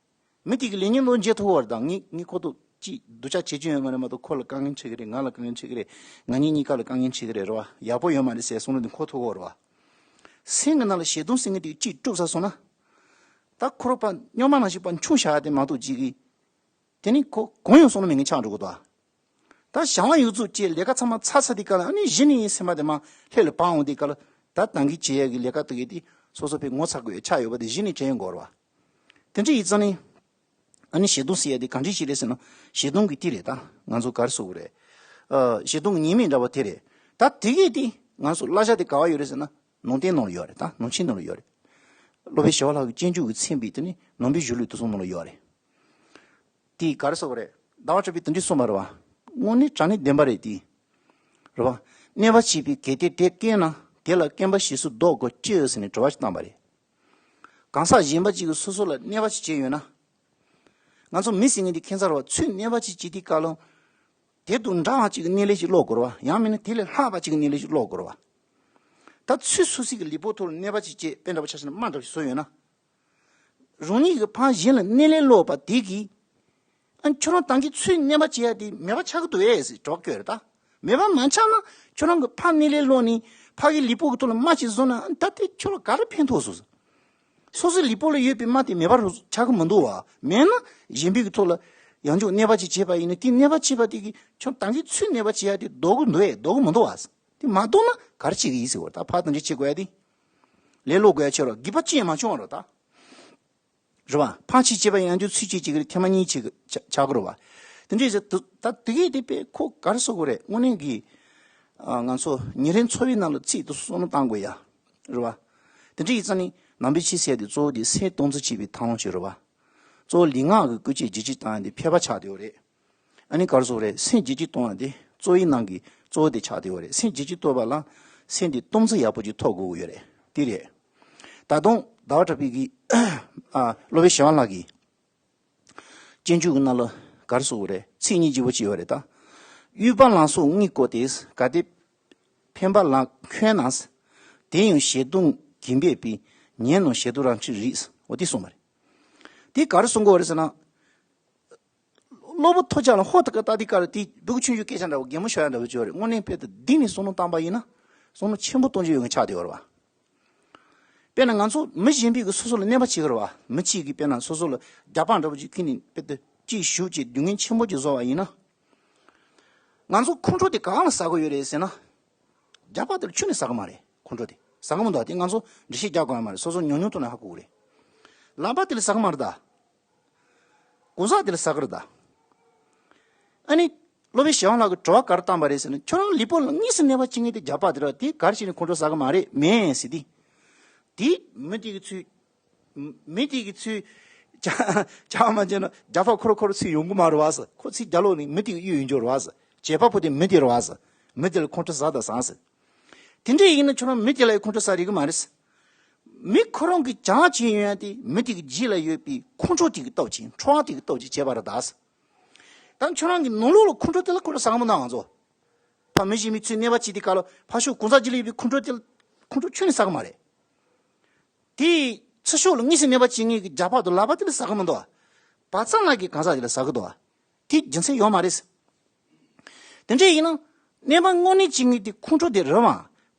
མི་དེ་གི་ལས་ངན་ལོ་འཇལ་ཐུབ་པ་རེད་ད། ངས་ངས་ཁོ་ཐུག་ཅིག་སྡུག་ཅག་བྱེད་རྒྱུ་ཡོད་མ་རེད་མ་གཏོགས་ཁོ་ལ་དཀའ་ངལ་འཕྲད་ཀྱི་རེད། ང་ལ་དཀའ་ངལ་འཕྲད་ཀྱི་རེད། ང་གཉིས་གཉིས་ཀ་ལ་དཀའ་ངལ་འཕྲད་ཀྱི་རེད་རེད་བ། ཡག་པོ་ཡོད་མ་རེད་ཟེར་གསུང་རོགས་དེ་ཁོ་ཐུག་གོ་རེད་བ། སེམས་ཀྱི་ནང་ལ་ཞེ་སྡང་ཟེར་མཁན་དེ་གཅིག་དཀྲུགས་ཚར་སོང་ན། ད་ཁོ་རང་པ་སྨྱོན་མ་ནང་བཞིན་པ་འཆུང་བཞག་ཡ་དེ་མ་གཏོགས་ཅིག་གིས། དེ་ནི་ཁོ་གང་ཡང་གསུང་ན་མེད་མཁན་ཆགས་འགྲོ་གི་འདུག་ཨ། ད་བྱ་བ་ཡོད་ཚུལ་གྱི་ལས་ཀ་ཚང་མ་ཚར་ཚར་དེ་ག་ལ་ཨ་ནི་གཞི་ནས་སེམས་པ་དེ་མ་ལྷོད་ལ་བབས་འོང་དེ་ག་ལ་ད་ད་གིན་བྱེད་ཡ་གི་ལས་ཀ་དེ་གས་དེ་སོ་སོ་པའི་ངོ་ཚ་དགོས་ཡ་ཆགས་ཡོད་པ་དེ་གཞི་ནས་དྲན་ཡོང་གི་རེད་བ། དེ་འདྲ་ཡིན་ཙང་ནི། ཨ་ནི་ཞེ་སྡང་ཟེར་ཡ་དེ་གང་འདྲ་ཞིག་རེད་ཟེར་ན་ཞེ་སྡང་གི་དེ་རེད་ད། ང་ཚོ་ག་རེ་ཟེར་དགོས་རེད། ཨ་ཞེ་སྡང་གི་ཉེས་དམིགས་འདྲ་བ་དེ་རེད། ད་དེ་གས་དེ་ང་ཚོ་བསླབ་བྱ་དེ་ག་བ་ཡོད་རེད་ཟེར་ན་ནང་བསྟན་ནང་ལ་ཡོད་རེད་ད། ནང་ཆོས་ནང་ལ་ཡོད་རེད། སློབ་དཔོན་ཞི་བ་ལྷ་གི་སྤྱོད་འཇུག་གི་མཚན་དཔེ་དེ་ནི་ནང་པའི་གཞུང་ལུགས་དེ་ཚོ་ནང་ལ་ཡོད་རེད། དེ་ག་རེ་ཟེར་དགོས་རེད། ཟླ་བ་གྲགས་པས་དེ་འདྲ་གསུངས་པ་རེད་བ། དངོས་གནས་དྲང་གནས་བདེན་པ་རེད་དེ། རེད་བ། གནོད་པ་བྱེད་པའི་གལ་ཏེ་དེ་སྐྱེས་ན་དེ་ལ་སྐེམ་པ་བྱེད་ཚུལ་བཟློག་དགོས་ཅི་ཟེར་ནས་དྲི་བ་ཞིག་བཏང་པ་རེད། གང་ཟག་གཞན་པ་གཅིག་གིས་སོ་སོ་ལ་གནོད་པ་ཞིག་བྱས་ཡོད་ན། ང་ཚོ་མི་ཟེར་མཁན་དེ་ཁྱད་མཚར་བ་ཚུར་གནོད་པ་ཞིག་བྱེད་དུས་སྐབས་ལ། དེ་དང་འདྲ་བ་ཅིག་གི་གནོད་ལན་ཞིག་སློག་དགོས་རེད་བ། ཡང་མིན་ན་དེ་ལས་ལྷག་པ་ཅིག་གི་གནོད་ལན་ཞིག་སློག་དགོས་རེད་བ། ད་ཚུར་སོ་སོ་གི་ལུས་པོ་ཐོག་ལ་གནོད་པ་ཞིག་བྱས་དཔེ་འདྲ་པོ་ཆ་བཞག་ན་རྨ་འདྲ་པོ་ཞིག་བཟོས་ཡོད་ན། རང་ཉིད་ཀྱི་ཕར་གཞན་ལ་གནོད་ལན་སློག་པ་དེ་གིས། ཨ་ཁྱོད་རང་ད་གིན་ཚུར་གནོད་པ་བྱེད་ཡ་དེ་མེད་པ་ཆགས་ཀྱི་འདུག་ཨེ་ཟེར་དྲི་བ་བཀོད་རེད་ད། མེད་པ་མ་ཆགས་ན་ཁྱོད་རང་གི་ཕར་གནོད་ལན་སློག་ནས་ཕ་གི་ལུས་པོ་གི་ཐོག་ལ་རྨ་ཅིག་བཟོ་ན་ཨ་ད་དེ་ཁྱོད་ལ་ག་རེ་ཕན་ཐོགས་སོང་ཟེར། སོ་སོའི་ལུས་པོ་ལ་ཡོད་པའི་རྨ་དེ་མེད་པ་རུ་ཆགས་ཀྱི་མི་འདུག་བ། མེད་ན་གཞན་པའི་གི་ཐོག་ལ་ཡང་ཅུང་གནོད་པ་ཅིག་བྱས་པ་ཡིན་ན་དེ་གནོད་པ་བྱས་པ་དེ་གིས་ཁྱོད་ད་གིན་ཚུར་གནོད་པ་བྱེད་ཡ་དེ་ལྡོག་གི་འདུག་ཨེ་ལྡོག་གི་མི་འདུག་བ། དེ་མ་ལྡོག་ན་ག་རེ་བྱེད་ཀྱི་ཡིན་ཟེར་བ། ད་ཕར་དང་ཅི་བྱེད་དགོས་ཡ་དེ། ལས་སློག་དགོས་ཡ་ཆེ་རོ་སྒྱིད་པ་ཅི་ཡང་མ་བྱུང་བ་རོ་ད། རེད་བ། ཕར་ཅིག་བྱས་པ་ཡང་ཅུང་ཚུར་ཅིག་བྱེད་ཀྱི་རེད། ཐེངས་མ་གཉིས་ཅིག་ཆགས་ཀྱི་རེད་བ། དེ་འདྲས་ཟེར་དུ་ད་དེ་གས་དེ་དཔེ་ཁོ་ག་རེ་ཟེར་དགོས་རེད། དངོས་གནས་ཀྱི། ང་ཚོ་ཉིན་རེའི་འཚོ་བའི་ནང་ལ་ཚིག་ཏུ་བསམ་བློ་བཏང་དགོས་ཡ། རེད་བ། དེ་འདྲས་ཡིན་ཙང་ནི་ནང་པའི་ཆོས་ཟེར་དེ་གཙོ་བོ་དེ་སེམས་སྟོང་ཚུལ་བྱེད་པའི་ཐབས་ལམ་ཞིག་རེད་བ། གཙོ་བོ་ལུས་ངག་གི་བཀོལ་སྤྱོད་བརྗེ་བྱེད་བཏང་ཡ་དེ་ཕལ་པ་ཆགས་བསྡད་ཡོད་རེད། ཨ་ནི་ག་རེ་ཟེར་དགོས་རེད། སེམས་བསྒྱུར་བཅོས་གཏོང་ཡ་དེ་གཙོ་བོའི་ནང་གི་གཙོ་བོ་དེ་ཆགས་བསྡད་ཡོད་རེད། སེམས་བསྒྱུར་བཅོས་གཏོང་བ་ལ་སེམས་དེ་སྟོང་ཚུལ་ཡག་པོ་ཅིག་ཐོབ་དགོས་ཀྱི་ཡོད་རེད། དེ་རེད། ད་དུང་ཟླ་བ་གྲགས་པའི་གི་ཨ་སློབ་དཔོན་ཞི་བ་ལྷ་གི་སྤྱོད་འཇུག་གི་ནང་ལ་ག་རེ་ཟེར་དགོས་རེད། ཚིག་སྙིང་རྗེ་པོ་ཅིག་ཡོད་རེད་ད། དབུལ་བ་ལང་སོགས་དངུལ་བཀོལ་ཏེ། གལ་ཏེ་ཕན་པ་ལ་མཁོ་ན། དེ་ཡང་ཞེ་སྡང་གིས་འབད་པས། ཉོན་ནམ་ཞེ་སྡང་རང་ཆས་རིགས། འོ་དེ་གསུངས་པ་རེད། དེ་ག་རེ་གསུང་གི་ཡོད་རེད་ཟེར་ན། གློ་བུར་ཐོལ་རྒྱག་ལ་ཧོ་ཐག་ལྟ་དེ་ག་རེ་དེ་སྦུ་གུ་ཆུང་ཆུང་སྐད་ཆ་འདྲ་བོ་གད་མོ་ཤོར་ཡ་འདྲ་བོ་ཅིག་ཡོད་རེད། དངོས་གནས་དཔེ་དེ་གཏིང་ནས་བསམ་བློ་བཏང་པ་ཡིན་ན་བསམ་བློ་ཆེན་པོ་གཏོང་རྒྱུ་ཡོད་མཁན་ཆགས་བསྡད་ཡོད་རེད་བ། དཔེར་ན་ང་ཚོ་མི་གཞན་པའི་གི་སོ་སོ་ལ་གནོད་པ་བྱེད་ཀྱི་རེད་བ། མི་གཅིག་གིས་དཔེར་ན་སོ་སོ་ལ་རྒྱབ་ལྤགས་འདྲ་བོ་ཅིག་ཁྱེར་ནས་དཔེ་དེ་ཅིག་གཞུས་བྱས་སྡུག་བསྔལ་ཆེན་པོ་ཅིག་བཟོ་བ་ཡིན་ན། ང་ཚོ་ཁོང་ཁྲོ་དེ་གང་ལ་ཟ་གི་ཡོད་རེད་ཟེར་ན། རྒྱབ་ལྤགས་དེ་ལ་ཁྱོན་ནས་ཟ་གི་མ་རེད། ཁོང་ཁྲོ་དེ་ཟ་གི་མི་འདུག་དེ་ང་ཚོ་འགྲེལ་བཤད་རྒྱག་དགོས་ཡ་མ་རེད། སོ་སོ་ཉུང་ཉུང་ཐོག་ནས་ཧ་གོ་གི་རེད། ལག་པ་དེ་ལ་ཟ་གི་མ་རེད་ད། གོ་ས་དེ་ལ་ཟ་གི་རེད་ད། ཨ་ནི་སློབ་དཔོན་ཞི་བ་ལྷ་གིས་དྲི་བ་ག་རེ་བཏང་པ་རེད་ཟེར་ན། ཁྱོད་རང་ལུས་པོ་ལ་དངོས་སུ་གནོད་པ་བྱེད་མཁན་དེ་རྒྱབ་ལྤགས་དེ་རེད། དེ་ག་རེ་བྱས་ནས་ཁོང་ཁྲོ་ཟ་གི་མ་རེད་མེད་ཟེར་དུས། དེ་མི་དེ་གི་ཚུལ། མི་དེ་གི་ཚུལ་ཅང་ཅང་མ་བྱས་ན་རྒྱབ་ལྤགས་ཁོ་རང་ཁོ་རང་ཚུར་ཡོང་གི་མ་རེད་བ་ཟེར། ཁོ་ཚུར་རྒྱབ་ལོག་ནས་མི་དེ་གི་གཡུག་ཡོང་རྒྱུ་རེད་བ་ཟེར། བྱེད་པ་པོ་དེ་མི་དེ་རེད་བ་ཟེར། མི་དེ་ལ་ཁོང་ཁྲོ་ཟ་དང་ཟ་ཟེར། དེ་འདྲ་ཡིན་ན་ཁྱོད་རང་མི་དེ་ལ་ཡང་ཁོང་ཁྲོ་ཟ་རིགས་མ་རེད། མི་ཁོ་རང་གིས་བྱས་ཡོང་ཡ་དེ་མི་དེ་གི་རྗེས་ལ་ཡོད་པའི་ཁོང་ཁྲོ་དེ་གི་སྟོབས་ཀྱིས། འཕྲོ་བ་དེ་གི་སྟོབས་ཀྱིས་བྱས་པ་རེད་ད། ད་ཁྱོད་རང་གི་ནང་ལོགས་ལ་ཁོང་ཁྲོ་དེ་ལ་ཁོང་ཁྲོ་ཟ་གི་མི་འདུག་ང་ཚོ། ཕ་མི་གཞན་མའི་ཚུར་གནོད་པ་བྱེད་དུས་སྐབས་ལ་ཕར་ཕྱོགས་གང་ཟག་རྗེས་ལ་ཡོད་པའི་ཁོང་ཁྲོ་དེ་ལ་ཁོང་ཁྲོ་ཁྱོན་ནས་ཟ་གི་མ་རེད། དེ་ཚུར་ཕྱོགས་ལ་དངོས་སུ་གནོད་པ་བྱེད་མཁན་གྱི་རྒྱབ་ལྤགས་དང་ལག་པ་དེ་ལ་ཟ་གི་མི་འདུག་བ། བག་ཚ་ལ་གི་གང་ཟག་དེ་ལ་ཟ་གི་འདུག་བ། དེ་རྒྱུ་མཚན་ཡོད་མ་རེད། དེ་འདྲ་ཡིན་ན། གནོད་པ་དངོས་གནས་བྱེད་མཁན་དེ་ཁོང་ཁྲོ་དེ་རེད་བ།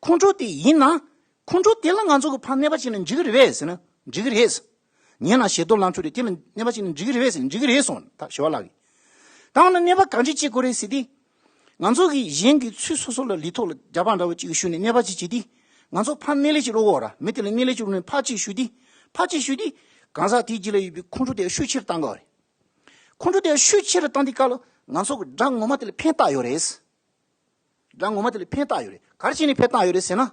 ཁོང་ཁྲོ་དེ་ཡིན་ན། ཁོང་ཁྲོ་དེ་ལ་ང་ཚོ་གིས་ཕར་གནོད་པ་བྱས་ན་འགྲིག་གི་རེད་པས་ཟེར་ན་འགྲིག་གི་རེད། ཉེ་ན་ཞེ་དོ་ལང་ཁྲོ་རེད། དེ་ལ་གནོད་པ་བྱས་ན་འགྲིག་གི་རེད་པས་ཟེར་ན་འགྲིག་གི་རེད་གསུངས། ད་ཞི་བ་ལྷ་གིས། ད་འོ་ན་གནོད་པ་གང་ཅི་བྱེད་དགོས་རེད་ཟེར་དུས། ང་ཚོ་གིས་གཞན་གྱི་ཚུལ་སོ་སོ་ལ་ལུས་ཐོག་ལ་རྒྱབ་ལྤགས་འདྲ་བོ་གཅིག་གཞུས་ནས་གནོད་པ་ཅིག་བྱེད་དུས། ང་ཚོ་ཕར་སྣེ་ལེན་ཅིག་རོགས་གོ་ར། མི་དེ་ལ་སྣེ་ལེན་ཅིག་རོགས་ནས་ཕར་གཅིག་གཞུས་དུས། ཕར་གཅིག་གཞུས་དུས། གང་ཟག་དེའི་རྗེས་ལ་ཡོད་པའི་ཁོང་ཁྲོ་དེ་ཤུགས་ཆེ་རུ་བཏང་གོ་རེད། ཁོང་ཁྲོ་དེ་ཤུགས་ཆེ་རུ་བཏང་དུས་སྐབས་ལ་ང་ཚོ་གི་དགྲ་ངོ་མ་དེ་ལ་ཕན་བཏགས་ཡོད་རེད། དགྲ་ངོ་མ་དེ་ལ་ཕན་བཏགས་ཡོད་རེད། ག་རེ་བྱས་ནས་ཕན་བཏགས་ཡོད་རེད་ཟེར་ན།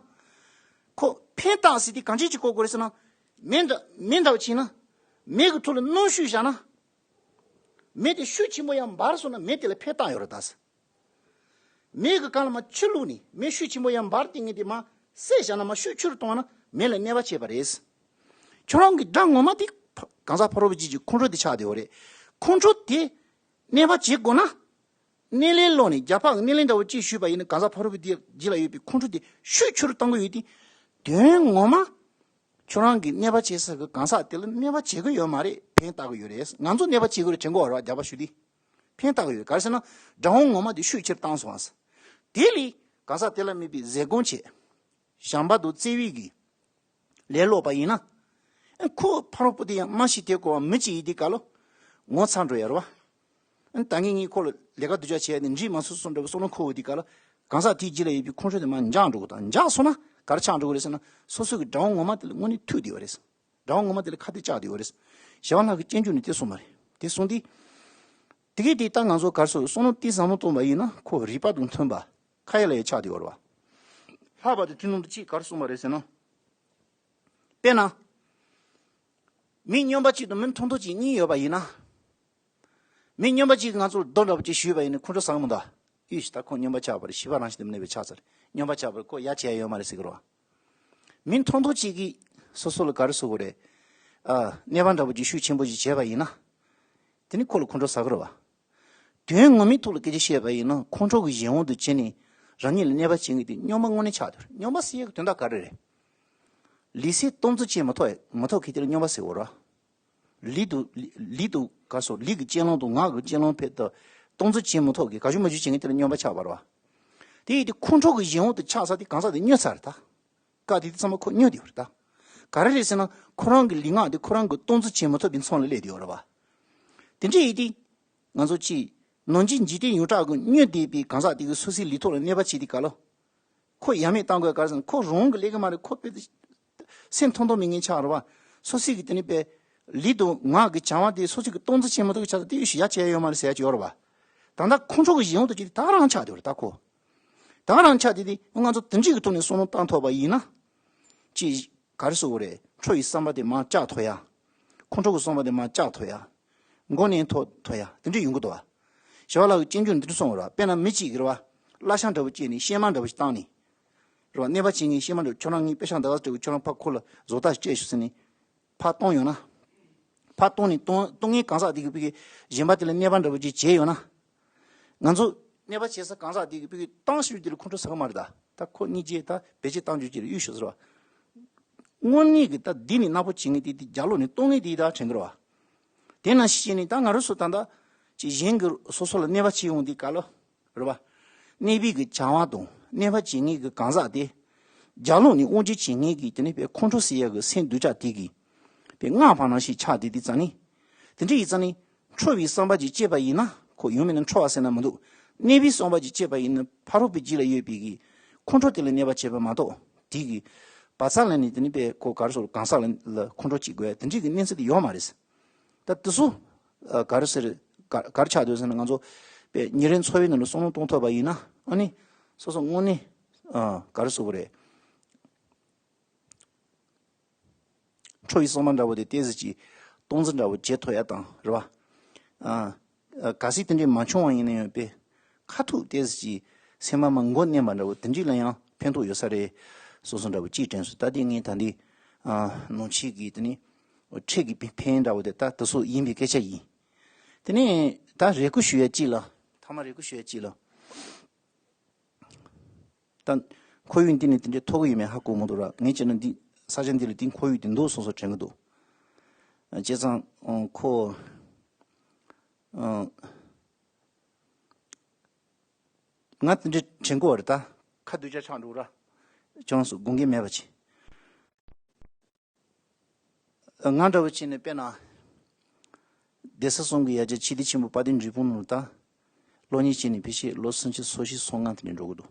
ཁོ་ཕན་བཏགས་ཟེར་དུས་གང་ཅི་ཅིག་གོ་དགོས་རེད་ཟེར་ན། མེ་འདྲ་མེ་འདྲ་བོ་བྱས་ན། མེ་གི་ཐོག་ལ་སྣུམ་བཤུས་བཞག་ན། མེ་དེ་ཤུགས་ཆེན་པོ་ཡར་འབར་སོང་ན་མེ་དེ་ལ་ཕན་བཏགས་ཡོད་རེད་ད་ཟེར། མེ་གི་སྒང་ལ་མར་ཆུ་བླུགས་ནས་མེ་ཤུགས་ཆེན་པོ་ཡར་འབར་དེ་ངས་དེ་མར་བསད་བཞག་ན་མར་ཤུགས་ཆེ་རུ་གཏོང་བ་ན་མེ་ལ་གནོད་པ་བྱེད་པ་རེད། ཁྱོད་རང་གི་དགྲ་ངོ་མ་དེ་གང་ཟག་ཕ་རོལ་པོ་ཅིག་གི་ཁོང་ཁྲོ་དེ་ཆགས་བསྡད་ཡོད་རེད། ཁོང་ཁྲོ་དེ་གནོད་པ་བྱེད་དགོས་ན། སྣེ་ལེན་སློག་ནས་རྒྱབ་ལྤགས་ཀྱི་སྣེ་ལེན་འདྲ་བོ་གཅིག་གཞུས་པ་ཡིན་ན་གང་ཟག་ཕ་རོལ་པོ་དེའི་རྗེས་ལ་ཡོད་པའི་ཁོང་ཁྲོ་དེ་ཤུགས་ཆེ་རུ་གཏོང་གི་ཡོད་དེ། དོན་ངོ་མ། ཁྱོད་རང་གིས་གནོད་པ་བྱེད་ས་གི་གང་ཟག་དེ་ལ་གནོད་པ་བྱེད་ཀྱི་ཡོད་མ་རེད། ཕན་བཏགས་ཀྱི་ཡོད་རེད། ང་ཚོ་གནོད་པ་བྱེད་ཀྱི་རེད་དྲན་གྱི་ཡོད་རེད་བ། རྒྱབ་ལྤགས་གཞུས་དུས། ཕན་བཏགས་ཀྱི་ཡོད། ག་རེ་ཟེར་ན། དགྲ་བོ་ངོ་མ་དེ་ཤུགས་ཆེར་བཏང་སོང་བ། དེ་ལས་གང་ཟག་དེ་ལ་དམིགས་པའི་ཟས་སྐོམ་བྱས། བྱམས་པ་དང་བརྩེ་བའི་གི་ལས་སློག་པ་ཡིན་ན། ཨ་ཁོ་ཕ་རོལ་པོ་དེ་ཡང་རྨང་གཞི་དེ་བཀོལ་བ་མི་གཅིག་ཡིན་དུས་སྐབས་ལ། ངོ་ཚ་འགྲོ་ཡ་རེད་བ། ཨ་ད་ངས་ངས་ཁོ་ལ་ལས་ཀ་སྡུག་ཅག་བྱས་ནས་འགྲིག་མ་སོང་སོང་འདྲ་བའི་བསམ་བློ་འཁོར་ཡོང་དུས་སྐབས་ལ། གང་ཟག་དེའི་རྗེས་ལ་ཡོད་པའི་ཁོང་ཁྲོ་དེ་མར་འཇགས་འགྲོ་གི། ད་འཇགས་སོང་ན་ག་རེ་ཆགས་འགྲོ་གི་རེད་ཟེར་ན། སོ་སོ་གི་དགྲ་བོ་ངོ་མ་དེ་ལ་དངོས་གནས་ཐུག་བསྡད་པ་རེད། དགྲ་བོ་ངོ་མ་དེ་ལ་ཁ་གཏད་བཅག་བསྡད་ཡོད་རེད། ཞི་བ་ལྷ་གི་སྤྱོད་འཇུག་ནས་དེ་གསུངས་པ་རེད། དེ་གསུངས་དུས། དེ་གས་དེ་ད་ང་ཚོ་ག་རེ་ཟེར། བསམ་བློ་གཏིང་ཟབ་མོ་གཏོང་བ་ཡིན་ན་ཁོ་རིགས་པ་དང་མཐུན་པ་ཁ་ཡ་ལ་ཡ་ཆགས་བསྡད་ཡོད་རེད་བ། ལྷག་པར་དུ་དེ་ནང་དུ་གཅིག་ག་རེ་གསུངས་པ་རེད་ཟེར་ན། དཔེར་ན། མི་སྨྱོན་པ་གཅིག་དང་མི་ཐོང་ཐོང་གཅིག་གཉིས་ཡོད་པ་ཡིན་ན། མི་སྨྱོན་པ་གཅིག་གིས་ང་ཚོར་རྡོ་འདྲ་པོ་གཅིག་གཞུས་པ་ཡིན་ན་ཁོང་ཁྲོ་ཟ་གི་མི་འདུག་ཨ། ཨུས། ད་ཁོ་སྨྱོན་པ་ཆགས་པ་རེད། ཞི་བ་རང་བཞིན་དུ་གནས་པའི་ཕྱག་འཚལ། སྨྱོན་པ་ཆགས་པ་རེད། ཁོ་ཡ་བྱེད་ཡ་ཡོད་མ་རེད་ཟེར་གི་རེད་བ། མི་ཐོང་ཐོང་གཅིག་གིས་སོ་སོ་ལ་ག་རེ་ཟེར་དགོས་རེད། ཨ། གནོད་པ་འདྲ་པོ་གཅིག་ཤུགས་ཆེན་པོ་ཞིག་བྱས་པ་ཡིན་ན། དེ་ནི་ཁོ་ལ་ཁོང་ཁྲོ་ཟ་གི་རེད་བ། དོན་ངོ་མའི་ཐོག་ལ་སྐད་ཆ་བཤད་པ་ཡིན་ན། ཁོང་ཁྲོ་གི་གཞན་དབང་དུ་བྱས་ནས་རང་ཉིད་ལ་གནོད་པ་བྱེད་མཁན་དེ་སྨྱོན་པ་དངོས་གནས་ཆགས་འདུག་སྨྱོན་པ་ཟེར་ཡག་གི་དོན་དག་ག་རེ་རེད། ལུས་སེམས་སྟོང་ཚུལ་བྱེད་མི་ཐུབ། མི་ཐུབ་མཁན་དེ་ལ་སྨྱོན་པ་ཟེར་དགོས་རེད་བ། ལུས་དང་། ལུས་དང་ག་རེ་ཟེར། ལུས་ཀྱི་སྤྱོད་ལམ་དང་ངག་གི་སྤྱོད་ལམ་ཕར་དུ་སྟོང་ཚུལ་བྱེད་མི་ཐུབ་མཁན། གང་བྱུང་མང་བྱུང་བྱེད་མཁན་དེ་ལ་སྨྱོན་པ་ཆགས་པ་རེད་བ། དེ་ཡིན་དུས་ཁོང་ཁྲོ་གི་གཞན་དབང་དུ་ཆགས་ས་དེ་གང་ཟག་དེ་སྨྱོ་ཚར་རེད་ད། སྐབས་དེ་དུས་ཚང་མ་ཁོ་སྨྱོ་བསྡད་ཡོད་རེད་ད། ག་རེ་རེད་ཟེར་ན། ཁོ་རང་གི་ལུས་ངག་དེ་ཁོ་རང་གིས་སྟོང་ཚུལ་བྱེད་མི་ཐུབ་པའི་མཚམས་ལ་སླེབས་བསྡད་ཡོད་རེད་བ། དེ་འདྲ་ཡིན་དུས། ང་ཚོ་གཅིག་ནང་བཞིན་འཇིག་རྟེན་ཡོངས་གྲགས་ཀྱི་སྨྱོ་བསྡད་པའི་གང་ཟག་དེ་གིས་སོ་སོའི་ལུས་ཐོག་ལ་གནོད་པ་བྱེད་དུས་སྐབས་ལ། ཁོ་ཡ་མེད་གཏང་དགོས་ག་རེ་ཟེར་ན། ཁོ་རང་གི་ལས་ཀ་མ་རེད། ཁོ་དཔེ་དེ་སེམས་ཐོང་ཐོང་མེད་མཁན་ཆགས་རེད་བ། སོ་སོའི་གི་དེ་ནི་དཔེ་ལུས་དང་ངག་གི་བྱ་བ་དེ་སོ་སོའི་གི་སྟོང་ཚུལ་བྱེད་མི་ཐུབ་ཀྱི་ཆགས་ས་དེ་ཡོད་ཤི་ཡ་བྱས་ཡོད་མ་རེད་ཟེར་ཡ་ཅིག་ཡོད་རེད་བ། ད་ལྟ་ཁོང་ཁྲོ་གི་གཞན་དབང་དུ་བྱས་ཏེ་ད་རང་ཆགས་བསྡད་ཡོད་རེད་ད་ཁོ། ད་རང་ཆགས་བསྡད་དེ་ང་ཚོ་དེ་འདྲའི་གི་ཐོག་ནས་བསམ་བློ་བཏང་ཐུབ་པ་ཡིན་ན། ཅིག་ག་རེ་ཟེར་དགོས་རེད། ཁྲོ་ཡི་བསམ་པ་དེ་མར་བཅག་ཐུབ་ཡ། ཁོང་ཁྲོ་གི་བསམ་པ་དེ་མར་བཅག་ཐུབ་ཡ། མགོ་མནན་ཐུབ་ཐུབ་ཡ་དེ་འདྲ་ཡོང་གི་འདུག་བ། བྱ་བ་ལ་གི་སྐྱོན་བརྗོད་འདི་འདྲ་གསུངས་པ་རེད་བ། དཔེར་ན་མི་གཅིག་གིས་རེད་བ། བསླབ་བྱ་འདྲ་པོ་སྤྱད་ནས་གཤེད་མ་འདྲ་པོ་ཞིག་བཏང་ནས། རེད་བ། གནོད་པ་བྱེད་མཁན་གཤེད་མ་འདྲ་པོ། ཁྱོད་རང་ངའི་དཔེ་ཆ་འདི་ག་སྤྲད་གི། ཁྱོད་རང་ཕར་ཁོ་ལ་བཟོ་ལྟ་ཞིག་སྤྲད་ཤོག་ཟེར་ནས་ཕར་བཏང་ཡོང་ན། ཕར་བཏང་ནས་གཏོང་གཏོང་མཁན་གང་ཟག་དེ་གིས་ཕ་གི་གཞན་པ་དེ་ལ་གནོད་པ་འདྲ་པོ་ཅིག་བྱས་ཡོང་ན། ང་ཚོ་གནོད་པ་བྱེད་ས་གང་ཟག་དེ་གིས་ཕ་གི་བཏང་ཤོས་དེ་ལ་ཁོང་ཁྲོ་ཟ་གི་མ་རེད་ད། ད་ཁོ་གཉིས་ཀྱིས་ད་བེད་སྤྱོད་བཏང་རྒྱུ་ཅིག་ལ་གཡུག་ཤོག་ཟེར་བ། དངོས་གནས་ཀྱི་ད་འདི་ནས་ནག་པོ་བྱེད་མཁན་དེ་དེ་རྒྱབ་ལོགས་ནས་གཏོང་མཁན་དེ་ད་དྲན་གི་རེད་བ། དེ་ནང་བཞིན་བྱས་ནས་ད་ང་རང་ཚོ་ད་ལྟ་ཅིག་གཞན་གྱིས་སོ་སོ་ལ་གནོད་པ་བྱེད་ཡོང་དུས་སྐབས་ལ། རེད་བ། གནོད་པའི་གི་བྱ་བ་དང་གནོད་པ་བྱེད་མཁན་གྱི་གང་ཟག་དེ། རྒྱབ་ལོགས་ནས་དབང་སྒྱུར་བྱེད་མཁན་གྱི་དེ་ནི་པའི་ཁོང་ཁྲོ་ཟ་ཡག་གི་སེམས་འདུ་བྱེད་དེ་གིས། པའི་སྔགས་པ་ནང་བཞིན་ཆགས་བསྡད་དུས་ཙང་ནི། དེ་འདྲ་ཡིན་ཙང་ནི། འཁྲུལ་བའི་བསམ་པ་ཅིག་སྐྱེས་པ་ཡིན་ན། ཁོ་ཡང་མིན་ན་འཁྲུལ་བ་ཟེར་ན་མི་འདུག་གནོད་པའི་བསམ་པ་ཅིག་སྐྱེས་པ་ཡིན་ན། ཕ་རོལ་པོའི་རྒྱུད་ལ་ཡོད་པའི་གི་ཁོང་ཁྲོ་དེ་ལ་གནོད་པ་བྱེད་པ་མ་གཏོགས། དེ་གི་བག་ཚ་ལ་ནི་དེ་ནི་པའི་ཁོ་ག་རེ་ཟེར། གང་ཟག་ལ་ལ་ཁོང་ཁྲོ་སྐྱེ་དགོས་དེ་འདྲའི་གི་གནས་ཚུལ་དེ་ཡོད་མ་རེད། ད་དེ་ཚོ་ཨ་ག་རེ་ཟེར། ག་ག་རེ་ཆགས་འདུག་ཟེར་ན། ང་ཚོ་པའི་ཉིན་རེའི་འཚོ་བའི་ནང་ལ་བསམ་བློ་གཏོང་ཐུབ་པ་ཡིན་ན། ཨ་ནི་སོ་སོ་དངོས་གནས་ཨ་ག་རེ་ཟེར་དགོས་རེད། འཁྲུལ་བའི་བསམ་པ་འདྲ་བོ་དེ་ཏོག་ཙམ་ཅིག་སྟངས་འཛིན་འདྲ་བོ་བྱེད་ཐུབ་ཡ་དང་། རེད་བ། ཨ་ཨ་གལ་སྲིད་དེ་འདྲའི་མ་བྱུང་བ་ཡིན་ན་ཡང་པའི་ཁ་ཐུག་ཏོག་ཙམ་ཅིག་སེམས་པ་མ་མགོ་མནན་པ་འདྲ་བོ་དེ་འདྲའི་ལ་ཡང་ཕན་ཐོགས་ཡོད་ས་རེད། སོ་སོ་འདྲ་བོ་ཅིག་དྲན་སོང་། ད་དེ་ངས་ད་འདི་ཨ་ནང་ཆོས་ཀྱི་དེ་ནི་ཁྲིད་ཀྱི་ཕན་འདྲ་བོ་དེ་ད་དེ་ཚོ་ཡིན་པའི་སྐད་ཆ་ཡིན། དེ་ནས་ད་རེ་སྐུལ་ཞུ་ཡ་གཅིག་ལ། ཐ་མ་རེ་སྐུལ་ཞུ་ཡ་གཅིག་ལ། ད་ཁོར་ཡུག་འདི་ནས་དེ་འདྲའི་ཐོབ་གི་ཡོད་མེད་ཧ་གོ་མི་འདུག་ར། ངས་བྱས་ན་འདི་ས་ཆ་འདི་ལ་དེ་ཁོར་ཡུག་དེ་འདུག་སོང་སོང་དྲན་གི་འདུག་བྱས་ཙང་ཁོ་ང་དེ་འདྲའི་དྲན་གི་བ་རེད། ད་ཁ་སྡུག་ཅག་ཆགས་འགྲོ་ར། ཁྱོད་རང་ཚོ་དགོངས་འགལ་མེད་པ་བྱེད། ང་འདྲ་བོ་བྱས་ནས་དཔེར་ན། སྡེ་སྲིད་གསུམ་གྱི་ཡ་གྱལ་ཆོས་སྡེ་ཆེན་པོ་དཔལ་ལྡན་འབྲས་སྤུངས་ནང་ལ་ད། སློབ་གཉེར་བྱས་ནས་ཕལ་ཆེར་ལོ་སུམ་ཅུ་སོ་བཞི་སོ་ལྔ་དེ་འདྲ་འགྲོ་གི་འདུག་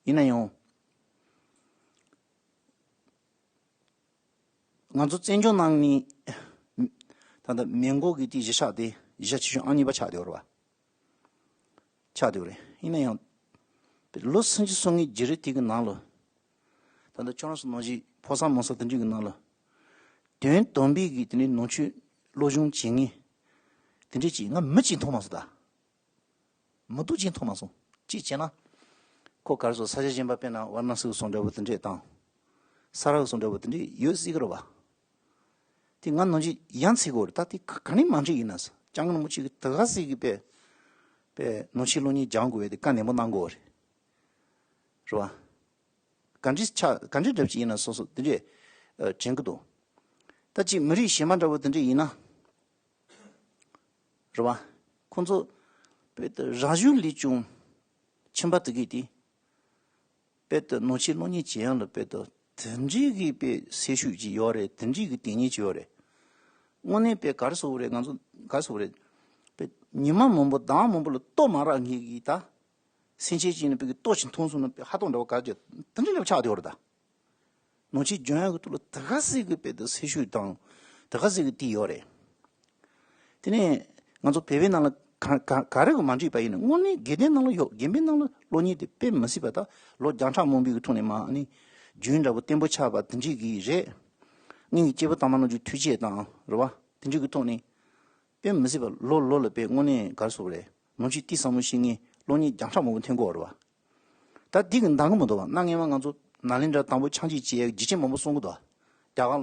ཡིན་ན་ཡང་། ང་ཚོ་བཙན་བྱོལ་ནང་ནས་ད་ལྟ་མེ་འགོག་གི་དེ་གཞི་ཆགས་ཏེ་གཞི་ཆེ་ཤོས་ཨང་གཉིས་པ་ཆགས་བསྡད་ཡོད་རེད་བ། ཆགས་བསྡད་ཡོད་རེད། ཡིན་ན་ཡང་། ལོ་སུམ་ཅུ་སོ་ལྔའི་བརྒྱུད་རིམ་དེ་གི་ནང་ལ། ད་ལྟ་ཁྱོད་རང་ཚོ་ནང་བཞིན་ཕོ་གསར་མོ་གསར་དེ་འདྲའི་གི་ནང་ལ། དོན་དམ་པའི་གི་དེ་འདྲའི་ནང་ཆོས་སློབ་སྦྱོང་བྱེད་མཁན། དེ་འདྲའི་ཅིག་ང་མི་གཅིག་མཐོང་མ་སོང་ད། མི་འདུག་ཅིག་མཐོང་མ་སོང་། ཅིག་བྱས་ན། ཁོ་ག་རེ་ཟེར། ས་ཆ་གཞན་པ་དཔེར་ན་ཝཱ་ར་ཎ་སི་གི་བཟོ་འདྲ་བོ་དེ་འདྲས་དང་། ས་ར་གི་བཟོ་འདྲ་བོ་དེ་འདྲས་ཡོད་སྲིད་ཀྱི་རེད་བ། དེ་ང་ནང་བཞིན་ཡ་མཚན་གྱི་ཡོད་རེད། ད་དེ་ག་ག་ནས་མ་འགྲིག་ཡིན་ན་ཟེར། སྐྱབས་མགོན་རིན་པོ་ཆེ་གིས་དེ་ག་ཟིག་གི་པའི་པའི་ནང་ཆོས་སློབ་གཉེར་སྦྱང་དགོས་པའི་དེ་བཀའ་ནན་པོ་གནང་དགོས་རེད། རེད་བ། ག་འདྲས་ཆགས། ག་འདྲས་འདྲ་ཅིག་ཡིན་ན་སོ་སོ་དེ་འདྲས་ཨ་དྲན་གྱི་འདུག་ད་ཅིག་མི་རིགས་གཞན་པ་འདྲ་བོ་དེ་འདྲས་ཡིན་ན། རེད་བ། ཁོང་ཚོ་དཔེ་དེ་རང་གཞུང་ལས་ཀྱང་ཁྱིམ་པ་དེ་གས་དེ། དཔེ་དེ་ནང་ཆོས་སློབ་གཉེར་བྱེད་ཡག་ལ་དཔེ་དེ་དེ་འདྲའི་གི་དཔེ་སེམས་ཤུགས་ཅིག་ཡོད་རེད། དེ་འདྲའི་གི་དེ་ཉིད་ཅིག་ཡོད་རེད། དངོས་གནས་དཔེ་ག་རེ་ཟེར་དགོས་རེད། ང་ཚོ་ག་རེ་ཟེར་དགོས་རེད། དཔེ་ཉི་མ་མང་པོ་ཟླ་བ་མང་པོ་ལ་ལྟོ་མ་རག་མཁན་གྱི་ད། སེམས་ཅན་ཅིག་ནི་དཔེ་གི་ལྟོ་ཅིག་འཐུང་སོང་ན་དཔེ་ཧ་ཏོང་འདྲ་བོ་ག་རེ་བྱེད། དེ་འདྲའི་ལབ་ཆགས་བསྡད་ཡོད་རེད་ད། ནང་ཆོས་སྦྱོང་ཡག་གི་ཐོག་ལ་དེ་ག་ཟིག་གི་དཔེ་དེ་སེམས་ཤུགས་དང་དེ་ག་ཟིག་གི་དེ་ཡོད་རེད། དེ་ནས་ང་ཚོ་བོད་པའི་ནང་ལ་ག་ག་ག་རེ་གི་མ་འགྲིག་པ་ཡིན་ན། དངོས་གནས་དགེ་ལྡན་ནང་ལ་ཡོད། དགེ་འཕེལ་ནང་ལ་སློབ་གཉེར་དེ་དཔེ་མི་སྲིད་པ། ད་ལོ་བརྒྱ་ཕྲག་མང་པོའི་གི་ཐོག་ནས་མ་ནི་རྒྱུན་འདྲ་བོ་བརྟན་པོ་ཆགས་པ་དེ་འདྲའི་གི་རེད། སྔོན་གྱི་སྐྱེས་བུ་དམ་པ་རྣམས་ཀྱི་ཐུགས་བསྐྱེད་དང་རེད་བ། དེ་འདྲའི་གི་ཐོག་ནས་དཔེ་མི་སྲིད་པ་ལོ་ལོ་ལ་དཔེ་དངོས་གནས་ག་རེ་ཟེར་དགོས་རེད། ནང་ཆོས་གཏིང་ཟབ་མོ་ཤེས་མཁན་སློབ་གཉེར་བརྒྱ་ཕྲག་མང་པོ་ཐོན་གྱི་ཡོད་རེད་བ། ད་འདི་གི་འདང་གི་མི་འདུག་བ། གནའ་སྔ་མ་ང་ཚོ་ནཱ་ལེནྡྲ་དང་པོ་ཕྱག་མཇལ་བྱེད་ཡག་རྒྱུ་རྐྱེན་མང་པོ་གསུང་གི་འདུག་བ། རྒྱ་གར་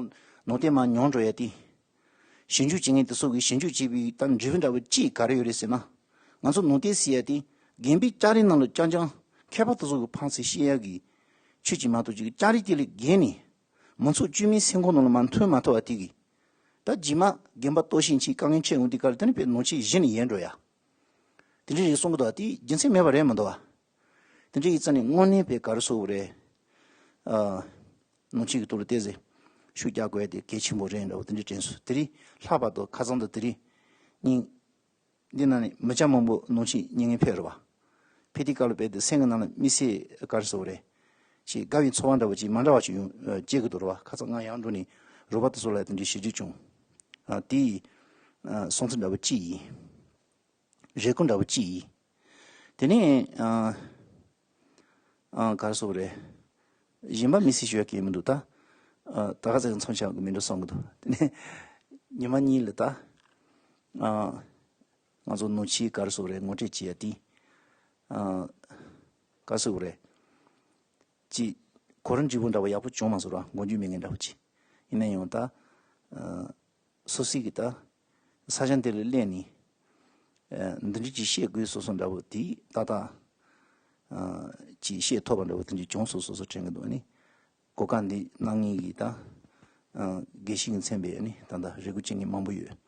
ནང་བསྟན་མར་ཉམས་འགྲོ་ཡ་དེ། ཞིབ་འཇུག་བྱེད་མཁན་དེ་ཚོ་གིས་ཞིབ་འཇུག་བྱས་པའི་ད་འབྲས་བུ་འདྲ་བོ་ཅིག་ག་རེ་ཡོད་རེད་ཟེར་ན། ང་ཚོ་ནང་བསྟན་ཟེར་ཡ་དེ་དགོན་པའི་ལྕགས་རི་ནང་ལ་རྐྱང་རྐྱང་མཁས་པ་དེ་ཚོ་གི་ཕངས་ཚད་བཤད་ཡ་གི་ཆོས་ཅིག་མ་གཏོགས་ཅིག་ལྕགས་རི་དེ་ལས་བརྒལ་ནས་མི་ཚོགས་དཀྱུས་མའི་སེམས་ཁོང་ནང་ལ་མར་ཐོན་མ་ཐུབ་པ་དེ་གིས། ད་རྗེས་མ་དགོན་པ་གཏོར་བཤིག་ཕྱིན། དཀའ་ངལ་འཕྲད་འོང་དུས་སྐབས་ལ་དེ་ནི་དཔེ་ནང་ཆོས་གཞི་ནས་ཡལ་འགྲོ་ཡ། དེ་འདྲ་རེད་གསུང་གི་འདུག་དེ་རྒྱུ་མཚན་མེད་པ་རེད་མི་འདུག་བ། དེ་འདྲ་ཡིན་ཙང་ནི་དངོས་གནས་དཔེ་ག་རེ་ཟེར་དགོས་རེད། ཨ། ནང་ཆོས་ཀྱི་ཐོག་ལ་ཏོག་ཙམ་ཤུགས་རྒྱག་དགོས་ཡ་དེ་གལ་ཆེན་པོ་རེད་འདྲ་བོ་དེ་འདྲ་དྲན་སོང་། དེ་རིང་ལྷག་པར་དུ་ཁ་སང་དང་དེ་རིང་གཉིས་འདི་ནང་ནས་མི་སྐྱ་མང་པོ་ནང་ཆོས་ཉན་མཁན་ཕེབས་རེད་བ། ཕེབས་དུས་སྐབས་ལ་དཔེ་དེ་སེམས་ཀྱི་ནང་ལ་དམིགས་བསལ་ག་རེ་ཟེར་དགོས་རེད། ཞེས་དགའ་བའི་ཚོར་བ་འདྲ་བོ་ཅིག་མ་འདྲ་བ་ཅིག་ཡོང་སྐྱེ་གི་འདུག་རེད་བ། ཁ་སང་ང་ཡང་འགྲོ་ནས་རོགས་པ་དེ་ཚོ་ལ་དེ་འདྲའི་ཞིབ་འཇུག་བྱུང་། ཨ། དེ་ཡི་ཨ་སོང་ཚུལ་འདྲ་བོ་གཅིག་ཡིན། རེ་སྐུལ་འདྲ་བོ་གཅིག་ཡིན། དེ་ནས་ཨ་ཨ་ག་རེ་ཟེར་དགོས་རེད། གཞན་པ་དམིགས་བསལ་ཞུ་ཡ་གང་ཡང་མི་འདུག་ད་ཨ་ད་ག་ཚོད་མཚམས་བཞག་གི་མི་འགྲོ་བསམ་གི་འདུག་དེ་ནས་ཉི་མ་གཉིས་ལ་ད་ཨ་ ང་ཚོ་ནུ་ཆི་ག་རེ་ཟེར་དགོས་རེད། ངོ་སྤྲོད་བྱེད་ཡ་དེ། ཨ། ག་རེ་ཟེར་དགོས་རེད། ཅིག་གོ་རིམ་གཅིག་པོ་འདྲ་བོ་ཡག་པོ་བྱུང་མ་སོང་ར། མགོ་མཇུག་མེད་མཁན་འདྲ་བོ་ཅིག་ཡིན་ན་ཡང་ད། ཨ། སོ་སོའི་གི་ད། ས་ཆ་འདི་ལ་སླེབས་ནས། ཨ། འདི་འདྲ་ཅིག་བཤད་དགོས་བཟོ་བཟོ་འདྲ་བོ་དེ་ཏག་ཏག་ཨ། ཅིག་བཤད་ཐུབ་པ་འདྲ་བོ་དེ་འདྲ་བྱུང་སོང་བཟོ་བཟོ་དྲན་གྱི་འདུག་ཨ་ནི། གོ་སྐབས་འདི་གནང་མཁན་གྱི་ད། ཨ། དགེ་བཤེས་ཀྱིས་མཚན་པའི་ཨ་ནི་ད་ལྟ་རེ་སྐུལ་བྱེད་མཁན་མང་པོ་ཡོད།